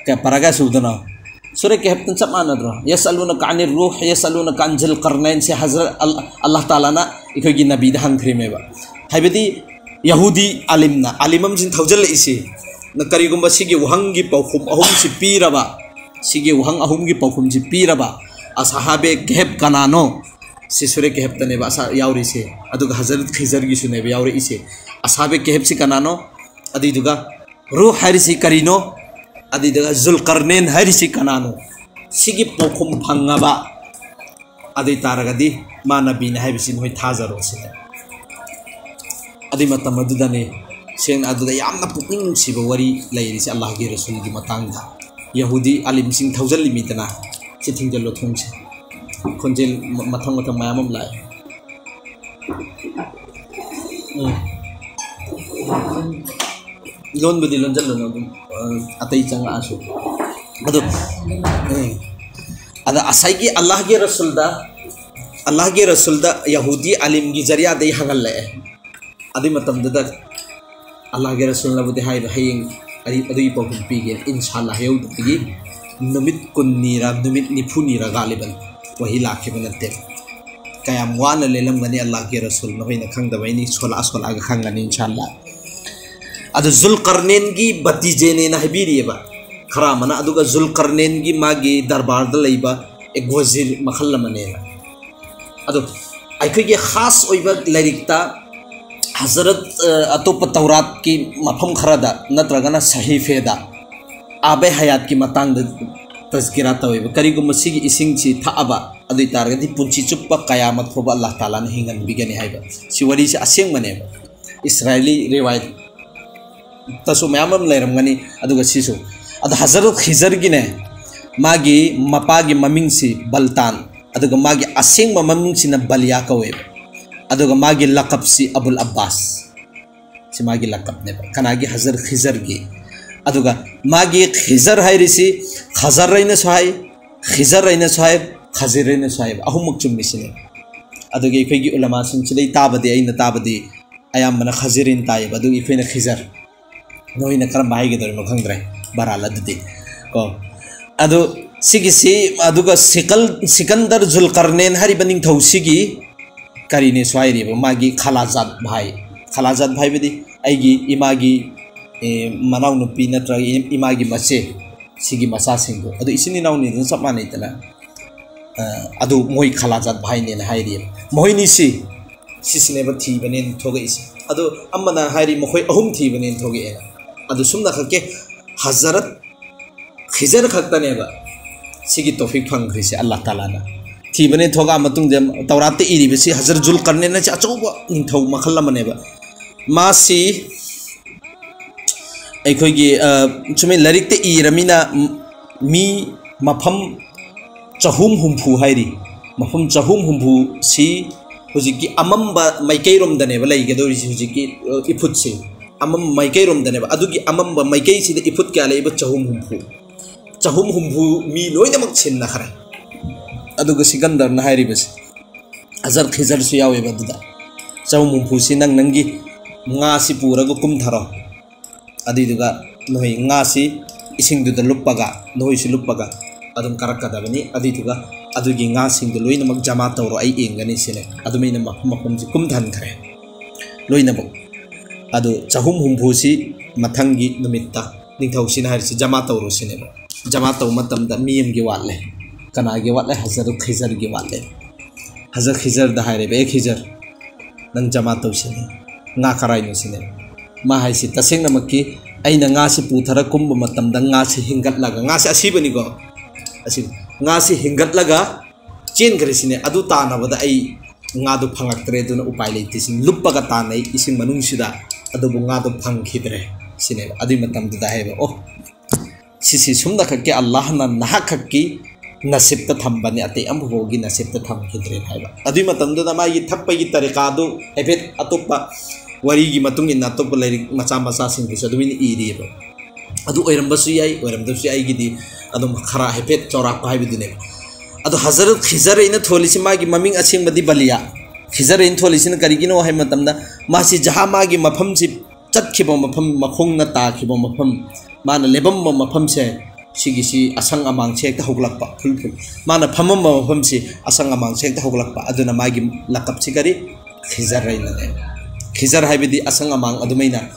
ꯀꯌꯥ, ꯄꯥꯔꯥ ꯀꯌꯥ ꯁꯨꯕꯗꯅꯣ? ꯁꯨꯔꯦ ꯀꯦꯍꯞꯇꯅ ꯆꯞ ꯃꯥꯟꯅꯗ꯭ꯔꯣ? "ꯌꯁꯑꯂꯨꯅꯀ ꯑꯅꯤꯔ ꯔꯨꯍ, ꯌꯁꯑꯂꯨꯅꯀ ꯑꯟ ꯖꯨꯜꯀꯔꯅꯦꯟ"ꯁꯦ ꯍꯖꯔꯠ ꯑꯜ-, ꯑꯜꯂꯥꯍ ꯇꯥꯂꯥꯅ ꯑꯩꯈꯣꯏꯒꯤ ꯅꯕꯤꯗ ꯍꯪꯈ꯭ꯔꯤꯃꯦꯕ꯫ ꯍꯥꯏꯕꯗꯤ ꯌꯍꯨꯗꯤ ꯑꯥꯂꯤꯝꯅ, ꯑꯥꯂꯤꯝ ꯑꯃꯁꯤꯅ ꯊꯧꯖꯜꯂꯛꯏꯁꯤ, ꯅ ꯀꯔꯤꯒꯨꯝꯕ ꯁꯤꯒꯤ ꯋꯥꯍꯪꯒꯤ ꯄꯥꯎꯈꯨꯝ ꯑꯍꯨꯝꯁꯤ ꯄꯤꯔꯕ, ꯁꯤꯒꯤ ꯋꯥꯍꯪ ꯑꯍꯨꯝꯒꯤ ꯄꯥꯎꯈꯨꯝꯁꯤ ꯄꯤꯔꯕ, "ꯑꯁꯍꯥꯕꯦ ꯀꯦꯍꯞ ꯀꯅꯥꯅꯣ?" ꯁꯤ ꯁꯨꯔꯦ ꯀꯦꯍꯞꯇꯅꯦꯕ ꯑꯁꯥ ꯌꯥꯎꯔꯤꯁꯦ꯫ ꯑꯗꯨꯒ ꯍꯖꯔꯠ ꯈꯤꯖꯔꯒꯤꯁꯨꯅꯦꯕ ꯌꯥꯎꯔꯛꯏꯁꯦ꯫ "ꯑꯁꯍꯥꯕꯦ ꯀꯦꯍꯞꯁꯤ ꯀꯅꯥꯅꯣ?" ꯑꯗꯨꯏꯗꯨꯒ "ꯔꯨꯍ" ꯍꯥꯏꯔꯤꯁꯤ ꯀꯔꯤꯅꯣ? ꯑꯗꯨꯏꯗꯨꯒ "ꯖꯨꯜꯀꯔꯅꯦꯟ" ꯍꯥꯏꯔꯤꯁꯤ ꯀꯅꯥꯅꯣ? ꯁꯤꯒꯤ ꯄꯥꯎꯈꯨꯝ ꯐꯪꯉꯕ, ꯑꯗꯨ ꯑꯣꯏ ꯇꯥꯔꯒꯗꯤ ꯃꯥ ꯅꯕꯤꯅꯤ ꯍꯥꯏꯕꯁꯤ ꯅꯈꯣꯏ ꯊꯥꯖꯔꯣ ꯁꯤꯅꯦ꯫ ꯑꯗꯨꯏ ꯃꯇꯝ ꯑꯗꯨꯗꯅꯦ ꯁꯦꯡꯅ ꯑꯗꯨꯗ ꯌꯥꯝꯅ ꯄꯨꯛꯅꯤꯡ ꯅꯨꯡꯁꯤꯕ ꯋꯥꯔꯤ ꯂꯩꯔꯤꯁꯦ ꯑꯜꯂꯥꯍꯒꯤ ꯔꯁꯨꯜꯒꯤ ꯃꯇꯥꯡꯗ꯫ ꯌꯍꯨꯗꯤ ꯑꯥꯂꯤꯝꯁꯤꯡ ꯊꯧꯖꯜꯂꯤꯃꯤꯗꯅ, "ꯁꯤ ꯊꯤꯡꯖꯤꯜꯂꯣ ꯊꯣꯡꯁꯦ"꯫ ꯈꯣꯟꯖꯦꯜ ꯃ-, ꯃꯊꯪ ꯃꯊꯪ ꯃꯌꯥꯝ ꯑꯃ ꯂꯥꯛꯑꯦ꯫ ꯎꯝ꯫ ꯂꯣꯟꯕꯨꯗꯤ ꯂꯣꯟꯖꯜꯂꯨꯅꯨ ꯑꯗꯨꯝ, ꯑ, ꯑꯇꯩ ꯆꯪꯉꯛꯑꯁꯨ꯫ ꯑꯗꯨ, ꯎꯝ꯫ ꯑꯗ ꯉꯁꯥꯏꯒꯤ ꯑꯜꯂꯥꯍꯒꯤ ꯔꯁꯨꯜꯗ, ꯑꯜꯂꯥꯍꯒꯤ ꯔꯁꯨꯜꯗ ꯌꯍꯨꯗꯤ ꯑꯥꯂꯤꯝꯒꯤ ꯖꯔꯤꯌꯥꯗꯒꯤ ꯍꯪꯍꯜꯂꯛꯑꯦ꯫ ꯑꯗꯨꯏ ꯃꯇꯝꯗꯨꯗ ꯑꯜꯂꯥꯍꯒꯤ ꯔꯁꯨꯜꯅꯕꯨꯗꯤ ꯍꯥꯏꯕ, "ꯍꯌꯦꯡ ꯑꯩ ꯑꯗꯨꯒꯤ ꯄꯥꯎꯈꯨꯝ ꯄꯤꯒꯦ, ꯏꯟꯁꯥ ꯑꯜꯂꯥꯍ ꯍꯥꯏꯍꯧꯗꯕꯗꯒꯤ ꯅꯨꯃꯤꯠ ꯀꯨꯟꯅꯤꯔ ꯅꯨꯃꯤꯠ ꯅꯤꯐꯨꯅꯤꯔ ꯒꯥꯂꯤꯕꯟ ꯋꯥꯍꯤ ꯂꯥꯛꯈꯤꯕ ꯅꯠꯇꯦ꯫ ꯀꯌꯥꯝ ꯋꯥꯅ ꯂꯦꯜꯂꯝꯒꯅꯤ ꯑꯜꯂꯥꯍꯒꯤ ꯔꯁꯨꯜ, ꯅꯈꯣꯏꯅ ꯈꯪꯗꯕꯩꯅꯤ, ꯁꯣꯂꯛꯑ ꯁꯣꯂꯛꯑꯒ ꯈꯪꯒꯅꯤ ꯏꯟꯁꯥ ꯑꯜꯂꯥꯍ"꯫ ꯑꯗꯨ ꯖꯨꯜ ꯀꯔꯅꯦꯟꯒꯤ ꯕꯇꯤꯖꯦꯅꯦꯅ ꯍꯥꯏꯕꯤꯔꯤꯑꯕ ꯈꯔ ꯑꯃꯅ, ꯑꯗꯨꯒ ꯖꯨꯜ ꯀꯔꯅꯦꯟꯒꯤ ꯃꯥꯒꯤ ꯗꯔꯕꯥꯔꯗ ꯂꯩꯕ ꯑꯦꯛ ꯋꯖꯤꯔ ꯃꯈꯜ ꯑꯃꯅꯦꯅ꯫ ꯑꯗꯣ ꯑꯩꯈꯣꯏꯒꯤ ꯈꯥꯁ ꯑꯣꯏꯕ ꯂꯥꯏꯔꯤꯛꯇ ꯍꯖꯔꯠ, ꯑ, ꯑꯇꯣꯞꯄ ꯇꯧꯔꯥꯠꯀꯤ ꯃꯐꯝ ꯈꯔꯗ ꯅꯠꯇ꯭ꯔꯒꯅ ꯁꯍꯤꯐꯦꯗ ꯑꯥꯕꯦ ꯍꯌꯥꯠꯀꯤ ꯃꯇꯥꯡꯗ ꯇꯖꯀꯤꯔꯥ ꯇꯧꯋꯦꯕ꯫ ꯀꯔꯤꯒꯨꯝꯕ ꯁꯤꯒꯤ ꯏꯁꯤꯡꯁꯤ ꯊꯛꯑꯕ ꯑꯗꯨ ꯑꯣꯏ ꯇꯥꯔꯒꯗꯤ ꯄꯨꯟꯁꯤ ꯆꯨꯞꯄ ꯀꯌꯥꯃꯠ ꯐꯥꯎꯕ ꯑꯜꯂꯥꯍ ꯇꯥꯂꯥꯅ ꯍꯤꯡꯍꯟꯕꯤꯒꯅꯤ ꯍꯥꯏꯕ꯫ ꯁꯤ ꯋꯥꯔꯤꯁꯦ ꯑꯁꯦꯡꯕꯅꯦꯕ꯫ ꯏꯁꯔꯥꯏꯂꯤ ꯔꯤꯋꯥꯌꯠꯇꯁꯨ ꯃꯌꯥꯝ ꯑꯃ ꯂꯩꯔꯝꯒꯅꯤ꯫ ꯑꯗꯨꯒ ꯁꯤꯁꯨ, ꯑꯗ ꯍꯖꯔꯠ ꯈꯤꯖꯔꯒꯤꯅꯦ, ꯃꯥꯒꯤ ꯃꯄꯥꯒꯤ ꯃꯃꯤꯡꯁꯤ ꯕꯜꯇꯥꯟ, ꯑꯗꯨꯒ ꯃꯥꯒꯤ ꯑꯁꯦꯡꯕ ꯃꯃꯤꯡꯁꯤꯅ ꯕꯂꯤꯌꯥ ꯀꯧꯋꯦꯕ꯫ ꯑꯗꯨꯒ ꯃꯥꯒꯤ ꯂꯀꯞꯁꯤ ꯑꯕꯨꯜ ꯑꯕꯥꯁ, ꯁꯤ ꯃꯥꯒꯤ ꯂꯀꯞꯅꯦꯕ꯫ ꯀꯅꯥꯒꯤ? ꯍꯖꯔ ꯈꯤꯖꯔꯒꯤ꯫ ꯑꯗꯨꯒ ꯃꯥꯒꯤ ꯈꯤꯖꯔ ꯍꯥꯏꯔꯤꯁꯤ ꯈꯖꯔ ꯍꯥꯏꯅꯁꯨ ꯍꯥꯏ, ꯈꯤꯖꯔ ꯍꯥꯏꯅꯁꯨ ꯍꯥꯏ, ꯈꯖꯤꯔ ꯍꯥꯏꯅꯁꯨ ꯍꯥꯏꯕ, ꯑꯍꯨꯝꯃꯛ ꯆꯨꯝꯃꯤꯁꯤꯅꯦ꯫ ꯑꯗꯨꯒꯤ ꯑꯩꯈꯣꯏꯒꯤ ꯎꯂꯃꯥꯁꯤꯡꯁꯤꯗꯩ ꯇꯥꯕꯗꯤ, ꯑꯩꯅ ꯇꯥꯕꯗꯤ ꯑꯌꯥꯝꯕꯅ ꯈꯖꯤꯔꯤꯟ ꯇꯥꯏꯌꯦꯕ, ꯑꯗꯨꯒꯤ ꯑꯩꯈꯣꯏꯅ ꯈꯤꯖꯔ꯫ ꯅꯣꯏꯅ ꯀꯔꯝꯕ ꯍꯥꯏꯒꯗꯧꯔꯤꯅꯣ ꯈꯪꯗ꯭ꯔꯦ, ꯕꯔꯥꯜ ꯑꯗꯨꯗꯤ ꯀꯣ꯫ ꯑꯗꯨ ꯁꯤꯒꯤꯁꯤ, ꯑꯗꯨꯒ ꯁꯤꯀꯜ-, ꯁꯤꯀꯟꯗꯔ ꯖꯨꯜꯀꯔꯅꯦꯟ ꯍꯥꯏꯔꯤꯕ ꯅꯤꯡꯊꯧꯁꯤꯒꯤ ꯀꯔꯤꯅꯦꯁꯨ ꯍꯥꯏꯔꯤꯕ, ꯃꯥꯒꯤ ꯈꯂꯥꯖꯥꯠ ꯚꯥꯏ, ꯈꯂꯥꯖꯥꯠ ꯚꯥꯏꯕꯗꯤ ꯑꯩꯒꯤ ꯏꯃꯥꯒꯤ, ꯑꯦ, ꯃꯅꯥꯎꯅꯨꯄꯤ ꯅꯠꯇ꯭ꯔꯒ ꯏ-, ꯏꯃꯥꯒꯤ ꯃꯆꯦ, ꯁꯤꯒꯤ ꯃꯆꯥꯁꯤꯡꯗꯣ, ꯑꯗꯨ ꯏꯆꯤꯟ ꯏꯅꯥꯎꯅꯤꯗꯨꯅ ꯆꯞ ꯃꯥꯟꯅꯩꯗꯅ꯫ ꯑ, ꯑꯗꯨ ꯃꯣꯏ ꯈꯂꯥꯖꯥꯠ ꯚꯥꯏꯅꯦꯅ ꯍꯥꯏꯔꯤꯕ꯫ ꯃꯣꯏꯅꯤꯁꯤ, ꯁꯤꯁꯤꯅꯦꯕ ꯊꯤꯕꯅꯦꯅ ꯊꯣꯛꯂꯛꯏꯁꯦ꯫ ꯑꯗꯨ ꯑꯃꯅ ꯍꯥꯏꯔꯤ ꯃꯈꯣꯏ ꯑꯍꯨꯝ ꯊꯤꯕꯅꯦꯅ ꯊꯣꯛꯂꯛꯑꯦꯅ꯫ ꯑꯗꯨ ꯁꯨꯝꯅ ꯈꯛꯀꯤ ꯍꯖꯔꯠ ꯈꯤꯖꯔ ꯈꯛꯇꯅꯦꯕ ꯁꯤꯒꯤ ꯇꯣꯐꯤꯛ ꯐꯪꯈ꯭ꯔꯤꯁꯦ꯫ ꯑꯜꯂꯥꯍ ꯇꯥꯂꯥꯅ ꯊꯤꯕꯅꯦ ꯊꯣꯛꯂꯛꯑ ꯃꯇꯨꯡꯗ ꯇꯧꯔꯥꯠꯇ ꯏꯔꯤꯕꯁꯤ ꯍꯖꯔꯠ ꯖꯨꯜ ꯀꯔꯅꯦꯟ ꯍꯥꯏꯁꯦ ꯑꯆꯧꯕ ꯅꯤꯡꯊꯧ ꯃꯈꯜ ꯑꯃꯅꯦꯕ꯫ ꯃꯥꯁꯤ ꯑꯩꯈꯣꯏꯒꯤ, ꯑ, ꯆꯨꯝꯃꯤ, ꯂꯥꯏꯔꯤꯛꯇ ꯏꯔꯃꯤꯅ ꯃꯤ ꯃꯐꯝ ꯆꯍꯨꯝ ꯍꯨꯝꯐꯨ ꯍꯥꯏꯔꯤ꯫ ꯃꯐꯝ ꯆꯍꯨꯝ ꯍꯨꯝꯐꯨꯁꯤ ꯍꯧꯖꯤꯛꯀꯤ ꯑꯃꯝꯕ ꯃꯥꯏꯀꯩꯔꯣꯝꯗꯅꯦꯕ ꯂꯩꯒꯗꯧꯔꯤꯁꯤ꯫ ꯍꯧꯖꯤꯛꯀꯤ, ꯑ, ꯏꯐꯨꯠꯁꯦ ꯑꯃꯝꯕ ꯃꯥꯏꯀꯩꯔꯣꯝꯗꯅꯦꯕ꯫ ꯑꯗꯨꯒꯤ ꯑꯃꯝꯕ ꯃꯥꯏꯀꯩꯁꯤꯗ ꯏꯐꯨꯠ ꯀꯌꯥ ꯂꯩꯕ? ꯆꯍꯨꯝ ꯍꯨꯝꯐꯨ꯫ ꯆꯍꯨꯝ ꯍꯨꯝꯐꯨ ꯃꯤ ꯂꯣꯏꯅꯃꯛ ꯁꯤꯟꯅꯈ꯭ꯔꯦ꯫ ꯑꯗꯨꯒ ꯁꯤꯀꯟꯗꯔꯅ ꯍꯥꯏꯔꯤꯕꯁꯦ, ꯍꯖꯔꯠ ꯈꯤꯖꯔꯁꯨ ꯌꯥꯎꯋꯦꯕ ꯑꯗꯨꯗ꯫ "ꯆꯍꯨꯝ ꯍꯨꯝꯐꯨꯁꯤ ꯅꯪ ꯅꯪꯒꯤ ꯉꯥꯁꯤ ꯄꯨꯔꯒ ꯀꯨꯝꯊꯔꯣ, ꯑꯗꯨꯏꯗꯨꯒ ꯅꯈꯣꯏ ꯉꯥꯁꯤ ꯏꯁꯤꯡꯗꯨꯗ ꯂꯨꯞꯄꯒ, ꯅꯈꯣꯏꯁꯨ ꯂꯨꯞꯄꯒ ꯑꯗꯨꯝ ꯀꯥꯔꯛꯀꯗꯕꯅꯤ꯫ ꯑꯗꯨꯏꯗꯨꯒ ꯑꯗꯨꯒꯤ ꯉꯥꯁꯤꯡꯗꯨ ꯂꯣꯏꯅꯃꯛ ꯖꯃꯥ ꯇꯧꯔꯣ, ꯑꯩ ꯌꯦꯡꯒꯅꯤ" ꯁꯤꯅꯦ꯫ ꯑꯗꯨꯃꯥꯏꯅ ꯃꯐꯝ ꯃꯐꯝꯁꯤ ꯀꯨꯝꯊꯍꯟꯈ꯭ꯔꯦ ꯂꯣꯏꯅꯃꯛ꯫ ꯑꯗꯨ ꯆꯍꯨꯝ ꯍꯨꯝꯐꯨꯁꯤ ꯃꯊꯪꯒꯤ ꯅꯨꯃꯤꯠꯇ ꯅꯤꯡꯊꯧꯁꯤꯅ ꯍꯥꯏꯔꯤꯁꯤ ꯖꯃꯥ ꯇꯧꯔꯣ ꯁꯤꯅꯦꯕ꯫ ꯖꯃꯥ ꯇꯧꯕ ꯃꯇꯝꯗ ꯃꯤ ꯑꯃꯒꯤ ꯋꯥꯠꯂꯦ꯫ ꯀꯅꯥꯒꯤ ꯋꯥꯠꯂꯦ? ꯍꯖꯔꯠ ꯈꯤꯖꯔꯒꯤ ꯋꯥꯠꯂꯦ꯫ ꯍꯖꯔꯠ ꯈꯤꯖꯔꯗ ꯍꯥꯏꯔꯦꯕ, "ꯑꯦ ꯈꯤꯖꯔ, ꯅꯪ ꯖꯃꯥ ꯇꯧꯁꯤꯅꯦ, ꯉꯥ ꯀꯔꯥꯏꯅꯣ?" ꯁꯤꯅꯦ꯫ ꯃꯥ ꯍꯥꯏꯁꯤ ꯇꯁꯦꯡꯅꯃꯛꯀꯤ ꯑꯩꯅ ꯉꯥꯁꯤ ꯄꯨꯊꯔ ꯀꯨꯝꯕ ꯃꯇꯝꯗ ꯉꯥꯁꯤ ꯍꯤꯡꯒꯠꯂꯒ, ꯉꯥꯁꯤ ꯑꯁꯤꯕꯅꯤꯀꯣ, ꯑꯁꯤ ꯉꯥꯁꯤ ꯍꯤꯡꯒꯠꯂꯒ ꯆꯦꯟꯈ꯭ꯔꯦ ꯁꯤꯅꯦ꯫ ꯑꯗꯨ ꯇꯥꯅꯕꯗ ꯑꯩ ꯉꯥꯗꯨ ꯐꯪꯉꯛꯇ꯭ꯔꯦ, ꯑꯗꯨꯅ ꯎꯄꯥꯏ ꯂꯩꯇꯦ ꯁꯤꯅꯤ꯫ ꯂꯨꯞꯄꯒ ꯇꯥꯟꯅꯩ ꯏꯁꯤꯡ ꯃꯅꯨꯡꯁꯤꯗ, ꯑꯗꯨꯕꯨ ꯉꯥꯗꯨ ꯐꯪꯈꯤꯗ꯭ꯔꯦ ꯁꯤꯅꯦꯕ꯫ ꯑꯗꯨꯏ ꯃꯇꯝꯗꯨꯗ ꯍꯥꯏꯕ, "ꯑꯣ, ꯁꯤꯁꯤ ꯁꯨꯝꯅ ꯈꯛꯀꯤ ꯑꯜꯂꯥꯍꯅ ꯅꯍꯥꯛ ꯈꯛꯀꯤ ꯅꯁꯤꯕꯇ ꯊꯝꯕꯅꯤ, ꯑꯇꯩ ꯑꯃꯐꯥꯎꯒꯤ ꯅꯁꯤꯕꯇ ꯊꯝꯈꯤꯗ꯭ꯔꯦꯅ" ꯍꯥꯏꯕ꯫ ꯑꯗꯨꯏ ꯃꯇꯝꯗꯨꯗ ꯃꯥꯒꯤ ꯊꯛꯄꯒꯤ ꯇꯔꯤꯀꯥꯗꯨ ꯍꯥꯏꯐꯦꯠ ꯑꯇꯣꯞꯄ ꯋꯥꯔꯤꯒꯤ ꯃꯇꯨꯡ ꯏꯟꯅ ꯑꯇꯣꯞꯄ ꯂꯥꯏꯔꯤꯛ ꯃꯆꯥ ꯃꯆꯥꯁꯤꯡꯗꯁꯨ ꯑꯗꯨꯃꯥꯏꯅ ꯏꯔꯤꯑꯕ꯫ ꯑꯗꯨ ꯑꯣꯏꯔꯝꯕꯁꯨ ꯌꯥꯏ, ꯑꯣꯏꯔꯝꯗꯕꯁꯨ ꯌꯥꯏ, ꯑꯩꯒꯤꯗꯤ ꯑꯗꯨꯝ ꯈꯔ ꯍꯥꯏꯐꯦꯠ ꯆꯥꯎꯔꯥꯛꯄ ꯍꯥꯏꯕꯗꯨꯅꯦꯕ꯫ ꯑꯗꯣ ꯍꯖꯔꯠ ꯈꯤꯖꯔ ꯑꯩꯅ ꯊꯣꯜꯂꯤꯁꯤ, ꯃꯥꯒꯤ ꯃꯃꯤꯡ ꯑꯁꯦꯡꯕꯗꯤ ꯕꯂꯤꯌꯥ꯫ ꯈꯤꯖꯔ ꯑꯩꯅ ꯊꯣꯜꯂꯤꯁꯤꯅ ꯀꯔꯤꯒꯤꯅꯣ ꯍꯥꯏꯕ ꯃꯇꯝꯗ, ꯃꯥꯁꯤ ꯖꯍꯥ ꯃꯥꯒꯤ ꯃꯐꯝꯁꯤ, ꯆꯠꯈꯤꯕ ꯃꯐꯝ, ꯃꯈꯣꯡꯅ ꯇꯥꯈꯤꯕ ꯃꯐꯝ, ꯃꯥꯅ ꯂꯦꯞꯄꯝꯕ ꯃꯐꯝꯁꯦ, ꯁꯤꯒꯤꯁꯤ ꯑꯁꯪ ꯑꯃꯥꯡꯁꯦ ꯍꯦꯛꯇ ꯍꯧꯒꯠꯂꯛꯄ, ꯐꯨꯜ ꯐꯨꯜ꯫ ꯃꯥꯅ ꯐꯝꯃꯝꯕ ꯃꯐꯝꯁꯤ ꯑꯁꯪ ꯑꯃꯥꯡꯁꯦ ꯍꯦꯛꯇ ꯍꯧꯒꯠꯂꯛꯄ꯫ ꯑꯗꯨꯅ ꯃꯥꯒꯤ ꯂꯀꯞꯁꯤ ꯀꯔꯤ? ꯈꯤꯖꯔ ꯍꯥꯏꯅꯅꯦ꯫ ꯈꯤꯖꯔ ꯍꯥꯏꯕꯗꯤ ꯑꯁꯪ ꯑꯃꯥꯡ ꯑꯗꯨꯃꯥꯏꯅ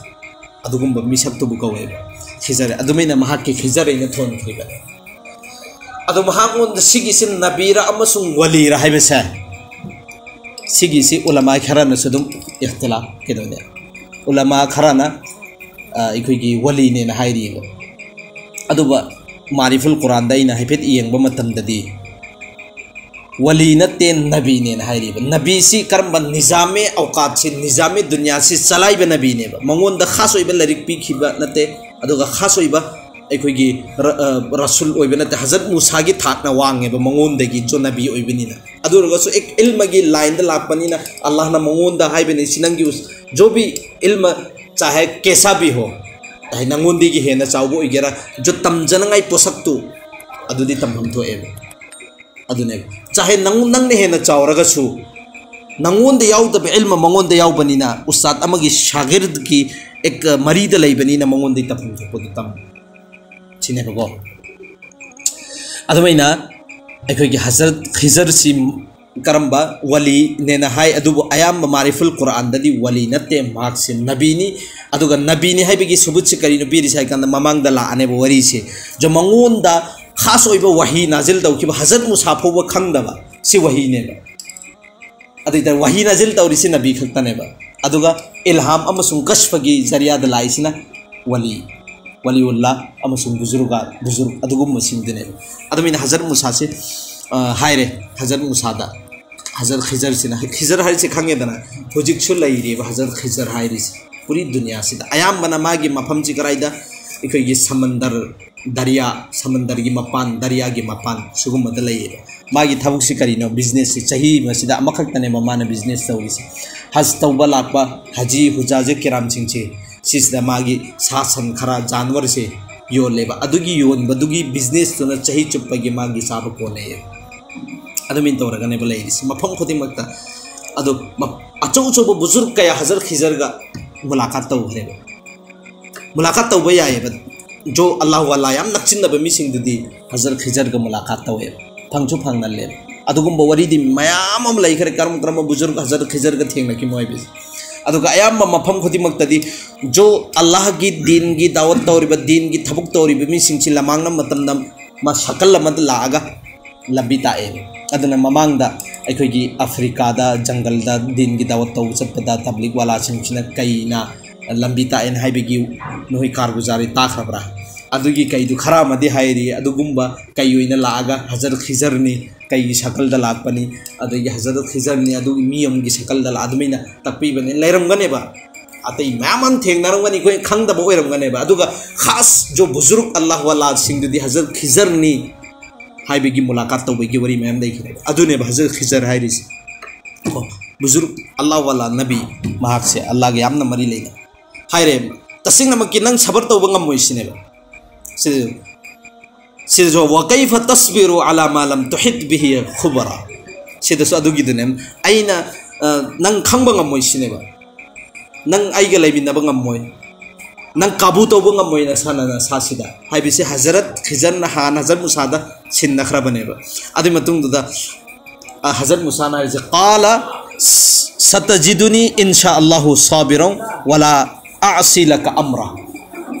ꯑꯗꯨꯒꯨꯝꯕ ꯃꯤꯁꯛꯇꯨꯕꯨ ꯀꯧꯋꯦꯕ꯫ ꯈꯤꯖꯔ, ꯑꯗꯨꯃꯥꯏꯅ ꯃꯍꯥꯛꯀꯤ ꯈꯤꯖꯔ ꯍꯥꯏꯅ ꯊꯣꯟꯈꯤꯕꯅꯦ꯫ ꯑꯗꯣ ꯃꯍꯥꯛꯉꯣꯟꯗ ꯁꯤꯒꯤꯁꯤ ꯅꯕꯤꯔ ꯑꯃꯁꯨꯡ ꯋꯂꯤꯔ ꯍꯥꯏꯕꯁꯦ, ꯁꯤꯒꯤꯁꯤ ꯎꯂꯃꯥ ꯈꯔꯅꯁꯨ ꯑꯗꯨꯝ ꯏꯈꯇꯤꯂꯥꯐ, ꯀꯩꯅꯣꯅꯦ, ꯎꯂꯃꯥ ꯈꯔꯅ, ꯑ, ꯑꯩꯈꯣꯏꯒꯤ ꯋꯂꯤꯅꯦꯅ ꯍꯥꯏꯔꯤꯑꯕ꯫ ꯑꯗꯨꯒ ꯃꯥꯔꯤꯐꯨꯜ ꯀꯨꯔꯥꯟꯗ ꯑꯩꯅ ꯍꯥꯏꯐꯦꯠ ꯌꯦꯡꯕ ꯃꯇꯝꯗꯗꯤ, ꯋꯂꯤ ꯅꯠꯇꯦ, ꯅꯕꯤꯅꯦꯅ ꯍꯥꯏꯔꯤꯕ꯫ ꯅꯕꯤꯁꯤ ꯀꯔꯝꯕ? ꯅꯤꯖꯥꯃꯦ ꯑꯧꯀꯥꯠꯁꯤ, ꯅꯤꯖꯥꯃꯦ ꯗꯨꯅꯤꯌꯥꯁꯤ ꯆꯂꯥꯏꯕ ꯅꯕꯤꯅꯦꯕ꯫ ꯃꯉꯣꯟꯗ ꯈꯥꯁ ꯑꯣꯏꯕ ꯂꯥꯏꯔꯤꯛ ꯄꯤꯈꯤꯕ ꯅꯠꯇꯦ, ꯑꯗꯨꯒ ꯈꯥꯁ ꯑꯣꯏꯕ ꯑꯩꯈꯣꯏꯒꯤ ꯔ-, ꯑ, ꯔꯁꯨꯜ ꯑꯣꯏꯕ ꯅꯠꯇꯦ꯫ ꯍꯖꯔꯠ ꯃꯨꯁꯥꯒꯤ ꯊꯥꯛꯅ ꯋꯥꯡꯉꯦꯕ ꯃꯉꯣꯟꯗꯒꯤ, ꯖꯣ ꯅꯕꯤ ꯑꯣꯏꯕꯅꯤꯅ꯫ ꯑꯗꯨ ꯑꯣꯏꯔꯒꯁꯨ ꯑꯦꯛ-, ꯏꯜꯃꯒꯤ ꯂꯥꯏꯟꯗ ꯂꯥꯛꯄꯅꯤꯅ ꯑꯜꯂꯥꯍꯅ ꯃꯉꯣꯟꯗ ꯍꯥꯏꯕꯅꯤ, "ꯁꯤ ꯅꯪꯒꯤ ꯎꯁ-, ꯖꯣ ꯚꯤ ꯏꯜꯃ ꯆꯥꯍꯦ ꯀꯦꯁꯥ ꯚꯤ ꯍꯣ", ꯍꯥꯏ, ꯅꯪꯉꯣꯟꯗꯒꯤ ꯍꯦꯟꯅ ꯆꯥꯎꯕ ꯑꯣꯏꯒꯦꯔꯥ, ꯖꯣ ꯇꯝꯖꯅꯉꯥꯏ ꯄꯣꯠꯁꯛꯇꯨ ꯑꯗꯨꯗꯤ ꯇꯝꯐꯝ ꯊꯣꯛꯑꯦꯕ꯫ ꯑꯗꯨꯅꯦꯕ, ꯆꯥꯍꯦ ꯅꯪ, ꯅꯪꯅ ꯍꯦꯟꯅ ꯆꯥꯎꯔꯒꯁꯨ, ꯅꯪꯉꯣꯟꯗ ꯌꯥꯎꯗꯕ ꯏꯜꯃ ꯃꯉꯣꯟꯗ ꯌꯥꯎꯕꯅꯤꯅ, ꯎꯁꯇꯥꯗ ꯑꯃꯒꯤ ꯁꯥꯒꯤꯔꯗꯀꯤ ꯑꯦꯛ ꯃꯔꯤꯗ ꯂꯩꯕꯅꯤꯅ, ꯃꯉꯣꯟꯗꯒꯤ ꯇꯝꯐꯝ ꯊꯣꯛꯄꯗꯨ ꯇꯝ꯫ ꯁꯤꯅꯦꯕꯀꯣ꯫ ꯑꯗꯨꯃꯥꯏꯅ ꯑꯩꯈꯣꯏꯒꯤ ꯍꯖꯔꯠ ꯈꯤꯖꯔꯁꯤ ꯀꯔꯝꯕ ꯋꯥꯂꯤꯅꯦꯅ ꯍꯥꯏ, ꯑꯗꯨꯕꯨ ꯑꯌꯥꯝꯕ ꯃꯥꯔꯤꯐꯨꯜ ꯀꯨꯔꯥꯟꯗꯗꯤ ꯋꯥꯂꯤ ꯅꯠꯇꯦ, ꯃꯍꯥꯛꯁꯦ ꯅꯕꯤꯅꯤ꯫ ꯑꯗꯨꯒ ꯅꯕꯤꯅꯤ ꯍꯥꯏꯕꯒꯤ ꯁꯨꯕꯨꯠꯁꯤ ꯀꯔꯤꯅꯣ ꯄꯤꯔꯤꯁꯦ ꯍꯥꯏ ꯀꯥꯟꯗ, ꯃꯃꯥꯡꯗ ꯂꯥꯛꯑꯅꯦꯕ ꯋꯥꯔꯤꯁꯦ꯫ ꯖꯣ ꯃꯉꯣꯟꯗ ꯈꯥꯁ ꯑꯣꯏꯕ ꯋꯥꯍꯤ ꯅꯥꯖꯤꯜ ꯇꯧꯈꯤꯕ ꯍꯖꯔꯠ ꯃꯨꯁꯥ ꯐꯥꯎꯕ ꯈꯪꯗꯕ, ꯁꯤ ꯋꯥꯍꯤꯅꯦꯕ꯫ ꯑꯗꯨ ꯑꯣꯏꯇꯥꯔꯗꯤ ꯋꯥꯍꯤ ꯅꯥꯖꯤꯜ ꯇꯧꯔꯤꯁꯤ ꯅꯕꯤ ꯈꯛꯇꯅꯦꯕ꯫ ꯑꯗꯨꯒ ꯏꯜꯍꯥꯝ ꯑꯃꯁꯨꯡ ꯀꯁꯐꯒꯤ ꯖꯔꯤꯌꯥꯗ ꯂꯥꯛꯏꯁꯤꯅ ꯋꯥꯂꯤ, ꯋꯥꯂꯤꯎꯜꯂꯥ ꯑꯃꯁꯨꯡ ꯕꯨꯖꯨꯔꯒ, ꯕꯨꯖꯨꯔꯒ ꯑꯗꯨꯒꯨꯝꯕꯁꯤꯡꯗꯨꯅꯦꯕ꯫ ꯑꯗꯨꯃꯥꯏꯅ ꯍꯖꯔꯠ ꯃꯨꯁꯥꯁꯤ, ꯑ, ꯍꯥꯏꯔꯦ, ꯍꯖꯔꯠ ꯃꯨꯁꯥꯗ, ꯍꯖꯔꯠ ꯈꯤꯖꯔꯁꯤꯅ, ꯈꯤꯖꯔ ꯍꯥꯏꯔꯤꯁꯦ ꯈꯪꯉꯦꯗꯅ, ꯍꯧꯖꯤꯛꯁꯨ ꯂꯩꯔꯤꯕ ꯍꯖꯔꯠ ꯈꯤꯖꯔ ꯍꯥꯏꯔꯤꯁꯦ ꯄꯨꯔꯤ ꯗꯨꯅꯤꯌꯥꯁꯤꯗ꯫ ꯑꯌꯥꯝꯕꯅ ꯃꯥꯒꯤ ꯃꯐꯝꯁꯤ ꯀꯗꯥꯏꯗ? ꯑꯩꯈꯣꯏꯒꯤ ꯁꯃꯟꯗꯔ, ꯗꯔꯤꯌꯥ, ꯁꯃꯟꯗꯔꯒꯤ ꯃꯄꯥꯟ, ꯗꯔꯤꯌꯥꯒꯤ ꯃꯄꯥꯟ ꯁꯤꯒꯨꯝꯕꯗ ꯂꯩꯌꯦꯕ꯫ ꯃꯥꯒꯤ ꯊꯕꯛꯁꯤ ꯀꯔꯤꯅꯣ? ꯕꯤꯖꯤꯅꯦꯁꯁꯤ ꯆꯍꯤ ꯑꯃꯁꯤꯗ ꯑꯃꯈꯛꯇꯅꯦꯕ ꯃꯥꯅ ꯕꯤꯖꯤꯅꯦꯁ ꯇꯧꯔꯤꯁꯦ꯫ ꯍꯖ ꯇꯧꯕ ꯂꯥꯛꯄ ꯍꯖꯤ ꯍꯨꯖꯥꯖꯦ ꯀꯤꯔꯥꯝꯁꯤꯡꯁꯦ, ꯁꯤꯁꯤꯗ ꯃꯥꯒꯤ ꯁꯥ ꯁꯟ ꯈꯔ, ꯖꯥꯟꯋꯔꯁꯦ ꯌꯣꯜꯂꯦꯕ꯫ ꯑꯗꯨꯒꯤ ꯌꯣꯟꯕꯗꯨꯒꯤ ꯕꯤꯖꯤꯅꯦꯁꯇꯨꯅ ꯆꯍꯤ ꯆꯨꯞꯄꯒꯤ ꯃꯥꯒꯤ ꯆꯥꯕ ꯀꯣꯟꯅꯩꯌꯦꯕ꯫ ꯑꯗꯨꯃꯥꯏꯅ ꯇꯧꯔꯒꯅꯦꯕ ꯂꯩꯔꯤꯁꯦ ꯃꯐꯝ ꯈꯨꯗꯤꯡꯃꯛꯇ꯫ ꯑꯗꯣ ꯃ-, ꯑꯆꯧ ꯑꯆꯧꯕ ꯕꯨꯖꯨꯔꯒ ꯀꯌꯥ ꯍꯖꯔꯠ ꯈꯤꯖꯔꯒ ꯃꯨꯂꯥꯀꯥꯠ ꯇꯧꯈ꯭ꯔꯦꯕ꯫ ꯃꯨꯂꯥꯀꯥꯠ ꯇꯧꯕ ꯌꯥꯏꯌꯦꯕ꯫ ꯖꯣ ꯑꯜꯂꯥꯍꯨ ꯑꯜꯂꯥ ꯌꯥꯝ ꯅꯛꯁꯤꯟꯅꯕ ꯃꯤꯁꯤꯡꯗꯨꯗꯤ ꯍꯖꯔꯠ ꯈꯤꯖꯔꯒ ꯃꯨꯂꯥꯀꯥꯠ ꯇꯧꯋꯦꯕ, ꯐꯪꯁꯨ ꯐꯪꯅꯜꯂꯦꯕ꯫ ꯑꯗꯨꯒꯨꯝꯕ ꯋꯥꯔꯤꯗꯤ ꯃꯌꯥꯝ ꯑꯃ ꯂꯩꯈ꯭ꯔꯦ, ꯀꯔꯝ ꯀꯔꯝꯕ ꯕꯨꯖꯨꯔꯒ ꯍꯖꯔꯠ ꯈꯤꯖꯔꯒ ꯊꯦꯡꯅꯈꯤꯕ ꯍꯥꯏꯕꯁꯦ꯫ ꯑꯗꯨꯒ ꯑꯌꯥꯝꯕ ꯃꯐꯝ ꯈꯨꯗꯤꯡꯃꯛꯇꯗꯤ ꯖꯣ ꯑꯜꯂꯥꯍꯒꯤ ꯗꯤꯟꯒꯤ ꯗꯥꯋꯠ ꯇꯧꯔꯤꯕ, ꯗꯤꯟꯒꯤ ꯊꯕꯛ ꯇꯧꯔꯤꯕ ꯃꯤꯁꯤꯡꯁꯤ ꯂꯃꯥꯡꯅ ꯃꯇꯝꯗ ꯃꯥ ꯁꯀꯜ ꯑꯃꯗ ꯂꯥꯛꯑꯒ ꯂꯝꯕꯤ ꯇꯥꯛꯑꯦ꯫ ꯑꯗꯨꯅ ꯃꯃꯥꯡꯗ ꯑꯩꯈꯣꯏꯒꯤ ꯑꯐ꯭ꯔꯤꯀꯥꯗ ꯖꯪꯒꯜꯗ ꯗꯤꯟꯒꯤ ꯗꯥꯋꯠ ꯇꯧꯕ ꯆꯠꯄꯗ ꯇꯕ꯭ꯂꯤꯛ ꯋꯥꯂꯥꯁꯤꯡꯁꯤꯅ ꯀꯩꯅ ꯂꯝꯕꯤ ꯇꯥꯛꯑꯦꯅ ꯍꯥꯏꯕꯒꯤ ꯅꯈꯣꯏ ꯀꯥꯔꯒꯨꯖꯥꯔꯤ ꯇꯥꯈ꯭ꯔꯕ꯭ꯔꯥ? ꯑꯗꯨꯒꯤ ꯀꯩꯗꯨ ꯈꯔ ꯑꯃꯗꯤ ꯍꯥꯏꯔꯤ꯫ ꯑꯗꯨꯒꯨꯝꯕ ꯀꯩ ꯑꯣꯏꯅ ꯂꯥꯛꯑꯒ ꯍꯖꯔꯠ ꯈꯤꯖꯔꯅꯤ, ꯀꯩꯒꯤ ꯁꯀꯜꯗ ꯂꯥꯛꯄꯅꯤ, ꯑꯗꯒꯤ ꯍꯖꯔꯠ ꯈꯤꯖꯔꯅꯤ, ꯑꯗꯨꯒꯤ ꯃꯤ ꯑꯃꯒꯤ ꯁꯀꯜꯗ ꯂꯥꯛ-, ꯑꯗꯨꯃꯥꯏꯅ ꯇꯥꯛꯄꯤꯕꯅꯤ꯫ ꯂꯩꯔꯝꯒꯅꯦꯕ, ꯑꯇꯩ ꯃꯌꯥꯝ ꯑꯃ ꯊꯦꯡꯅꯔꯝꯒꯅꯤ, ꯑꯩꯈꯣꯏ ꯈꯪꯗꯕ ꯑꯣꯏꯔꯝꯒꯅꯦꯕ꯫ ꯑꯗꯨꯒ ꯈꯥꯁ ꯖꯣ ꯕꯨꯖꯨꯔꯨꯛ ꯑꯜꯂꯥꯍ ꯋꯥꯂꯥꯁꯤꯡꯗꯨꯗꯤ ꯍꯖꯔꯠ ꯈꯤꯖꯔꯅꯤ ꯍꯥꯏꯕꯒꯤ ꯃꯨꯂꯥꯀꯥꯠ ꯇꯧꯕꯒꯤ ꯋꯥꯔꯤ ꯃꯌꯥꯝ ꯂꯩꯈ꯭ꯔꯦꯕ꯫ ꯑꯗꯨꯅꯦꯕ ꯍꯖꯔꯠ ꯈꯤꯖꯔ ꯍꯥꯏꯔꯤꯁꯦ꯫ ꯀꯣ, ꯕꯨꯖꯨꯔꯨꯛ ꯑꯜꯂꯥꯍ ꯋꯥꯂꯥ ꯅꯕꯤ, ꯃꯍꯥꯛꯁꯦ ꯑꯜꯂꯥꯍꯒ ꯌꯥꯝꯅ ꯃꯔꯤ ꯂꯩꯅ ꯍꯥꯏꯔꯦ꯫ ꯇꯁꯦꯡꯅꯃꯛꯀꯤ ꯅꯪ ꯁꯕꯔ ꯇꯧꯕ ꯉꯝꯃꯣꯏ ꯁꯤꯅꯦꯕ꯫ ꯁꯤ ꯁꯤꯗꯁꯨ "ꯋꯀꯩꯐ ꯇꯁꯕꯤꯔꯨ ꯑꯂꯥ ꯃꯥ ꯂꯝ ꯇꯨꯍꯤꯠ ꯕꯤꯍꯤ ꯈꯨꯕꯔꯥ"꯫ ꯁꯤꯗꯁꯨ ꯑꯗꯨꯒꯤꯗꯨꯅꯦ, ꯑꯩꯅ, ꯑ, "ꯅꯪ ꯈꯪꯕ ꯉꯝꯃꯣꯏ" ꯁꯤꯅꯦꯕ, "ꯅꯪ ꯑꯩꯒ ꯂꯩꯃꯤꯟꯅꯕ ꯉꯝꯃꯣꯏ, ꯅꯪ ꯀꯥꯕꯨ ꯇꯧꯕ ꯉꯝꯃꯣꯏ ꯅꯁꯥꯅ ꯅꯁꯥꯁꯤꯗ" ꯍꯥꯏꯕꯁꯤ ꯍꯖꯔꯠ ꯈꯤꯖꯔꯅ ꯍꯥꯟꯅ ꯍꯖꯔꯠ ꯃꯨꯁꯥꯗ ꯁꯤꯟꯅꯈ꯭ꯔꯕꯅꯦꯕ꯫ ꯑꯗꯨꯒꯤ ꯃꯇꯨꯡꯗꯨꯗ, ꯑ, ꯍꯖꯔꯠ ꯃꯨꯁꯥꯅ ꯍꯥꯏꯔꯤꯁꯦ, "ꯀꯥꯂ ꯁꯇꯖꯤꯗꯨꯅꯤ ꯏꯟꯁꯥ ꯑꯜꯂꯥꯍꯨ ꯁꯥꯕꯤꯔꯣꯡ ꯋꯥꯂꯥ ꯑꯁꯤ ꯂꯀ ꯑꯝꯔꯥ"꯫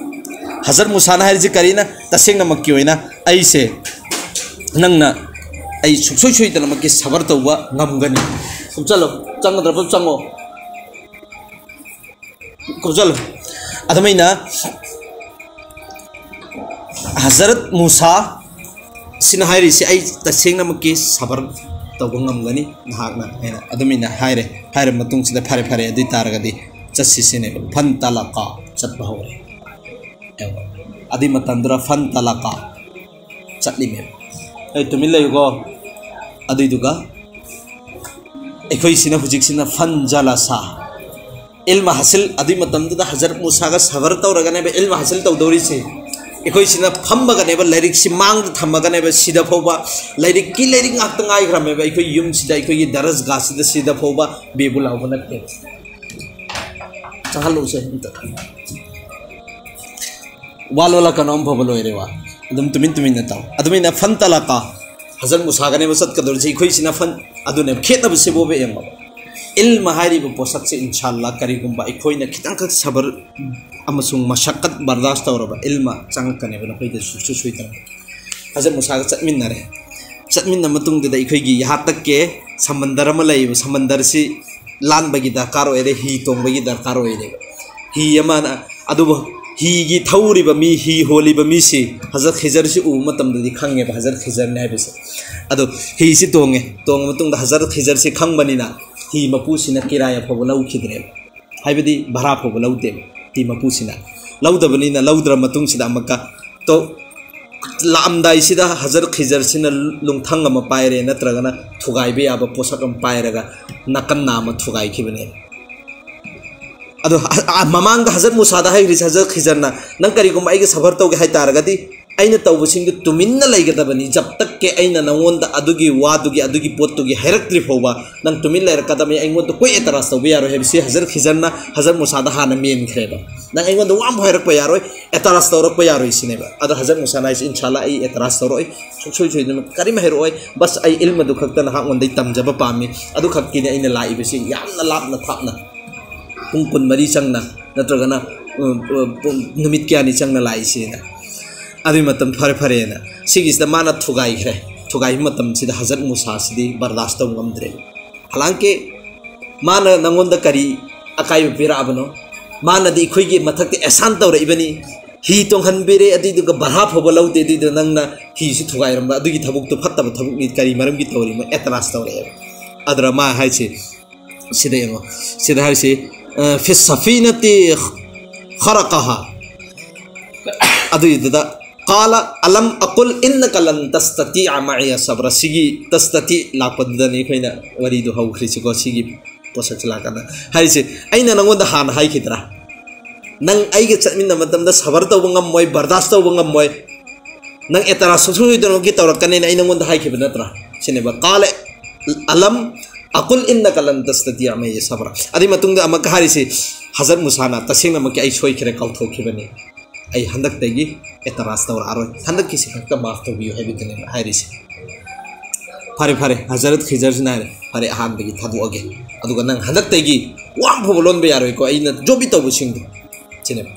ꯍꯖꯔꯠ ꯃꯨꯁꯥꯅ ꯍꯥꯏꯔꯤꯁꯤ ꯀꯔꯤꯅ? ꯇꯁꯦꯡꯅꯃꯛꯀꯤ ꯑꯣꯏꯅ ꯑꯩꯁꯦ, ꯅꯪꯅ ꯑꯩ ꯁꯨꯡꯁꯣꯏ ꯁꯣꯏꯗꯅꯃꯛꯀꯤ ꯁꯕꯔ ꯇꯧꯕ ꯉꯝꯒꯅꯤ꯫ ꯀꯨꯞꯆꯜꯂꯣ, ꯆꯪꯒꯗ꯭ꯔꯕ ꯆꯪꯉꯣ, ꯀꯨꯞꯆꯜꯂꯣ꯫ ꯑꯗꯨꯃꯥꯏꯅ ꯍꯖꯔꯠ ꯃꯨꯁꯥ ꯁꯤꯅ ꯍꯥꯏꯔꯤꯁꯤ, "ꯑꯩ ꯇꯁꯦꯡꯅꯃꯛꯀꯤ ꯁꯕꯔ ꯇꯧꯕ ꯉꯝꯒꯅꯤ ꯅꯍꯥꯛꯅ" ꯍꯥꯏꯅ ꯑꯗꯨꯃꯥꯏꯅ ꯍꯥꯏꯔꯦ꯫ ꯍꯥꯏꯔꯕ ꯃꯇꯨꯡꯁꯤꯗ, "ꯐꯔꯦ, ꯐꯔꯦ, ꯑꯗꯨ ꯑꯣꯏ ꯇꯥꯔꯒꯗꯤ ꯆꯠꯁꯤ" ꯁꯤꯅꯦꯕ꯫ ꯐꯟ ꯇꯂꯥꯀꯥ, ꯆꯠꯄ ꯍꯧꯔꯦ꯫ ꯑꯗꯨꯏ ꯃꯇꯝꯗꯨꯗ ꯐꯟ ꯇꯂꯥꯀꯥ, ꯆꯠꯂꯤꯃꯦꯕ꯫ ꯑꯩ ꯇꯨꯃꯤꯟ ꯂꯩꯌꯨꯀꯣ꯫ ꯑꯗꯨꯏꯗꯨꯒ ꯑꯩꯈꯣꯏꯁꯤꯅ ꯍꯧꯖꯤꯛꯁꯤꯅ ꯐꯟ ꯖꯂꯁꯥ, ꯏꯜꯃ ꯍꯥꯁꯤꯜ, ꯑꯗꯨꯏ ꯃꯇꯝꯗꯨꯗ ꯍꯖꯔꯠ ꯃꯨꯁꯥꯒ ꯁꯕꯔ ꯇꯧꯔꯒꯅꯦꯕ ꯏꯜꯃ ꯍꯥꯁꯤꯜ ꯇꯧꯗꯧꯔꯤꯁꯦ꯫ ꯑꯩꯈꯣꯏꯁꯤꯅ ꯐꯝꯃꯒꯅꯦꯕ, ꯂꯥꯏꯔꯤꯛꯁꯤ ꯃꯥꯡꯗ ꯊꯝꯃꯒꯅꯦꯕ, ꯁꯤꯗ ꯐꯥꯎꯕ ꯂꯥꯏꯔꯤꯛꯀꯤ ꯂꯥꯏꯔꯤꯛ ꯉꯥꯛꯇ ꯉꯥꯏꯈ꯭ꯔꯃꯦꯕ꯫ ꯑꯩꯈꯣꯏ ꯌꯨꯝꯁꯤꯗ, ꯑꯩꯈꯣꯏꯒꯤ ꯗꯔꯁꯒꯥꯁꯤꯗ, ꯁꯤꯗ ꯐꯥꯎꯕ ꯕꯦꯕꯨ ꯂꯥꯎꯕ ꯅꯠꯇꯦ꯫ ꯆꯪꯍꯜꯂꯛꯎꯁꯦ ꯑꯝꯇ꯫ ꯋꯥ ꯂꯣꯜꯂꯛꯀꯅꯣ, ꯑꯃ ꯐꯥꯎꯕ ꯂꯣꯏꯔꯦ ꯋꯥ꯫ ꯑꯗꯨꯝ ꯇꯨꯃꯤꯟ ꯇꯨꯃꯤꯟꯅ ꯇꯥꯎ꯫ ꯑꯗꯨꯃꯥꯏꯅ ꯐꯟ ꯇꯂꯥꯀꯥ, ꯍꯖꯔꯠ ꯃꯨꯁꯥꯒꯅꯦꯕ ꯆꯠꯀꯗꯧꯔꯤꯁꯦ, ꯑꯩꯈꯣꯏꯁꯤꯅ ꯐꯟ, ꯑꯗꯨꯅꯦꯕ ꯈꯦꯠꯅꯕꯁꯤꯕꯨꯕ ꯌꯦꯡꯉꯣ꯫ ꯏꯜꯃ ꯍꯥꯏꯔꯤꯕ ꯄꯣꯠꯁꯛꯁꯦ, ꯏꯟꯁꯥꯜꯂꯥ, ꯀꯔꯤꯒꯨꯝꯕ ꯑꯩꯈꯣꯏꯅ ꯈꯤꯇꯪꯈꯛ ꯁꯕꯔ ꯑꯃꯁꯨꯡ ꯃꯁꯛꯀꯠ ꯕꯔꯗꯥꯁ ꯇꯧꯔꯕ, ꯏꯜꯃ ꯆꯪꯉꯛꯀꯅꯦꯕ ꯅꯈꯣꯏꯗ ꯁꯨꯡꯁꯣꯏ ꯁꯣꯏꯗꯅ꯫ ꯍꯖꯔꯠ ꯃꯨꯁꯥꯒ ꯆꯠꯃꯤꯟꯅꯔꯦ꯫ ꯆꯠꯃꯤꯟꯅ ꯃꯇꯨꯡꯗꯨꯗ ꯑꯩꯈꯣꯏꯒꯤ ꯌꯍꯥ ꯇꯛꯀꯦ ꯁꯃꯟꯗꯔ ꯑꯃ ꯂꯩꯌꯦꯕ, ꯁꯃꯟꯗꯔꯁꯤ ꯂꯥꯟꯕꯒꯤ ꯗꯔꯀꯥꯔ ꯑꯣꯏꯔꯦ, ꯍꯤ ꯇꯣꯡꯕꯒꯤ ꯗꯔꯀꯥꯔ ꯑꯣꯏꯔꯦꯕ꯫ ꯍꯤ ꯑꯃꯅ, ꯑꯗꯨꯕꯨ ꯍꯤꯒꯤ ꯊꯧꯔꯤꯕ ꯃꯤ, ꯍꯤ ꯍꯣꯜꯂꯤꯕ ꯃꯤꯁꯤ ꯍꯖꯔꯠ ꯈꯤꯖꯔꯁꯤ ꯎꯕ ꯃꯇꯝꯗꯗꯤ ꯈꯪꯉꯦꯕ ꯍꯖꯔꯠ ꯈꯤꯖꯔꯅꯤ ꯍꯥꯏꯕꯁꯦ꯫ ꯑꯗꯣ ꯍꯤꯁꯤ ꯇꯣꯡꯉꯦ, ꯇꯣꯡꯉ ꯃꯇꯨꯡꯗ ꯍꯖꯔꯠ ꯈꯤꯖꯔꯁꯤ ꯈꯪꯕꯅꯤꯅ ꯍꯤ ꯃꯄꯨꯁꯤꯅ ꯀꯤꯔꯥꯏ ꯑꯐꯥꯎꯕ ꯂꯧꯈꯤꯗ꯭ꯔꯦꯕ, ꯍꯥꯏꯕꯗꯤ ꯚꯔꯥ ꯐꯥꯎꯕ ꯂꯧꯗꯦꯕ ꯍꯤ ꯃꯄꯨꯁꯤꯅ꯫ ꯂꯧꯗꯕꯅꯤꯅ, ꯂꯧꯗ꯭ꯔ ꯃꯇꯨꯡꯁꯤꯗ ꯑꯃꯨꯛꯀ ꯇꯣ-, ꯂꯥꯛꯑꯝꯗꯥꯏꯁꯤꯗ ꯍꯖꯔꯠ ꯈꯤꯖꯔꯁꯤꯅ ꯂꯨꯡꯊꯪ ꯑꯃ ꯄꯥꯏꯔꯦ, ꯅꯠꯇ꯭ꯔꯒꯅ ꯊꯨꯒꯥꯏꯕ ꯌꯥꯕ ꯄꯣꯠꯁꯛ ꯑꯃ ꯄꯥꯏꯔꯒ ꯅꯥꯀꯟ ꯅꯥꯝꯃ ꯊꯨꯒꯥꯏꯈꯤꯕꯅꯦ꯫ ꯑꯗꯣ ꯍ-, ꯑ, ꯃꯃꯥꯡꯗ ꯍꯖꯔꯠ ꯃꯨꯁꯥꯗ ꯍꯥꯏꯈ꯭ꯔꯤꯁꯦ, ꯍꯖꯔꯠ ꯈꯤꯖꯔꯅ, "ꯅꯪ ꯀꯔꯤꯒꯨꯝꯕ ꯑꯩꯒ ꯁꯐꯔ ꯇꯧꯒꯦ ꯍꯥꯏ ꯇꯥꯔꯒꯗꯤ ꯑꯩꯅ ꯇꯧꯕꯁꯤꯡꯗꯨ ꯇꯨꯃꯤꯟꯅ ꯂꯩꯒꯗꯕꯅꯤ꯫ ꯖꯕ ꯇꯛ ꯀꯦ ꯑꯩꯅ ꯅꯪꯉꯣꯟꯗ ꯑꯗꯨꯒꯤ ꯋꯥꯗꯨꯒꯤ, ꯑꯗꯨꯒꯤ ꯄꯣꯠꯇꯨꯒꯤ ꯍꯥꯏꯔꯛꯇ꯭ꯔꯤ ꯐꯥꯎꯕ ꯅꯪ ꯇꯨꯃꯤꯟ ꯂꯩꯔꯛꯀꯗꯕꯅꯤ, ꯑꯩꯉꯣꯟꯗ ꯀꯣꯏ ꯑꯦꯇꯔꯥꯁ ꯇꯧꯕ ꯌꯥꯔꯣꯏ ꯍꯥꯏꯕꯁꯤ ꯍꯖꯔꯠ ꯈꯤꯖꯔꯅ ꯍꯖꯔꯠ ꯃꯨꯁꯥꯗ ꯍꯥꯟꯅ ꯃꯦꯟꯈ꯭ꯔꯦꯕ꯫ ꯅꯪ ꯑꯩꯉꯣꯟꯗ ꯋꯥ ꯑꯃ ꯍꯥꯏꯔꯛꯄ ꯌꯥꯔꯣꯏ, ꯑꯦꯇꯔꯥꯁ ꯇꯧꯔꯛꯄ ꯌꯥꯔꯣꯏ ꯁꯤꯅꯦꯕ꯫ ꯑꯗꯣ ꯍꯖꯔꯠ ꯃꯨꯁꯥꯅ ꯍꯥꯏꯁꯦ, "ꯏꯟꯁꯥꯜꯂꯥ ꯑꯩ ꯑꯦꯇꯔꯥꯁ ꯇꯧꯔꯛꯑꯣꯏ, ꯁꯨꯡꯁꯣꯏ ꯁꯣꯏꯗꯅ ꯀꯔꯤꯝ ꯍꯥꯏꯔꯛꯑꯣꯏ, ꯕꯁ ꯑꯩ ꯏꯜꯃꯗꯨ ꯈꯛꯇ ꯅꯍꯥꯛꯉꯣꯟꯗꯩ ꯇꯝꯖꯕ ꯄꯥꯝꯃꯤ, ꯑꯗꯨꯈꯛꯀꯤꯅꯤ ꯑꯩꯅ ꯂꯥꯛꯏꯕꯁꯤ ꯌꯥꯝꯅ ꯂꯥꯞꯅ ꯊꯥꯞꯅ, ꯄꯨꯡ ꯀꯨꯟꯃꯔꯤ ꯆꯪꯅ ꯅꯠꯇ꯭ꯔꯒꯅ ꯎꯝ, ꯎꯝ, ꯄꯨꯡ, ꯅꯨꯃꯤꯠ ꯀꯌꯥꯅꯤ ꯆꯪꯅ ꯂꯥꯛꯏꯁꯦꯅ"꯫ ꯑꯗꯨꯒꯤ ꯃꯇꯝ ꯐꯔꯦ ꯐꯔꯦꯅ ꯁꯤꯒꯤꯁꯤꯗ ꯃꯥꯅ ꯊꯨꯒꯥꯏꯈ꯭ꯔꯦ꯫ ꯊꯨꯒꯥꯏꯕ ꯃꯇꯝꯁꯤꯗ ꯍꯖꯔꯠ ꯃꯨꯁꯥꯁꯤꯗꯤ ꯕꯔꯗꯥꯁ ꯇꯧꯕ ꯉꯝꯗ꯭ꯔꯦ꯫ ꯍꯂꯥꯡꯀꯤ ꯃꯥꯅ ꯅꯪꯉꯣꯟꯗ ꯀꯔꯤ ꯑꯀꯥꯏꯕ ꯄꯤꯔꯛꯑꯕꯅꯣ? ꯃꯥꯅꯗꯤ ꯑꯩꯈꯣꯏꯒꯤ ꯃꯊꯛꯇ ꯑꯦꯁꯥꯟ ꯇꯧꯔꯛꯏꯕꯅꯤ, ꯍꯤ ꯇꯣꯡꯍꯟꯕꯤꯔꯦ, ꯑꯗꯨꯏꯗꯨꯒ ꯚꯔꯥ ꯐꯥꯎꯕ ꯂꯧꯗꯦ, ꯑꯗꯨꯏꯗꯨ ꯅꯪꯅ ꯍꯤꯁꯨ ꯊꯨꯒꯥꯏꯔꯝꯕ, ꯑꯗꯨꯒꯤ ꯊꯕꯛꯇꯨ ꯐꯠꯇꯕ ꯊꯕꯛꯅꯤ, ꯀꯔꯤ ꯃꯔꯝꯒꯤ ꯇꯧꯔꯤꯅꯣ? ꯑꯦꯇꯔꯥꯁ ꯇꯧꯔꯛꯑꯦꯕ꯫ ꯑꯗꯨꯗ ꯃꯥ ꯍꯥꯏꯁꯦ, ꯁꯤꯗ ꯌꯦꯡꯉꯣ, ꯁꯤꯗ ꯍꯥꯏꯔꯤꯁꯤ, "ꯐꯤ ꯁꯐꯤꯅꯇꯤ ꯈꯔꯀꯍꯥ"꯫ ꯑꯗꯨꯏꯗꯨꯗ "ꯀꯥꯂ ꯑꯂꯝ ꯑꯀꯨꯜ ꯏꯟꯅ ꯀꯂꯟ ꯇꯁꯇꯇꯤ ꯑꯃꯥꯏꯌ ꯁꯕ꯭ꯔ"꯫ ꯁꯤꯒꯤ "ꯇꯁꯇꯇꯤ" ꯂꯥꯛꯄꯗꯨꯗꯅꯤ ꯑꯩꯈꯣꯏꯅ ꯋꯥꯔꯤꯗꯨ ꯍꯧꯈ꯭ꯔꯤꯁꯤꯀꯣ꯫ ꯁꯤꯒꯤ ꯄꯣꯠꯁꯛꯁꯤ ꯂꯥꯛꯀꯥꯟꯗ ꯍꯥꯏꯔꯤꯁꯦ, "ꯑꯩꯅ ꯅꯪꯉꯣꯟꯗ ꯍꯥꯟꯅ ꯍꯥꯏꯈꯤꯗ꯭ꯔꯥ, ꯅꯪ ꯑꯩꯒ ꯆꯠꯃꯤꯟꯅꯕ ꯃꯇꯝꯗ ꯁꯕꯔ ꯇꯧꯕ ꯉꯝꯃꯣꯏ, ꯕꯔꯗꯥꯁ ꯇꯧꯕ ꯉꯝꯃꯣꯏ, ꯅꯪ ꯑꯦꯇꯔꯥꯁ ꯁꯨꯡꯁꯣꯏꯗꯅꯃꯛꯀꯤ ꯇꯧꯔꯛꯀꯅꯤꯅ ꯑꯩ ꯅꯪꯉꯣꯟꯗ ꯍꯥꯏꯈꯤꯕ ꯅꯠꯇ꯭ꯔꯥ?" ꯁꯤꯅꯦꯕ꯫ "ꯀꯥꯂ ꯑꯂꯝ ꯑꯀꯨꯜ ꯏꯟꯅ ꯀꯂꯟ ꯇꯁꯇꯇꯤ ꯑꯃꯥꯏꯌ ꯁꯕ꯭ꯔ"꯫ ꯑꯗꯨꯏ ꯃꯇꯨꯡꯗ ꯑꯃꯨꯛꯀ ꯍꯥꯏꯔꯤꯁꯤ, ꯍꯖꯔꯠ ꯃꯨꯁꯥꯅ, "ꯇꯁꯦꯡꯅꯃꯛꯀꯤ ꯑꯩ ꯁꯣꯏꯈ꯭ꯔꯦ, ꯀꯥꯎꯊꯣꯛꯈꯤꯕꯅꯤ, ꯑꯩ ꯍꯟꯗꯛꯇꯒꯤ ꯑꯦꯇꯔꯥꯁ ꯇꯧꯔꯛꯑꯔꯣꯏ, ꯍꯟꯗꯛꯀꯤꯁꯤ ꯈꯛꯇ ꯃꯥꯐ ꯇꯧꯕꯤꯌꯨ" ꯍꯥꯏꯕꯗꯨꯅꯦꯕ ꯍꯥꯏꯔꯤꯁꯦ꯫ ꯐꯔꯦ ꯐꯔꯦ, ꯍꯖꯔꯠ ꯈꯤꯖꯔꯁꯤꯅ ꯍꯥꯏꯔꯦ, "ꯐꯔꯦ, ꯑꯍꯥꯟꯕꯒꯤ ꯊꯥꯗꯣꯛꯑꯒꯦ, ꯑꯗꯨꯒ ꯅꯪ ꯍꯟꯗꯛꯇꯒꯤ ꯋꯥ ꯑꯃ ꯐꯥꯎꯕ ꯂꯣꯟꯕ ꯌꯥꯔꯣꯏꯀꯣ, ꯑꯩꯅ ꯖꯣꯕꯤ ꯇꯧꯕꯁꯤꯡꯗꯣ"꯫ ꯁꯤꯅꯦꯕ꯫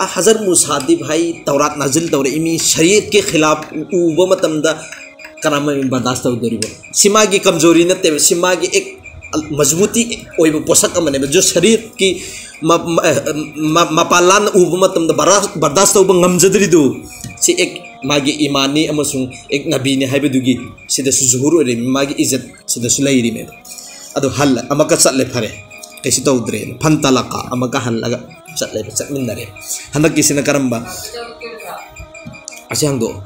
ꯑ, ꯍꯖꯔꯠ ꯃꯨꯁꯥꯗꯤ ꯚꯥꯏ, ꯇꯧꯔꯥꯠ ꯅꯥꯖꯤꯜ ꯇꯧꯔꯛꯏ ꯃꯤ, ꯁꯔꯤꯌꯠꯀꯤ ꯈꯤꯂꯥꯐ ꯎꯕ ꯃꯇꯝꯗ ꯀꯔꯝꯍꯥꯏꯅ ꯕꯔꯗꯥꯁ ꯇꯧꯗꯣꯔꯤꯕ? ꯁꯤ ꯃꯥꯒꯤ ꯀꯝꯖꯣꯔꯤ ꯅꯠꯇꯦꯕ, ꯁꯤ ꯃꯥꯒꯤ ꯑꯦꯛ ꯃꯖꯕꯨꯇꯤ ꯑꯣꯏꯕ ꯄꯣꯠꯁꯛ ꯑꯃꯅꯦꯕ꯫ ꯖꯣ ꯁꯔꯤꯌꯠꯀꯤ ꯃ-, ꯃ-, ꯃ-, ꯃꯄꯥꯟ ꯂꯥꯟꯅ ꯎꯕ ꯃꯇꯝꯗ ꯕꯔꯥ-, ꯕꯔꯗꯥꯁ ꯇꯧꯕ ꯉꯝꯖꯗ꯭ꯔꯤꯗꯨ, ꯁꯤ ꯑꯦꯛ ꯃꯥꯒꯤ ꯏꯃꯥꯟꯅꯤ ꯑꯃꯁꯨꯡ ꯑꯦꯛ ꯅꯕꯤꯅꯤ ꯍꯥꯏꯕꯗꯨꯒꯤ ꯁꯤꯗꯁꯨ ꯖꯨꯍꯨꯔ ꯑꯣꯏꯔꯤꯕ, ꯃꯥꯒꯤ ꯏꯖꯠ ꯁꯤꯗꯁꯨ ꯂꯩꯔꯤꯃꯦꯕ꯫ ꯑꯗꯨ ꯍꯜꯂ ꯑꯃꯨꯛꯀ ꯆꯠꯂꯦ, ꯐꯔꯦ, ꯀꯩꯁꯨ ꯇꯧꯗ꯭ꯔꯦ꯫ ꯐꯟꯇꯂꯀ ꯑꯃꯨꯛꯀ ꯍꯜꯂꯒ ꯆꯠꯂꯦꯕ, ꯆꯠꯃꯤꯟꯅꯔꯦ꯫ ꯍꯟꯗꯛꯀꯤꯁꯤꯅ ꯀꯔꯝꯕ? ꯑꯁꯤ ꯍꯪꯗꯣꯛꯑꯣ꯫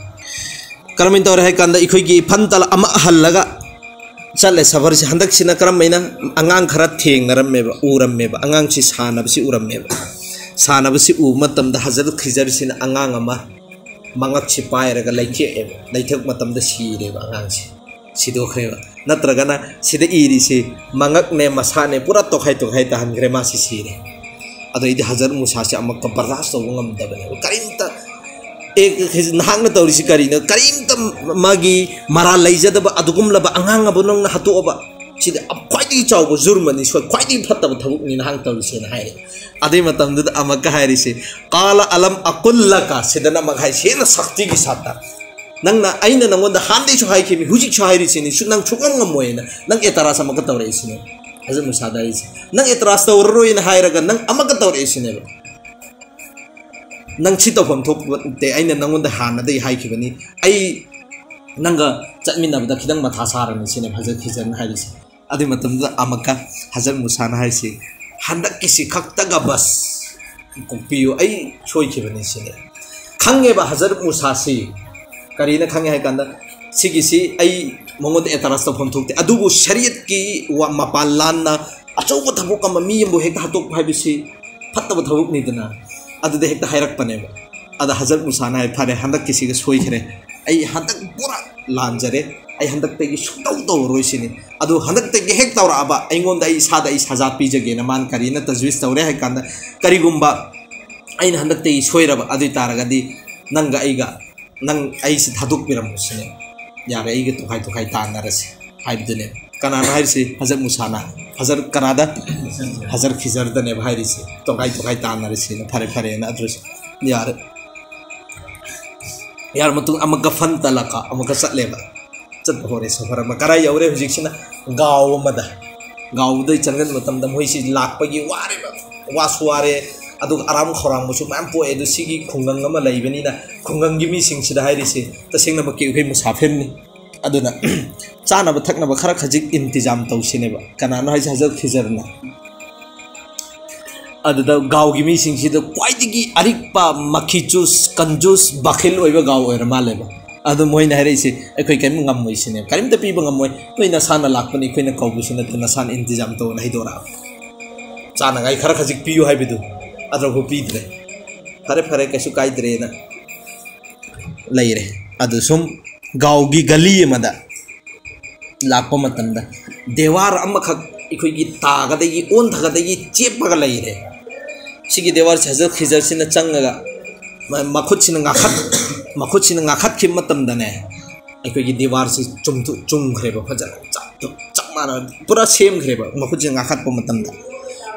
ꯀꯔꯝꯍꯥꯏꯅ ꯇꯧꯔꯦ ꯍꯥꯏ ꯀꯥꯟꯗ, ꯑꯩꯈꯣꯏꯒꯤ ꯐꯟꯇꯂ ꯑꯃ ꯍꯜꯂꯒ ꯆꯠꯂꯦ ꯁꯐꯔꯁꯤ꯫ ꯍꯟꯗꯛꯁꯤꯅ ꯀꯔꯝꯍꯥꯏꯅ? ꯑꯉꯥꯡ ꯈꯔ ꯊꯦꯡꯅꯔꯝꯃꯦꯕ, ꯎꯔꯝꯃꯦꯕ, ꯑꯉꯥꯡꯁꯤ ꯁꯥꯟꯅꯕꯁꯤ ꯎꯔꯝꯃꯦꯕ꯫ ꯁꯥꯟꯅꯕꯁꯤ ꯎꯕ ꯃꯇꯝꯗ ꯍꯖꯔꯠ ꯈꯤꯖꯔꯁꯤꯅ ꯑꯉꯥꯡ ꯑꯃ ꯃꯉꯛꯁꯤ ꯄꯥꯏꯔꯒ ꯂꯩꯊꯦꯛꯑꯦꯕ꯫ ꯂꯩꯊꯦꯛꯄ ꯃꯇꯝꯗ ꯁꯤꯔꯦꯕ ꯑꯉꯥꯡꯁꯦ, ꯁꯤꯗꯣꯛꯈ꯭ꯔꯦꯕ꯫ ꯅꯠꯇ꯭ꯔꯒꯅ ꯁꯤꯗ ꯏꯔꯤꯁꯤ ꯃꯉꯛꯅꯦ ꯃꯁꯥꯅꯦ ꯄꯨꯔꯥ ꯇꯣꯈꯥꯏ ꯇꯣꯈꯥꯏ ꯇꯥꯍꯟꯈ꯭ꯔꯦ, ꯃꯥꯁꯤ ꯁꯤꯔꯦ꯫ ꯑꯗꯩꯗꯤ ꯍꯖꯔꯠ ꯃꯨꯁꯥꯁꯦ ꯑꯃꯨꯛꯀ ꯕꯔꯗꯥꯁ ꯇꯧꯕ ꯉꯝꯗꯕꯅꯦꯕ꯫ ꯀꯔꯤꯝꯇ, "ꯑꯦ, ꯅꯍꯥꯛꯅ ꯇꯧꯔꯤꯁꯤ ꯀꯔꯤꯅꯣ? ꯀꯔꯤꯝꯇ ꯃꯥꯒꯤ ꯃꯔꯥꯜ ꯂꯩꯖꯗꯕ ꯑꯗꯨꯒꯨꯝꯂꯕ ꯑꯉꯥꯡ ꯑꯕꯨ ꯅꯪꯅ ꯍꯥꯠꯇꯣꯛꯑꯕ? ꯁꯤꯗꯤ ꯈ꯭ꯋꯥꯏꯗꯒꯤ ꯆꯥꯎꯕ ꯖꯨꯔꯃꯅꯤ, ꯁꯣꯏ, ꯈ꯭ꯋꯥꯏꯗꯒꯤ ꯐꯠꯇꯕ ꯊꯕꯛꯅꯤ ꯅꯍꯥꯛꯅ ꯇꯧꯔꯤꯁꯦꯅ" ꯍꯥꯏꯔꯦ꯫ ꯑꯗꯨꯏ ꯃꯇꯝꯗꯨꯗ ꯑꯃꯨꯛꯀ ꯍꯥꯏꯔꯤꯁꯦ, "ꯀꯥꯂ ꯑꯂꯝ ꯑꯀꯨꯜ ꯂꯀ", ꯁꯤꯗꯅ ꯑꯃꯨꯛ ꯍꯥꯏꯁꯦ, ꯍꯦꯟꯅ ꯁꯛꯇꯤꯒꯤ ꯁꯥꯠꯇ, "ꯅꯪꯅ, ꯑꯩꯅ ꯅꯪꯉꯣꯟꯗ ꯍꯥꯟꯗꯩꯁꯨ ꯍꯥꯏꯈꯤꯕꯅꯤ, ꯍꯧꯖꯤꯛꯁꯨ ꯍꯥꯏꯔꯤꯁꯤꯅꯤ, ꯁꯨ-, ꯅꯪ ꯁꯨꯡꯉꯝ ꯉꯝꯃꯣꯏꯅ, ꯅꯪ ꯑꯦꯇꯔꯥꯁ ꯑꯃꯨꯛꯀ ꯇꯧꯔꯛꯏꯁꯤꯅꯦ"꯫ ꯍꯖꯔꯠ ꯃꯨꯁꯥꯗ ꯍꯥꯏꯔꯤꯁꯦ, "ꯅꯪ ꯑꯦꯇꯔꯥꯁ ꯇꯧꯔꯔꯣꯏꯅ ꯍꯥꯏꯔꯒ ꯅꯪ ꯑꯃꯨꯛꯀ ꯇꯧꯔꯛꯏꯁꯤꯅꯦꯕ꯫ ꯅꯪ ꯁꯤ ꯇꯧꯐꯝ ꯊꯣꯛꯄ ꯅꯠꯇꯦ, ꯑꯩꯅ ꯅꯪꯉꯣꯟꯗ ꯍꯥꯟꯅꯗꯒꯤ ꯍꯥꯏꯈꯤꯕꯅꯤ, ꯑꯩ ꯅꯪꯒ ꯆꯠꯃꯤꯟꯅꯕꯗ ꯈꯤꯇꯪ ꯃꯊꯥ ꯁꯥꯔꯅꯤ", ꯁꯤꯅꯦꯕ ꯍꯖꯔꯠ ꯈꯤꯖꯔꯅ ꯍꯥꯏꯔꯤꯁꯦ꯫ ꯑꯗꯨꯒꯤ ꯃꯇꯝꯗꯨꯗ ꯑꯃꯨꯛꯀ ꯍꯖꯔꯠ ꯃꯨꯁꯥꯅ ꯍꯥꯏꯔꯤꯁꯤ, "ꯍꯟꯗꯛꯀꯤꯁꯤ ꯈꯛꯇꯒ ꯕꯁ ꯀꯣꯛꯄꯤꯌꯨ, ꯑꯩ ꯁꯣꯏꯈꯤꯕꯅꯤ" ꯁꯤꯅꯦ꯫ ꯈꯪꯉꯦꯕ ꯍꯖꯔꯠ ꯃꯨꯁꯥꯁꯤ꯫ ꯀꯔꯤꯅ ꯈꯪꯉꯦ ꯍꯥꯏ ꯀꯥꯟꯗ, ꯁꯤꯒꯤꯁꯤ ꯑꯩ ꯃꯉꯣꯟꯗ ꯑꯦꯇꯔꯥꯁ ꯇꯧꯐꯝ ꯊꯣꯛꯇꯦ, ꯑꯗꯨꯕꯨ ꯁꯔꯤꯌꯠꯀꯤ ꯋꯥ-, ꯃꯄꯥꯟ ꯂꯥꯟꯅ ꯑꯆꯧꯕ ꯊꯕꯛ ꯑꯃ, ꯃꯤ ꯑꯃꯕꯨ ꯍꯦꯛꯇ ꯍꯥꯠꯇꯣꯛꯄ ꯍꯥꯏꯕꯁꯤ ꯐꯠꯇꯕ ꯊꯕꯛꯅꯤꯗꯅ꯫ ꯑꯗꯨꯗ ꯍꯦꯛꯇ ꯍꯥꯏꯔꯛꯄꯅꯦꯕ꯫ ꯑꯗ ꯍꯖꯔꯠ ꯃꯨꯁꯥꯅ ꯍꯥꯏ, "ꯐꯔꯦ, ꯍꯟꯗꯛꯀꯤꯁꯤꯒ ꯁꯣꯏꯈ꯭ꯔꯦ, ꯑꯩ ꯍꯟꯗꯛ ꯄꯨꯔꯥ ꯂꯥꯟꯖꯔꯦ, ꯑꯩ ꯍꯟꯗꯛꯇꯒꯤ ꯁꯨꯡꯇꯧ ꯇꯧꯔꯔꯣꯏ" ꯁꯤꯅꯤ꯫ ꯑꯗꯨ ꯍꯟꯗꯛꯇꯒꯤ ꯍꯦꯛ ꯇꯧꯔꯛꯑꯕ, ꯑꯩꯉꯣꯟꯗ, ꯑꯩ ꯏꯁꯥꯗ ꯑꯩ ꯁꯖꯥ ꯄꯤꯖꯒꯦꯅ ꯃꯥꯅ ꯀꯔꯤꯅ ꯇꯖꯋꯤꯖ ꯇꯧꯔꯦ ꯍꯥꯏ ꯀꯥꯟꯗ, "ꯀꯔꯤꯒꯨꯝꯕ ꯑꯩꯅ ꯍꯟꯗꯛꯇꯒꯤ ꯁꯣꯏꯔꯕ ꯑꯗꯨ ꯑꯣꯏ ꯇꯥꯔꯒꯗꯤ, ꯅꯪꯒ ꯑꯩꯒ, ꯅꯪ ꯑꯩꯁꯤ ꯊꯥꯗꯣꯛꯄꯤꯔꯝꯃꯣ" ꯁꯤꯅꯦ꯫ "ꯌꯥꯔꯦ, ꯑꯩꯒ ꯇꯣꯈꯥꯏ ꯇꯣꯈꯥꯏ ꯇꯥꯟꯅꯔꯁꯦ" ꯍꯥꯏꯕꯗꯨꯅꯦ꯫ ꯀꯅꯥꯅꯣ ꯍꯥꯏꯔꯤꯁꯤ? ꯍꯖꯔꯠ ꯃꯨꯁꯥꯅ꯫ ꯍꯖꯔꯠ ꯀꯅꯥꯗ? ꯍꯖꯔꯠ ꯈꯤꯖꯔꯗꯅꯦꯕ ꯍꯥꯏꯔꯤꯁꯦ, "ꯇꯣꯈꯥꯏ ꯇꯣꯈꯥꯏ ꯇꯥꯟꯅꯔꯁꯦꯅ, ꯐꯔꯦ ꯐꯔꯦꯅ", ꯑꯗꯨꯁꯨ ꯌꯥꯔꯦ꯫ ꯌꯥꯔ ꯃꯇꯨꯡ ꯑꯃꯨꯛꯀ ꯐꯟ ꯇꯂꯛꯀ, ꯑꯃꯨꯛꯀ ꯆꯠꯂꯦꯕ꯫ ꯆꯠꯄ ꯍꯧꯔꯦ, ꯁꯐꯔ ꯑꯃ꯫ ꯀꯔꯥꯏ ꯌꯧꯔꯦ ꯍꯧꯖꯤꯛꯁꯤꯅ? ꯒꯥꯎ ꯑꯃꯗ꯫ ꯒꯥꯎꯗ ꯆꯪꯁꯤꯟꯕ ꯃꯇꯝꯗ ꯃꯣꯏꯁꯤ ꯂꯥꯛꯄꯒꯤ ꯋꯥꯔꯦꯕ, ꯋꯥꯁꯨ ꯋꯥꯔꯦ, ꯑꯗꯨꯒ ꯑꯔꯥꯝ ꯈꯧꯔꯥꯡꯕꯁꯨ ꯃꯌꯥꯝ ꯄꯣꯛꯑꯦ꯫ ꯑꯗꯨ ꯁꯤꯒꯤ ꯈꯨꯡꯒꯪ ꯑꯃ ꯂꯩꯕꯅꯤꯅ, ꯈꯨꯡꯒꯪꯒꯤ ꯃꯤꯁꯤꯡꯁꯤꯗ ꯍꯥꯏꯔꯤꯁꯦ, "ꯇꯁꯦꯡꯅꯃꯛꯀꯤ ꯑꯩꯈꯣꯏ ꯃꯨꯁꯥꯐꯤꯔꯅꯤ, ꯑꯗꯨꯅ ꯆꯥꯅꯕ ꯊꯛꯅꯕ ꯈꯔ ꯈꯖꯤꯛ ꯏꯟꯇꯤꯖꯥꯝ ꯇꯧꯁꯤꯅꯦꯕ"꯫ ꯀꯅꯥꯅꯣ ꯍꯥꯏꯁꯦ? ꯍꯖꯔꯠ ꯈꯤꯖꯔꯅ꯫ ꯑꯗꯨꯗ ꯒꯥꯎꯒꯤ ꯃꯤꯁꯤꯡꯁꯤꯗ ꯈ꯭ꯋꯥꯏꯗꯒꯤ ꯑꯔꯤꯛꯄ, ꯃꯈꯤ ꯆꯨꯁ, ꯀꯟꯖꯨꯁ, ꯕꯈꯤꯜ ꯑꯣꯏꯕ ꯒꯥꯎ ꯑꯣꯏꯔ ꯃꯥꯜꯂꯦꯕ꯫ ꯑꯗꯨ ꯃꯣꯏꯅ ꯍꯥꯏꯔꯛꯏꯁꯦ, "ꯑꯩꯈꯣꯏ ꯀꯔꯤꯝ ꯉꯝꯃꯣꯏ ꯁꯤꯅꯦꯕ, ꯀꯔꯤꯝꯇ ꯄꯤꯕ ꯉꯝꯃꯣꯏ, ꯅꯣꯏ ꯅꯁꯥꯅ ꯂꯥꯛꯄꯅꯤ, ꯑꯩꯈꯣꯏꯅ ꯀꯧꯕꯁꯨ ꯅꯠꯇꯦ, ꯅꯁꯥꯅ ꯏꯟꯇꯤꯖꯥꯝ ꯇꯧꯅ" ꯍꯩꯗꯣꯔꯛꯑꯕ꯫ ꯆꯥꯅꯉꯥꯏ ꯈꯔ ꯈꯖꯤꯛ ꯄꯤꯌꯨ ꯍꯥꯏꯕꯗꯨ, ꯑꯗꯨꯐꯥꯎ ꯄꯤꯗ꯭ꯔꯦ꯫ "ꯐꯔꯦ ꯐꯔꯦ, ꯀꯩꯁꯨ ꯀꯥꯏꯗ꯭ꯔꯦꯅ" ꯂꯩꯔꯦ꯫ ꯑꯗꯨ ꯁꯨꯝ ꯒꯥꯎꯒꯤ ꯒꯂꯤ ꯑꯃꯗ ꯂꯥꯛꯄ ꯃꯇꯝꯗ ꯗꯦꯋꯥꯔ ꯑꯃꯈꯛ ꯑꯩꯈꯣꯏꯒꯤ ꯇꯥꯒꯗꯒꯤ, ꯑꯣꯟꯊꯒꯗꯒꯤ ꯆꯦꯞꯄꯒ ꯂꯩꯔꯦ꯫ ꯁꯤꯒꯤ ꯗꯦꯋꯥꯔꯁꯦ ꯍꯖꯔꯠ ꯈꯤꯖꯔꯁꯤꯅ ꯆꯪꯉꯒ ꯃ-, ꯃꯈꯨꯠꯁꯤꯅ ꯉꯥꯈꯠ-, ꯃꯈꯨꯠꯁꯤꯅ ꯉꯥꯈꯠꯈꯤꯕ ꯃꯇꯝꯗꯅꯦ, ꯑꯩꯈꯣꯏꯒꯤ ꯗꯦꯋꯥꯔꯁꯤ ꯆꯨꯝꯊꯣꯛ-, ꯆꯨꯝꯈ꯭ꯔꯦꯕ ꯐꯖꯅ꯫ ꯆꯞ, ꯆꯞ ꯃꯥꯟꯅ ꯄꯨꯔꯥ ꯁꯦꯝꯈ꯭ꯔꯦꯕ ꯃꯈꯨꯠꯁꯤꯅ ꯉꯥꯈꯠꯄ ꯃꯇꯝꯗ꯫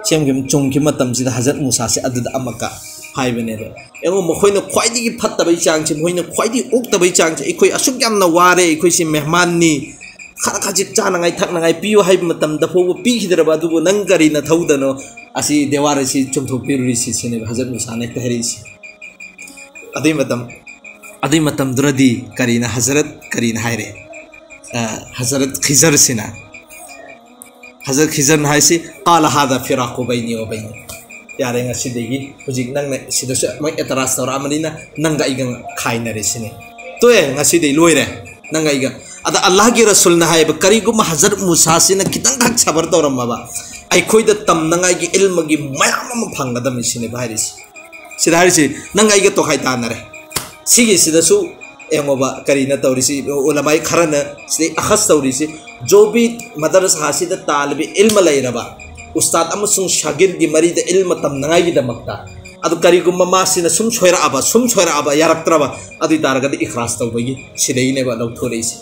ꯁꯦꯝꯈꯤꯕ, ꯆꯨꯝꯈꯤꯕ ꯃꯇꯝꯁꯤꯗ ꯍꯖꯔꯠ ꯃꯨꯁꯥꯁꯦ ꯑꯗꯨꯗ ꯑꯃꯨꯛꯀ ꯍꯥꯏꯕꯅꯦꯕ꯫ ꯌꯦꯡꯉꯣ, ꯃꯈꯣꯏꯅ ꯈ꯭ꯋꯥꯏꯗꯒꯤ ꯐꯠꯇꯕꯩ ꯆꯥꯡꯁꯦ, ꯃꯈꯣꯏꯅ ꯈ꯭ꯋꯥꯏꯗꯒꯤ ꯑꯣꯛꯇꯕꯩ ꯆꯥꯡꯁꯦ, "ꯑꯩꯈꯣꯏ ꯑꯁꯨꯛ ꯌꯥꯝꯅ ꯋꯥꯔꯦ, ꯑꯩꯈꯣꯏꯁꯤ ꯃꯦꯍꯃꯥꯟꯅꯤ, ꯈꯔ ꯈꯖꯤꯛ ꯆꯥꯅꯉꯥꯏ ꯊꯛꯅꯉꯥꯏ ꯄꯤꯌꯨ" ꯍꯥꯏꯕ ꯃꯇꯝꯗ ꯐꯥꯎꯕ ꯄꯤꯈꯤꯗ꯭ꯔꯕ, ꯑꯗꯨꯕꯨ ꯅꯪ ꯀꯔꯤ ꯅꯊꯧꯗꯅꯣ ꯑꯁꯤ ꯗꯦꯋꯥꯔ ꯑꯁꯤ ꯆꯨꯝꯊꯣꯛꯄꯤꯔꯨꯔꯤꯁꯤ? ꯁꯤꯅꯦꯕ ꯍꯖꯔꯠ ꯃꯨꯁꯥꯅ ꯍꯦꯛꯇ ꯍꯥꯏꯔꯛꯏꯁꯦ꯫ ꯑꯗꯨꯏ ꯃꯇꯝ, ꯑꯗꯨꯏ ꯃꯇꯝꯗꯨꯗꯗꯤ ꯀꯔꯤꯅ ꯍꯖꯔꯠ, ꯀꯔꯤꯅ ꯍꯥꯏꯔꯦ? ꯑ, ꯍꯖꯔꯠ ꯈꯤꯖꯔꯁꯤꯅ, ꯍꯖꯔꯠ ꯈꯤꯖꯔꯅ ꯍꯥꯏꯁꯤ, "ꯀꯥꯂ ꯍꯥꯗ ꯐꯤꯔꯥꯀꯨ ꯕꯩꯅꯤ ꯋꯥ ꯕꯩꯅꯤ꯫ ꯌꯥꯔꯦ, ꯉꯁꯤꯗꯒꯤ ꯍꯧꯖꯤꯛ ꯅꯪꯅ ꯁꯤꯗꯁꯨ ꯑꯃꯨꯛ ꯑꯦꯇꯔꯥꯖ ꯇꯧꯔꯛꯑꯕꯅꯤꯅ ꯅꯪꯒ ꯑꯩꯒ ꯈꯥꯏꯅꯔꯦ ꯁꯤꯅꯤ꯫ ꯇꯣꯛꯑꯦ, ꯉꯁꯤꯗꯩ ꯂꯣꯏꯔꯦ ꯅꯪꯒ ꯑꯩꯒ"꯫ ꯑꯗ ꯑꯜꯂꯥꯍꯒꯤ ꯔꯁꯨꯜꯅ ꯍꯥꯏꯌꯦꯕ, "ꯀꯔꯤꯒꯨꯝꯕ ꯍꯖꯔꯠ ꯃꯨꯁꯥꯁꯤꯅ ꯈꯤꯇꯪꯈꯛ ꯁꯕꯔ ꯇꯧꯔꯝꯃꯕ, ꯑꯩꯈꯣꯏꯗ ꯇꯝꯅꯉꯥꯏꯒꯤ ꯏꯜꯃꯒꯤ ꯃꯌꯥꯝ ꯑꯃ ꯐꯪꯒꯗꯕꯅꯤ" ꯁꯤꯅꯦꯕ ꯍꯥꯏꯔꯤꯁꯤ꯫ ꯁꯤꯗ ꯍꯥꯏꯔꯤꯁꯤ, "ꯅꯪꯒ ꯑꯩꯒ ꯇꯣꯈꯥꯏ ꯇꯥꯅꯔꯦ"꯫ ꯁꯤꯒꯤꯁꯤꯗꯁꯨ ꯌꯦꯡꯉꯣꯕ, ꯀꯔꯤꯅ ꯇꯧꯔꯤꯁꯤ? ꯎꯂꯃꯥꯏ ꯈꯔꯅ ꯁꯤꯗꯩ ꯑꯈꯁ ꯇꯧꯔꯤꯁꯤ, "जो भी ꯃꯗꯔꯁꯥꯁꯤꯗ ꯇꯥꯜꯂꯤꯕ ꯏꯜꯃ ꯂꯩꯔꯕ ꯎꯁꯇꯥꯗ ꯑꯃꯁꯨꯡ ꯁꯥꯒꯤꯔꯒꯤ ꯃꯔꯤꯗ ꯏꯜꯃ ꯇꯝꯅꯉꯥꯏꯒꯤꯗꯃꯛꯇ, ꯑꯗꯨ ꯀꯔꯤꯒꯨꯝꯕ ꯃꯥꯁꯤꯅ ꯁꯨꯝ ꯁꯣꯏꯔꯛꯑꯕ, ꯁꯨꯝ ꯁꯣꯏꯔꯛꯑꯕ, ꯌꯥꯔꯛꯇ꯭ꯔꯕ, ꯑꯗꯨ ꯑꯣꯏ ꯇꯥꯔꯒꯗꯤ ꯏꯈ꯭ꯔꯥꯖ ꯇꯧꯕꯒꯤ ꯁꯤꯗꯩꯅꯦꯕ ꯂꯧꯊꯣꯔꯛꯏꯁꯦ,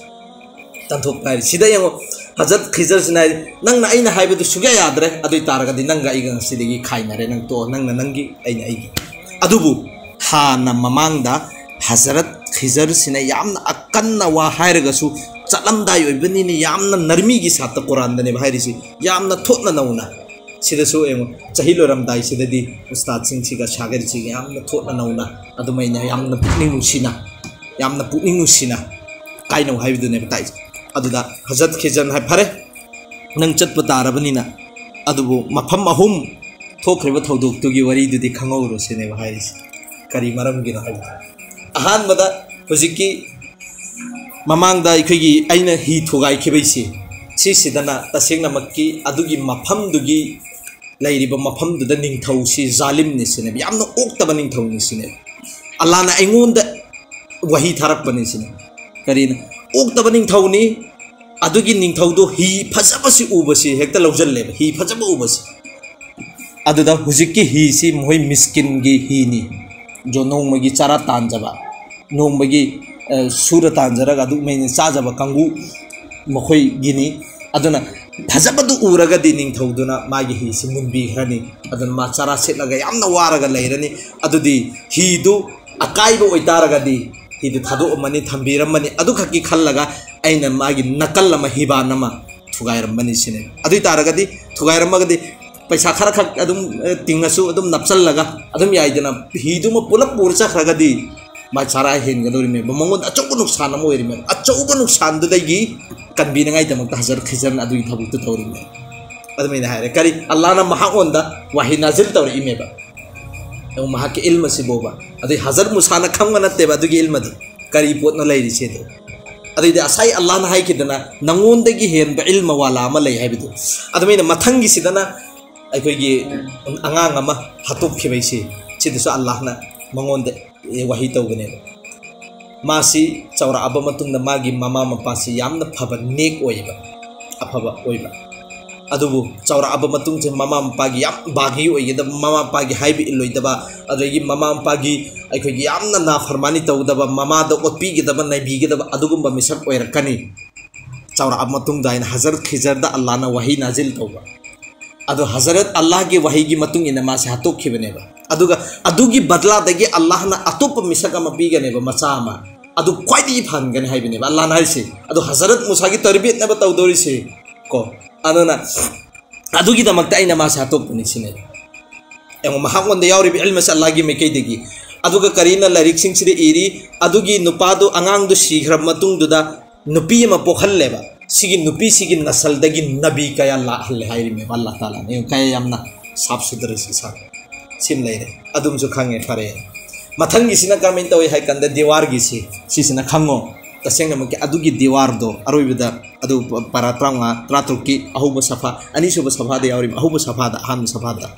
ꯇꯥꯟꯊꯣꯛꯄ ꯍꯥꯏꯔꯤ"꯫ ꯁꯤꯗ ꯌꯦꯡꯉꯣ, ꯍꯖꯔꯠ ꯈꯤꯖꯔꯁꯤꯅ ꯍꯥꯏꯔꯤ, "ꯅꯪꯅ ꯑꯩꯅ ꯍꯥꯏꯕꯗꯨ ꯁꯨꯛꯌꯥ ꯌꯥꯗ꯭ꯔꯦ, ꯑꯗꯨ ꯑꯣꯏ ꯇꯥꯔꯒꯗꯤ ꯅꯪꯒ ꯑꯩꯒ ꯉꯁꯤꯗꯒꯤ ꯈꯥꯏꯅꯔꯦ, ꯅꯪ ꯇꯣꯛꯑꯣ, ꯅꯪꯅ ꯅꯪꯒꯤ, ꯑꯩꯅ ꯑꯩꯒꯤ"꯫ ꯑꯗꯨꯕꯨ ꯍꯥꯟꯅ ꯃꯃꯥꯡꯗ ꯍꯖꯔꯠ ꯈꯤꯖꯔꯁꯤꯅ ꯌꯥꯝꯅ ꯑꯀꯟꯅ ꯋꯥ ꯍꯥꯏꯔꯒꯁꯨ, ꯆꯠꯂꯝꯗꯥꯏ ꯑꯣꯏꯕꯅꯤꯅ ꯌꯥꯝꯅ ꯅꯔꯃꯤꯒꯤ ꯁꯥꯠꯇ ꯀꯨꯔꯥꯟꯗꯅꯦꯕ ꯍꯥꯏꯔꯤꯁꯤ, ꯌꯥꯝꯅ ꯊꯣꯠꯅ ꯅꯧꯅ꯫ ꯁꯤꯗꯁꯨ ꯌꯦꯡꯉꯨ, ꯆꯍꯤ ꯂꯣꯏꯔꯝꯗꯥꯏꯁꯤꯗꯗꯤ ꯎꯁꯇꯥꯗꯁꯤꯡꯁꯤꯒ ꯁꯥꯒꯤꯔꯁꯤꯒ ꯌꯥꯝꯅ ꯊꯣꯠꯅ ꯅꯧꯅ, ꯑꯗꯨꯃꯥꯏꯅ ꯌꯥꯝꯅ ꯄꯨꯛꯅꯤꯡ ꯅꯨꯡꯁꯤꯅ, ꯌꯥꯝꯅ ꯄꯨꯛꯅꯤꯡ ꯅꯨꯡꯁꯤꯅ ꯀꯥꯏꯅꯧ ꯍꯥꯏꯕꯗꯨꯅꯦꯕ ꯇꯥꯛꯏꯁꯦ꯫ ꯑꯗꯨꯗ ꯍꯖꯔꯠ ꯈꯤꯖꯔꯅ ꯍꯥꯏ, "ꯐꯔꯦ, ꯅꯪ ꯆꯠꯄ ꯇꯥꯔꯕꯅꯤꯅ, ꯑꯗꯨꯕꯨ ꯃꯐꯝ ꯑꯍꯨꯝ ꯊꯣꯛꯈ꯭ꯔꯤꯕ ꯊꯧꯗꯣꯛꯇꯨꯒꯤ ꯋꯥꯔꯤꯗꯨꯗꯤ ꯈꯪꯍꯧꯔꯣ" ꯁꯤꯅꯦꯕ ꯍꯥꯏꯔꯤꯁꯦ꯫ ꯀꯔꯤ ꯃꯔꯝꯒꯤꯅꯣ ꯍꯥꯏꯕꯗ, ꯑꯍꯥꯟꯕꯗ ꯍꯧꯖꯤꯛꯀꯤ ꯃꯃꯥꯡꯗ ꯑꯩꯈꯣꯏꯒꯤ ꯑꯩꯅ ꯍꯤ ꯊꯨꯒꯥꯏꯈꯤꯕꯩꯁꯦ, ꯁꯤꯁꯤꯗꯅ ꯇꯁꯦꯡꯅꯃꯛꯀꯤ ꯑꯗꯨꯒꯤ ꯃꯐꯝꯗꯨꯒꯤ, ꯂꯩꯔꯤꯕ ꯃꯐꯝꯗꯨꯗ ꯅꯤꯡꯊꯧꯁꯤ ꯖꯥꯂꯤꯝꯅꯤ ꯁꯤꯅꯦꯕ, ꯌꯥꯝꯅ ꯑꯣꯛꯇꯕ ꯅꯤꯡꯊꯧꯅꯤ ꯁꯤꯅꯦꯕ꯫ ꯑꯜꯂꯥꯅ ꯑꯩꯉꯣꯟꯗ ꯋꯥꯍꯤ ꯊꯥꯔꯛꯄꯅꯤ ꯁꯤꯅꯤ꯫ ꯀꯔꯤꯅ? ꯑꯣꯛꯇꯕ ꯅꯤꯡꯊꯧꯅꯤ꯫ ꯑꯗꯨꯒꯤ ꯅꯤꯡꯊꯧꯗꯣ ꯍꯤ ꯐꯖꯕꯁꯤ ꯎꯕꯁꯤ ꯍꯦꯛꯇ ꯂꯧꯁꯤꯜꯂꯦꯕ, ꯍꯤ ꯐꯖꯕ ꯎꯕꯁꯤ꯫ ꯑꯗꯨꯗ ꯍꯧꯖꯤꯛꯀꯤ ꯍꯤꯁꯤ ꯃꯈꯣꯏ ꯃꯤꯁꯀꯤꯟꯒꯤ ꯍꯤꯅꯤ꯫ ꯖꯣ ꯅꯣꯡꯃꯒꯤ ꯆꯥꯔꯥ ꯇꯥꯟꯖꯕ, ꯅꯣꯡꯃꯒꯤ, ꯑ, ꯁꯨꯔ ꯇꯥꯟꯖꯔꯒ ꯑꯗꯨꯃꯥꯏꯅ ꯆꯥꯖꯕ ꯀꯥꯡꯕꯨ ꯃꯈꯣꯏꯒꯤꯅꯤ꯫ ꯑꯗꯨꯅ ꯐꯖꯕꯗꯨ ꯎꯔꯒꯗꯤ ꯅꯤꯡꯊꯧꯗꯨꯅ ꯃꯥꯒꯤ ꯍꯤꯁꯤ ꯃꯨꯟꯕꯤꯈ꯭ꯔꯅꯤ꯫ ꯑꯗꯨꯅ ꯃꯥ ꯆꯥꯔꯥ ꯁꯤꯠꯂꯒ ꯌꯥꯝꯅ ꯋꯥꯔꯒ ꯂꯩꯔꯅꯤ꯫ ꯑꯗꯨꯗꯤ ꯍꯤꯗꯨ ꯑꯀꯥꯏꯕ ꯑꯣꯏꯇꯥꯔꯒꯗꯤ ꯍꯤꯗꯨ ꯊꯥꯗꯣꯛꯑꯝꯃꯅꯤ, ꯊꯝꯕꯤꯔꯝꯃꯅꯤ꯫ ꯑꯗꯨꯈꯛꯀꯤ ꯈꯜꯂꯒ ꯑꯩꯅ ꯃꯥꯒꯤ ꯅꯥꯀꯜ ꯑꯃ, ꯍꯤꯕꯥꯟ ꯑꯃ ꯊꯨꯒꯥꯏꯔꯝꯕꯅꯤ ꯁꯤꯅꯦ꯫ ꯑꯗꯨ ꯑꯣꯏ ꯇꯥꯔꯒꯗꯤ, ꯊꯨꯒꯥꯏꯔꯝꯃꯒꯗꯤ ꯄꯩꯁꯥ ꯈꯔ ꯈꯛ ꯑꯗꯨꯝ, ꯑ, ꯇꯤꯡꯉꯁꯨ ꯑꯗꯨꯝ ꯅꯞꯆꯜꯂꯒ ꯑꯗꯨꯝ ꯌꯥꯏꯗꯅ, ꯍꯤꯗꯨꯃ ꯄꯨꯂꯞ ꯄꯨꯔ ꯆꯠꯈ꯭ꯔꯒꯗꯤ ꯃꯥ ꯆꯥꯔꯥ ꯍꯦꯟꯒꯗꯧꯔꯤꯃꯦꯕ, ꯃꯉꯣꯟꯗ ꯑꯆꯧꯕ ꯅꯨꯡꯁꯥꯟ ꯑꯃ ꯑꯣꯏꯔꯤꯃꯦꯕ꯫ ꯑꯆꯧꯕ ꯅꯨꯡꯁꯥꯟꯗꯨꯗꯒꯤ ꯀꯟꯕꯤꯅꯉꯥꯏꯗꯃꯛꯇ ꯍꯖꯔꯠ ꯈꯤꯖꯔꯅ ꯑꯗꯨꯒꯤ ꯊꯕꯛꯇꯨ ꯇꯧꯔꯤꯃꯦꯕ꯫ ꯑꯗꯨꯃꯥꯏꯅ ꯍꯥꯏꯔꯦ꯫ ꯀꯔꯤ? ꯑꯜꯂꯥꯍꯅ ꯃꯍꯥꯛꯉꯣꯟꯗ ꯋꯥꯍꯤ ꯅꯥꯖꯤꯜ ꯇꯧꯔꯛꯏꯃꯦꯕ꯫ ꯌꯦꯡꯉꯨ, ꯃꯍꯥꯛꯀꯤ ꯏꯜꯃ ꯑꯁꯤꯐꯥꯎꯕ꯫ ꯑꯗꯩ ꯍꯖꯔꯠ ꯃꯨꯁꯥꯅ ꯈꯪꯕ ꯅꯠꯇꯦꯕ ꯑꯗꯨꯒꯤ ꯏꯜꯃꯗꯣ, ꯀꯔꯤ ꯄꯣꯠꯅꯣ ꯂꯩꯔꯤꯁꯦꯗꯣ꯫ ꯑꯗꯩꯗꯤ ꯉꯁꯥꯏ ꯑꯜꯂꯥꯍꯅ ꯍꯥꯏꯈꯤꯗꯅ, "ꯅꯪꯉꯣꯟꯗꯒꯤ ꯍꯦꯟꯕ ꯏꯜꯃ ꯋꯥꯂꯥ ꯑꯃ ꯂꯩ" ꯍꯥꯏꯕꯗꯣ꯫ ꯑꯗꯨꯃꯥꯏꯅ ꯃꯊꯪꯒꯤꯁꯤꯗꯅ ꯑꯩꯈꯣꯏꯒꯤ ꯑꯉꯥꯡ ꯑꯃ ꯍꯥꯠꯇꯣꯛꯈꯤꯕꯩꯁꯦ, ꯁꯤꯗꯁꯨ ꯑꯜꯂꯥꯍꯅ ꯃꯉꯣꯟꯗ, ꯑꯦ, ꯋꯥꯍꯤ ꯇꯧꯕꯅꯦꯕ꯫ ꯃꯥꯁꯤ ꯆꯥꯎꯔꯛꯑꯕ ꯃꯇꯨꯡꯗ ꯃꯥꯒꯤ ꯃꯃꯥ ꯃꯄꯥꯁꯤ ꯌꯥꯝꯅ ꯐꯕ ꯅꯦꯛ ꯑꯣꯏꯌꯦꯕ, ꯑꯐꯕ ꯑꯣꯏꯕ꯫ ꯑꯗꯨꯕꯨ ꯆꯥꯎꯔꯛꯑꯕ ꯃꯇꯨꯡꯁꯦ ꯃꯃꯥ ꯃꯄꯥꯒꯤ ꯌꯥꯝ ꯕꯥꯒꯤ ꯑꯣꯏꯒꯗꯕ, ꯃꯃꯥ ꯃꯄꯥꯒꯤ ꯍꯥꯏꯕ ꯏꯜꯂꯣꯏꯗꯕ, ꯑꯗꯒꯤ ꯃꯃꯥ ꯃꯄꯥꯒꯤ ꯑꯩꯈꯣꯏꯒꯤ ꯌꯥꯝꯅ ꯅꯥꯐꯔꯃꯥꯅꯤ ꯇꯧꯗꯕ, ꯃꯃꯥꯗ ꯑꯣꯠꯄꯤꯒꯗꯕ, ꯅꯩꯕꯤꯒꯗꯕ ꯑꯗꯨꯒꯨꯝꯕ ꯃꯤꯁꯛ ꯑꯣꯏꯔꯛꯀꯅꯤ꯫ ꯆꯥꯎꯔꯛꯑꯕ ꯃꯇꯨꯡꯗ ꯑꯩꯅ ꯍꯖꯔꯠ ꯈꯤꯖꯔꯗ ꯑꯜꯂꯥꯍꯅ ꯋꯥꯍꯤ ꯅꯥꯖꯤꯜ ꯇꯧꯕ꯫ ꯑꯗꯣ ꯍꯖꯔꯠ ꯑꯜꯂꯥꯍꯒꯤ ꯋꯥꯍꯤꯒꯤ ꯃꯇꯨꯡ ꯏꯟꯅ ꯃꯥꯁꯦ ꯍꯥꯠꯇꯣꯛꯈꯤꯕꯅꯦꯕ꯫ ꯑꯗꯨꯒ ꯑꯗꯨꯒꯤ ꯕꯗꯂꯥꯗꯒꯤ ꯑꯜꯂꯥꯍꯅ ꯑꯇꯣꯞꯄ ꯃꯤꯁꯛ ꯑꯃ ꯄꯤꯒꯅꯦꯕ, ꯃꯆꯥ ꯑꯃ꯫ ꯑꯗꯨ ꯈ꯭ꯋꯥꯏꯗꯒꯤ ꯐꯍꯟꯒꯅꯤ ꯍꯥꯏꯕꯅꯦꯕ ꯑꯜꯂꯥꯍꯅ ꯍꯥꯏꯁꯦ꯫ ꯑꯗꯣ ꯍꯖꯔꯠ ꯃꯨꯁꯥꯒꯤ ꯇꯔꯕꯤꯌꯠꯅꯦꯕ ꯇꯧꯗꯧꯔꯤꯁꯦ ꯀꯣ꯫ ꯑꯗꯨꯅ ꯑꯗꯨꯒꯤꯗꯃꯛꯇ ꯑꯩꯅ ꯃꯥꯁꯦ ꯍꯥꯠꯇꯣꯛꯄꯅꯤ ꯁꯤꯅꯦꯕ꯫ ꯌꯦꯡꯉꯣ, ꯃꯍꯥꯛꯉꯣꯟꯗ ꯌꯥꯎꯔꯤꯕ ꯏꯜꯃꯁꯦ ꯑꯜꯂꯥꯍꯒꯤ ꯃꯥꯏꯀꯩꯗꯒꯤ꯫ ꯑꯗꯨꯒ ꯀꯔꯤꯅ ꯂꯥꯏꯔꯤꯛꯁꯤꯡꯁꯤꯗ ꯏꯔꯤ? ꯑꯗꯨꯒꯤ ꯅꯨꯄꯥꯗꯨ, ꯑꯉꯥꯡꯗꯨ ꯁꯤꯈ꯭ꯔꯕ ꯃꯇꯨꯡꯗꯨꯗ ꯅꯨꯄꯤ ꯑꯃ ꯄꯣꯛꯍꯜꯂꯦꯕ꯫ ꯁꯤꯒꯤ ꯅꯨꯄꯤꯁꯤꯒꯤ ꯅꯁꯜꯗꯒꯤ ꯅꯕꯤ ꯀꯌꯥ ꯂꯥꯛꯍꯜꯂꯦ ꯍꯥꯏꯔꯤꯃꯦꯕ ꯑꯜꯂꯥꯍ ꯇꯥꯂꯥꯅ꯫ ꯌꯦꯡꯉꯨ, ꯀꯌꯥ ꯌꯥꯝꯅ ꯁꯥꯐ ꯁꯨꯗ꯭ꯔ ꯁꯤ ꯁꯥꯔꯦ꯫ ꯁꯤꯃ ꯂꯩꯔꯦ꯫ ꯑꯗꯨꯝꯁꯨ ꯈꯪꯉꯦ, ꯐꯔꯦ꯫ ꯃꯊꯪꯒꯤꯁꯤꯅ ꯀꯔꯝꯍꯥꯏꯅ ꯇꯧꯏ ꯍꯥꯏ ꯀꯥꯟꯗ, ꯗꯤꯋꯥꯔꯒꯤꯁꯤ, ꯁꯤꯁꯤꯅ ꯈꯪꯉꯣ꯫ ꯇꯁꯦꯡꯅꯃꯛꯀꯤ ꯑꯗꯨꯒꯤ ꯗꯤꯋꯥꯔꯗꯣ ꯑꯔꯣꯏꯕꯗ ꯑꯗꯨ ꯄꯔꯥ ꯇꯔꯥꯃꯉꯥ, ꯇꯔꯥꯇꯔꯨꯛꯀꯤ ꯑꯍꯧꯕ ꯁꯐꯥ, ꯑꯅꯤꯁꯨꯕ ꯁꯐꯥꯗ ꯌꯥꯎꯔꯤꯕ, ꯑꯍꯧꯕ ꯁꯐꯥꯗ, ꯑꯍꯥꯟꯕ ꯁꯐꯥꯗ꯫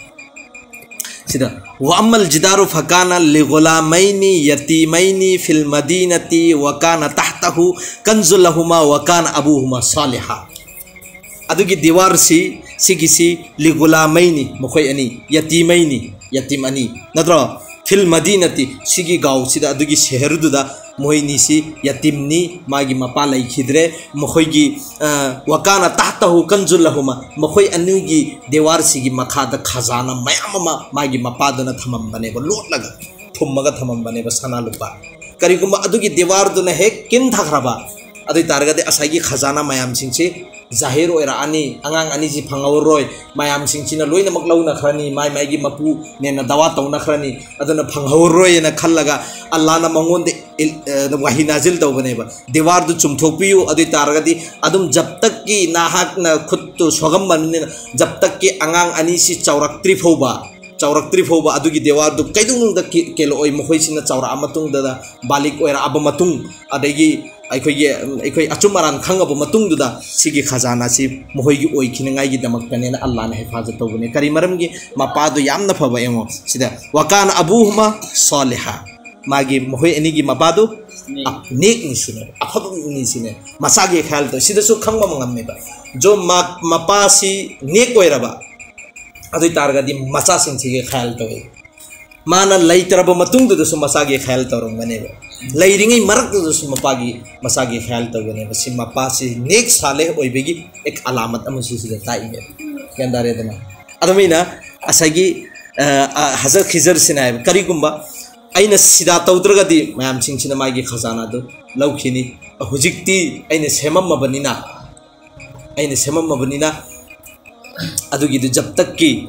ꯁꯤꯗ, "وأما الجدار فكان لغلامين يتيمين في المدينة وكان تحته كنز لهما وكان أبوهما صالحا"꯫ ꯑꯗꯨꯒꯤ ꯗꯤꯋꯥꯔꯁꯤ, ꯁꯤꯒꯤꯁꯤ, "ꯂꯤꯒꯨꯂꯥꯃꯩꯅꯤ", ꯃꯈꯣꯏ ꯑꯅꯤ, "ꯌꯇꯤꯃꯩꯅꯤ", ꯌꯇꯤꯝ ꯑꯅꯤ, ꯅꯠꯇ꯭ꯔꯣ? "ꯐꯤꯜ ꯃꯗꯤꯅꯇꯤ", ꯁꯤꯒꯤ ꯒꯥꯎꯁꯤꯗ, ꯑꯗꯨꯒꯤ ꯁꯦꯍꯔꯗꯨꯗ ꯃꯈꯣꯏ ꯑꯅꯤꯁꯤ ꯌꯇꯤꯝꯅꯤ, ꯃꯥꯒꯤ ꯃꯄꯥ ꯂꯩꯈꯤꯗ꯭ꯔꯦ꯫ ꯃꯈꯣꯏꯒꯤ, ꯑ, "ꯋꯀꯥꯅ ꯇꯥꯍꯇꯍꯨ ꯀꯟꯖꯨꯜ ꯂꯍꯨꯃ", ꯃꯈꯣꯏ ꯑꯅꯤꯒꯤ ꯗꯤꯋꯥꯔꯁꯤꯒꯤ ꯃꯈꯥꯗ ꯈꯖꯥꯅꯥ ꯃꯌꯥꯝ ꯑꯃ ꯃꯥꯒꯤ ꯃꯄꯥꯗꯨꯅ ꯊꯝꯃꯝꯕꯅꯦꯕ, ꯂꯣꯠꯂꯒ, ꯐꯨꯝꯃꯒ ꯊꯝꯃꯝꯕꯅꯦꯕ, ꯁꯅꯥ ꯂꯨꯄꯥ꯫ ꯀꯔꯤꯒꯨꯝꯕ ꯑꯗꯨꯒꯤ ꯗꯤꯋꯥꯔꯗꯨꯅ ꯍꯦꯛ ꯀꯤꯟꯊꯈ꯭ꯔꯕ, ꯑꯗꯨ ꯑꯣꯏ ꯇꯥꯔꯒꯗꯤ ꯉꯁꯥꯏꯒꯤ ꯈꯖꯥꯅꯥ ꯃꯌꯥꯝꯁꯤꯡꯁꯤ ꯖꯥꯍꯤꯔ ꯑꯣꯏꯔꯛꯑꯅꯤ, ꯑꯉꯥꯡ ꯑꯅꯤꯁꯤ ꯐꯪꯍꯧꯔꯔꯣꯏ, ꯃꯌꯥꯝꯁꯤꯡꯁꯤꯅ ꯂꯣꯏꯅꯃꯛ ꯂꯧꯅꯈ꯭ꯔꯅꯤ, ꯃꯥꯏ ꯃꯥꯏꯒꯤ ꯃꯄꯨꯅꯦꯅ ꯗꯥꯋꯥ ꯇꯧꯅꯈ꯭ꯔꯅꯤ, ꯑꯗꯨꯅ ꯐꯪꯍꯧꯔꯔꯣꯏꯅ ꯈꯜꯂꯒ ꯑꯜꯂꯥꯅ ꯃꯉꯣꯟꯗ ꯏꯜ-, ꯑ, ꯋꯥꯍꯤ ꯅꯥꯖꯤꯜ ꯇꯧꯕꯅꯦꯕ, "ꯗꯤꯋꯥꯔꯗꯨ ꯆꯨꯝꯊꯣꯛꯄꯤꯌꯨ, ꯑꯗꯨ ꯑꯣꯏ ꯇꯥꯔꯒꯗꯤ ꯑꯗꯨꯝ ꯖꯕ ꯇꯛꯀꯤ ꯅꯍꯥꯛꯅ ꯈꯨꯠꯇꯨ ꯁꯣꯛꯑꯝꯕꯅꯤꯅ ꯖꯕ ꯇꯛꯀꯤ ꯑꯉꯥꯡ ꯑꯅꯤꯁꯤ ꯆꯥꯎꯔꯛꯇ꯭ꯔꯤ ꯐꯥꯎꯕ, ꯆꯥꯎꯔꯛꯇ꯭ꯔꯤ ꯐꯥꯎꯕ ꯑꯗꯨꯒꯤ ꯗꯤꯋꯥꯔꯗꯨ ꯀꯩꯗꯧꯅꯨꯡꯗ ꯀꯦ-, ꯀꯦꯜꯂꯛꯑꯣꯏ, ꯃꯈꯣꯏꯁꯤꯅ ꯆꯥꯎꯔꯛꯑ ꯃꯇꯨꯡꯗ, ꯕꯥꯂꯤꯛ ꯑꯣꯏꯔꯛꯑꯕ ꯃꯇꯨꯡ, ꯑꯗꯒꯤ ꯑꯩꯈꯣꯏꯒꯤ, ꯑꯩꯈꯣꯏ ꯑꯆꯨꯝ ꯑꯔꯥꯟ ꯈꯪꯉꯕ ꯃꯇꯨꯡꯗꯨꯗ ꯁꯤꯒꯤ ꯈꯖꯥꯅꯥꯁꯤ ꯃꯈꯣꯏꯒꯤ ꯑꯣꯏꯈꯤꯅꯉꯥꯏꯒꯤꯗꯃꯛꯇꯅꯦꯅ ꯑꯜꯂꯥꯅ ꯍꯤꯐꯥꯖꯠ ꯇꯧꯕꯅꯦ꯫ ꯀꯔꯤ ꯃꯔꯝꯒꯤ? ꯃꯄꯥꯗꯨ ꯌꯥꯝꯅ ꯐꯕ, ꯌꯦꯡꯉꯣ ꯁꯤꯗ, "ꯋꯀꯥꯅ ꯑꯕꯨꯍꯨꯃ ꯁꯣꯂꯤꯍꯥ", ꯃꯥꯒꯤ, ꯃꯈꯣꯏ ꯑꯅꯤꯒꯤ ꯃꯄꯥꯗꯨ ꯑ-, ꯅꯦꯛꯅꯤ ꯁꯤꯅꯦ, ꯑꯐꯕ ꯃꯤꯅꯤ ꯁꯤꯅꯦ, ꯃꯆꯥꯒꯤ ꯈꯌꯥꯜ ꯇꯧ꯫ ꯁꯤꯗꯁꯨ ꯈꯪꯕ ꯑꯃ ꯉꯝꯃꯦꯕ, ꯖꯣ ꯃꯥ-, ꯃꯄꯥꯁꯤ ꯅꯦꯛ ꯑꯣꯏꯔꯕ, ꯑꯗꯨ ꯑꯣꯏ ꯇꯥꯔꯒꯗꯤ ꯃꯆꯥꯁꯤꯡꯁꯤꯒꯤ ꯈꯌꯥꯜ ꯇꯧꯏ꯫ ꯃꯥꯅ ꯂꯩꯇ꯭ꯔꯕ ꯃꯇꯨꯡꯗꯨꯗꯁꯨ ꯃꯆꯥꯒꯤ ꯈꯌꯥꯜ ꯇꯧꯔꯝꯒꯅꯦꯕ, ꯂꯩꯔꯤꯉꯩ ꯃꯔꯛꯇꯨꯗꯁꯨ ꯃꯄꯥꯒꯤ, ꯃꯆꯥꯒꯤ ꯈꯌꯥꯜ ꯇꯧꯒꯅꯦꯕ꯫ ꯁꯤ ꯃꯄꯥꯁꯤ ꯅꯦꯛ ꯁꯥꯂꯦ ꯑꯣꯏꯕꯒꯤ ꯑꯦꯛ ꯑꯂꯥꯃꯠ ꯑꯃꯁꯨ ꯁꯤꯗ ꯇꯥꯛꯏꯅꯦꯕ꯫ ꯒ꯭ꯌꯥꯟ ꯇꯥꯔꯦꯗꯅ? ꯑꯗꯨꯃꯥꯏꯅ ꯉꯁꯥꯏꯒꯤ, ꯑ, ꯑ, ꯍꯖꯔꯠ ꯈꯤꯖꯔꯁꯤꯅ ꯍꯥꯏꯕ, "ꯀꯔꯤꯒꯨꯝꯕ ꯑꯩꯅ ꯁꯤꯗꯥ ꯇꯧꯗ꯭ꯔꯒꯗꯤ ꯃꯌꯥꯝꯁꯤꯡꯁꯤꯅ ꯃꯥꯒꯤ ꯈꯖꯥꯅꯥꯗꯨ ꯂꯧꯈꯤꯅꯤ꯫ ꯍꯧꯖꯤꯛꯇꯤ ꯑꯩꯅ ꯁꯦꯝꯃꯝꯃꯕꯅꯤꯅ, ꯑꯩꯅ ꯁꯦꯝꯃꯝꯃꯕꯅꯤꯅ ꯑꯗꯨꯒꯤꯗꯨ ꯖꯕ ꯇꯛꯀꯤ,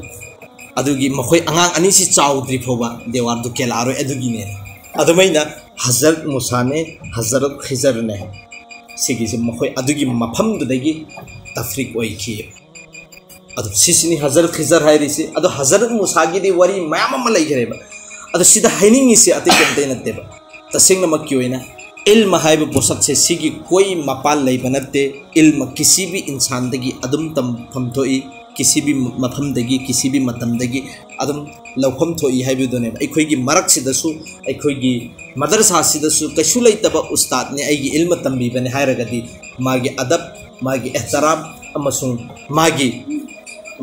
ꯑꯗꯨꯒꯤ ꯃꯈꯣꯏ ꯑꯉꯥꯡ ꯑꯅꯤꯁꯤ ꯆꯥꯎꯗ꯭ꯔꯤ ꯐꯥꯎꯕ ꯗꯦꯋꯥꯔꯗꯨ ꯀꯦꯜꯂꯛꯑꯔꯣꯏ", ꯑꯗꯨꯒꯤꯅꯦ꯫ ꯑꯗꯨꯃꯥꯏꯅ ꯍꯖꯔꯠ ꯃꯨꯁꯥꯅꯦ, ꯍꯖꯔꯠ ꯈꯤꯖꯔꯅꯦ, ꯁꯤꯒꯤꯁꯤ ꯃꯈꯣꯏ ꯑꯗꯨꯒꯤ ꯃꯐꯝꯗꯨꯗꯒꯤ ꯇꯐ꯭ꯔꯤꯛ ꯑꯣꯏꯈꯤ꯫ ꯑꯗꯣ ꯁꯤꯁꯤꯅꯤ ꯍꯖꯔꯠ ꯈꯤꯖꯔ ꯍꯥꯏꯔꯤꯁꯤ꯫ ꯑꯗꯣ ꯍꯖꯔꯠ ꯃꯨꯁꯥꯒꯤꯗꯤ ꯋꯥꯔꯤ ꯃꯌꯥꯝ ꯑꯃ ꯂꯩꯈ꯭ꯔꯦꯕ꯫ ꯑꯗꯣ ꯁꯤꯗ ꯍꯥꯏꯅꯤꯡꯉꯤꯁꯤ ꯑꯇꯩ ꯀꯩꯝꯇ ꯅꯠꯇꯦꯕ꯫ ꯇꯁꯦꯡꯅꯃꯛꯀꯤ ꯑꯣꯏꯅ ꯏꯜꯃ ꯍꯥꯏꯕ ꯄꯣꯠꯁꯛꯁꯦ ꯁꯤꯒꯤ ꯀꯣꯏ ꯃꯄꯥꯟ ꯂꯩꯕ ꯅꯠꯇꯦ꯫ ꯏꯜꯃ ꯀꯤꯁꯤꯕꯤ ꯏꯟꯁꯥꯟꯗꯒꯤ ꯑꯗꯨꯝ ꯇꯝꯐꯝ ꯊꯣꯛꯏ, ꯀꯤꯁꯤꯕꯤ ꯃꯐꯝꯗꯒꯤ, ꯀꯤꯁꯤꯕꯤ ꯃꯇꯝꯗꯒꯤ꯫ ꯑꯗꯨꯝ ꯂꯧꯐꯝ ꯊꯣꯛꯏ ꯍꯥꯏꯕꯗꯨꯅꯦꯕ꯫ ꯑꯩꯈꯣꯏꯒꯤ ꯃꯔꯛꯁꯤꯗꯁꯨ, ꯑꯩꯈꯣꯏꯒꯤ ꯃꯗꯔꯁꯥꯁꯤꯗꯁꯨ ꯀꯩꯁꯨ ꯂꯩꯇꯕ ꯎꯁꯇꯥꯗꯅꯤ, ꯑꯩꯒꯤ ꯏꯜꯃ ꯇꯝꯕꯤꯕꯅꯤ ꯍꯥꯏꯔꯒꯗꯤ ꯃꯥꯒꯤ ꯑꯗꯕ, ꯃꯥꯒꯤ ꯑꯦꯍꯇꯔꯥꯝ ꯑꯃꯁꯨꯡ ꯃꯥꯒꯤ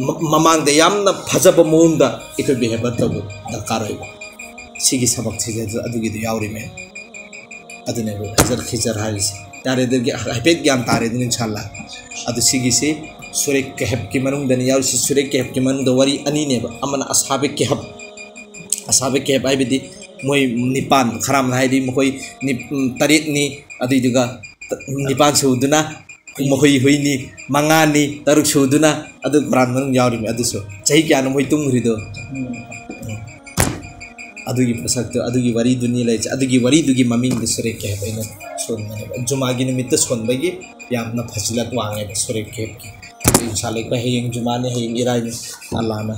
ꯃ-, ꯃꯃꯥꯡꯗ ꯌꯥꯝꯅ ꯐꯖꯕ ꯃꯑꯣꯡꯗ ꯑꯩꯈꯣꯏ ꯕꯤꯍꯦꯕꯔ ꯇꯧꯕ ꯗꯔꯀꯥꯔ ꯑꯣꯏꯕ꯫ ꯁꯤꯒꯤ ꯁꯕꯛꯁꯤꯗ ꯑꯗꯨꯒꯤꯗꯣ ꯌꯥꯎꯔꯤꯃꯦ꯫ ꯑꯗꯨꯅꯦꯕ ꯍꯖꯔ ꯈꯤꯖꯔ ꯍꯥꯏꯔꯤꯁꯦ꯫ ꯌꯥꯔꯦ, ꯑꯗꯨꯒꯤ ꯍꯥꯏꯐꯦꯠ ꯒ꯭ꯌꯥꯟ ꯇꯥꯔꯦ ꯑꯗꯨꯅ, ꯏꯟꯁꯥꯜꯂꯥ꯫ ꯑꯗꯨ ꯁꯤꯒꯤꯁꯤ ꯁꯨꯔꯦ ꯀꯦꯍꯞꯀꯤ ꯃꯅꯨꯡꯗꯅꯤ ꯌꯥꯎꯔꯤꯁꯤ꯫ ꯁꯨꯔꯦ ꯀꯦꯍꯞꯀꯤ ꯃꯅꯨꯡꯗ ꯋꯥꯔꯤ ꯑꯅꯤꯅꯦꯕ, ꯑꯃꯅ ꯑꯁꯥꯕꯦ ꯀꯦꯍꯞ, ꯑꯁꯥꯕꯦ ꯀꯦꯍꯞ ꯍꯥꯏꯕꯗꯤ ꯃꯣꯏ ꯅꯤꯄꯥꯟ, ꯈꯔ ꯑꯃꯅ ꯍꯥꯏꯗꯤ ꯃꯈꯣꯏ ꯅꯤ-, ꯎꯝ, ꯇꯔꯦꯠꯅꯤ, ꯑꯗꯨꯏꯗꯨꯒ ꯅꯤꯄꯥꯟ ꯁꯨꯗꯨꯅ ꯃꯈꯣꯏ ꯍꯨꯏꯅꯤ, ꯃꯉꯥꯅꯤ, ꯇꯔꯨꯛ ꯁꯨꯗꯨꯅ ꯑꯗꯨ ꯀꯨꯔꯥꯟ ꯃꯅꯨꯡ ꯌꯥꯎꯔꯤꯃꯤ꯫ ꯑꯗꯨꯁꯨ ꯆꯍꯤ ꯀꯌꯥꯅꯣ ꯃꯣꯏ ꯇꯨꯝꯈ꯭ꯔꯤꯗꯣ? ꯎꯝ꯫ ꯑꯗꯨꯒꯤ ꯄꯣꯠꯁꯛꯇꯣ, ꯑꯗꯨꯒꯤ ꯋꯥꯔꯤꯗꯨꯅꯤ ꯂꯩꯔꯤꯁꯦ꯫ ꯑꯗꯨꯒꯤ ꯋꯥꯔꯤꯗꯨꯒꯤ ꯃꯃꯤꯡꯗꯤ ꯁꯨꯔꯦ ꯀꯦꯍꯞ ꯑꯩꯅ ꯁꯣꯟꯕꯅꯦꯕ꯫ ꯖꯨꯃꯥꯒꯤ ꯅꯨꯃꯤꯠꯇ ꯁꯣꯟꯕꯒꯤ ꯌꯥꯝꯅ ꯐꯖꯤꯂꯠ ꯋꯥꯡꯉꯦꯕ ꯁꯨꯔꯦ ꯀꯦꯍꯞꯀꯤ꯫ ꯑꯗꯨ ꯏꯟꯁꯥꯜꯂꯥ ꯑꯩꯈꯣꯏ ꯍꯌꯦꯡ ꯖꯨꯃꯥꯅꯤ, ꯍꯌꯦꯡ ꯏꯔꯥꯏꯅꯤ, ꯑꯜꯂꯥꯅ꯫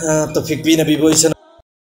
ꯑ, ꯇꯧꯐꯤꯛ ꯄꯤꯅꯕꯤꯕ ꯑꯣꯏꯁꯅꯨ꯫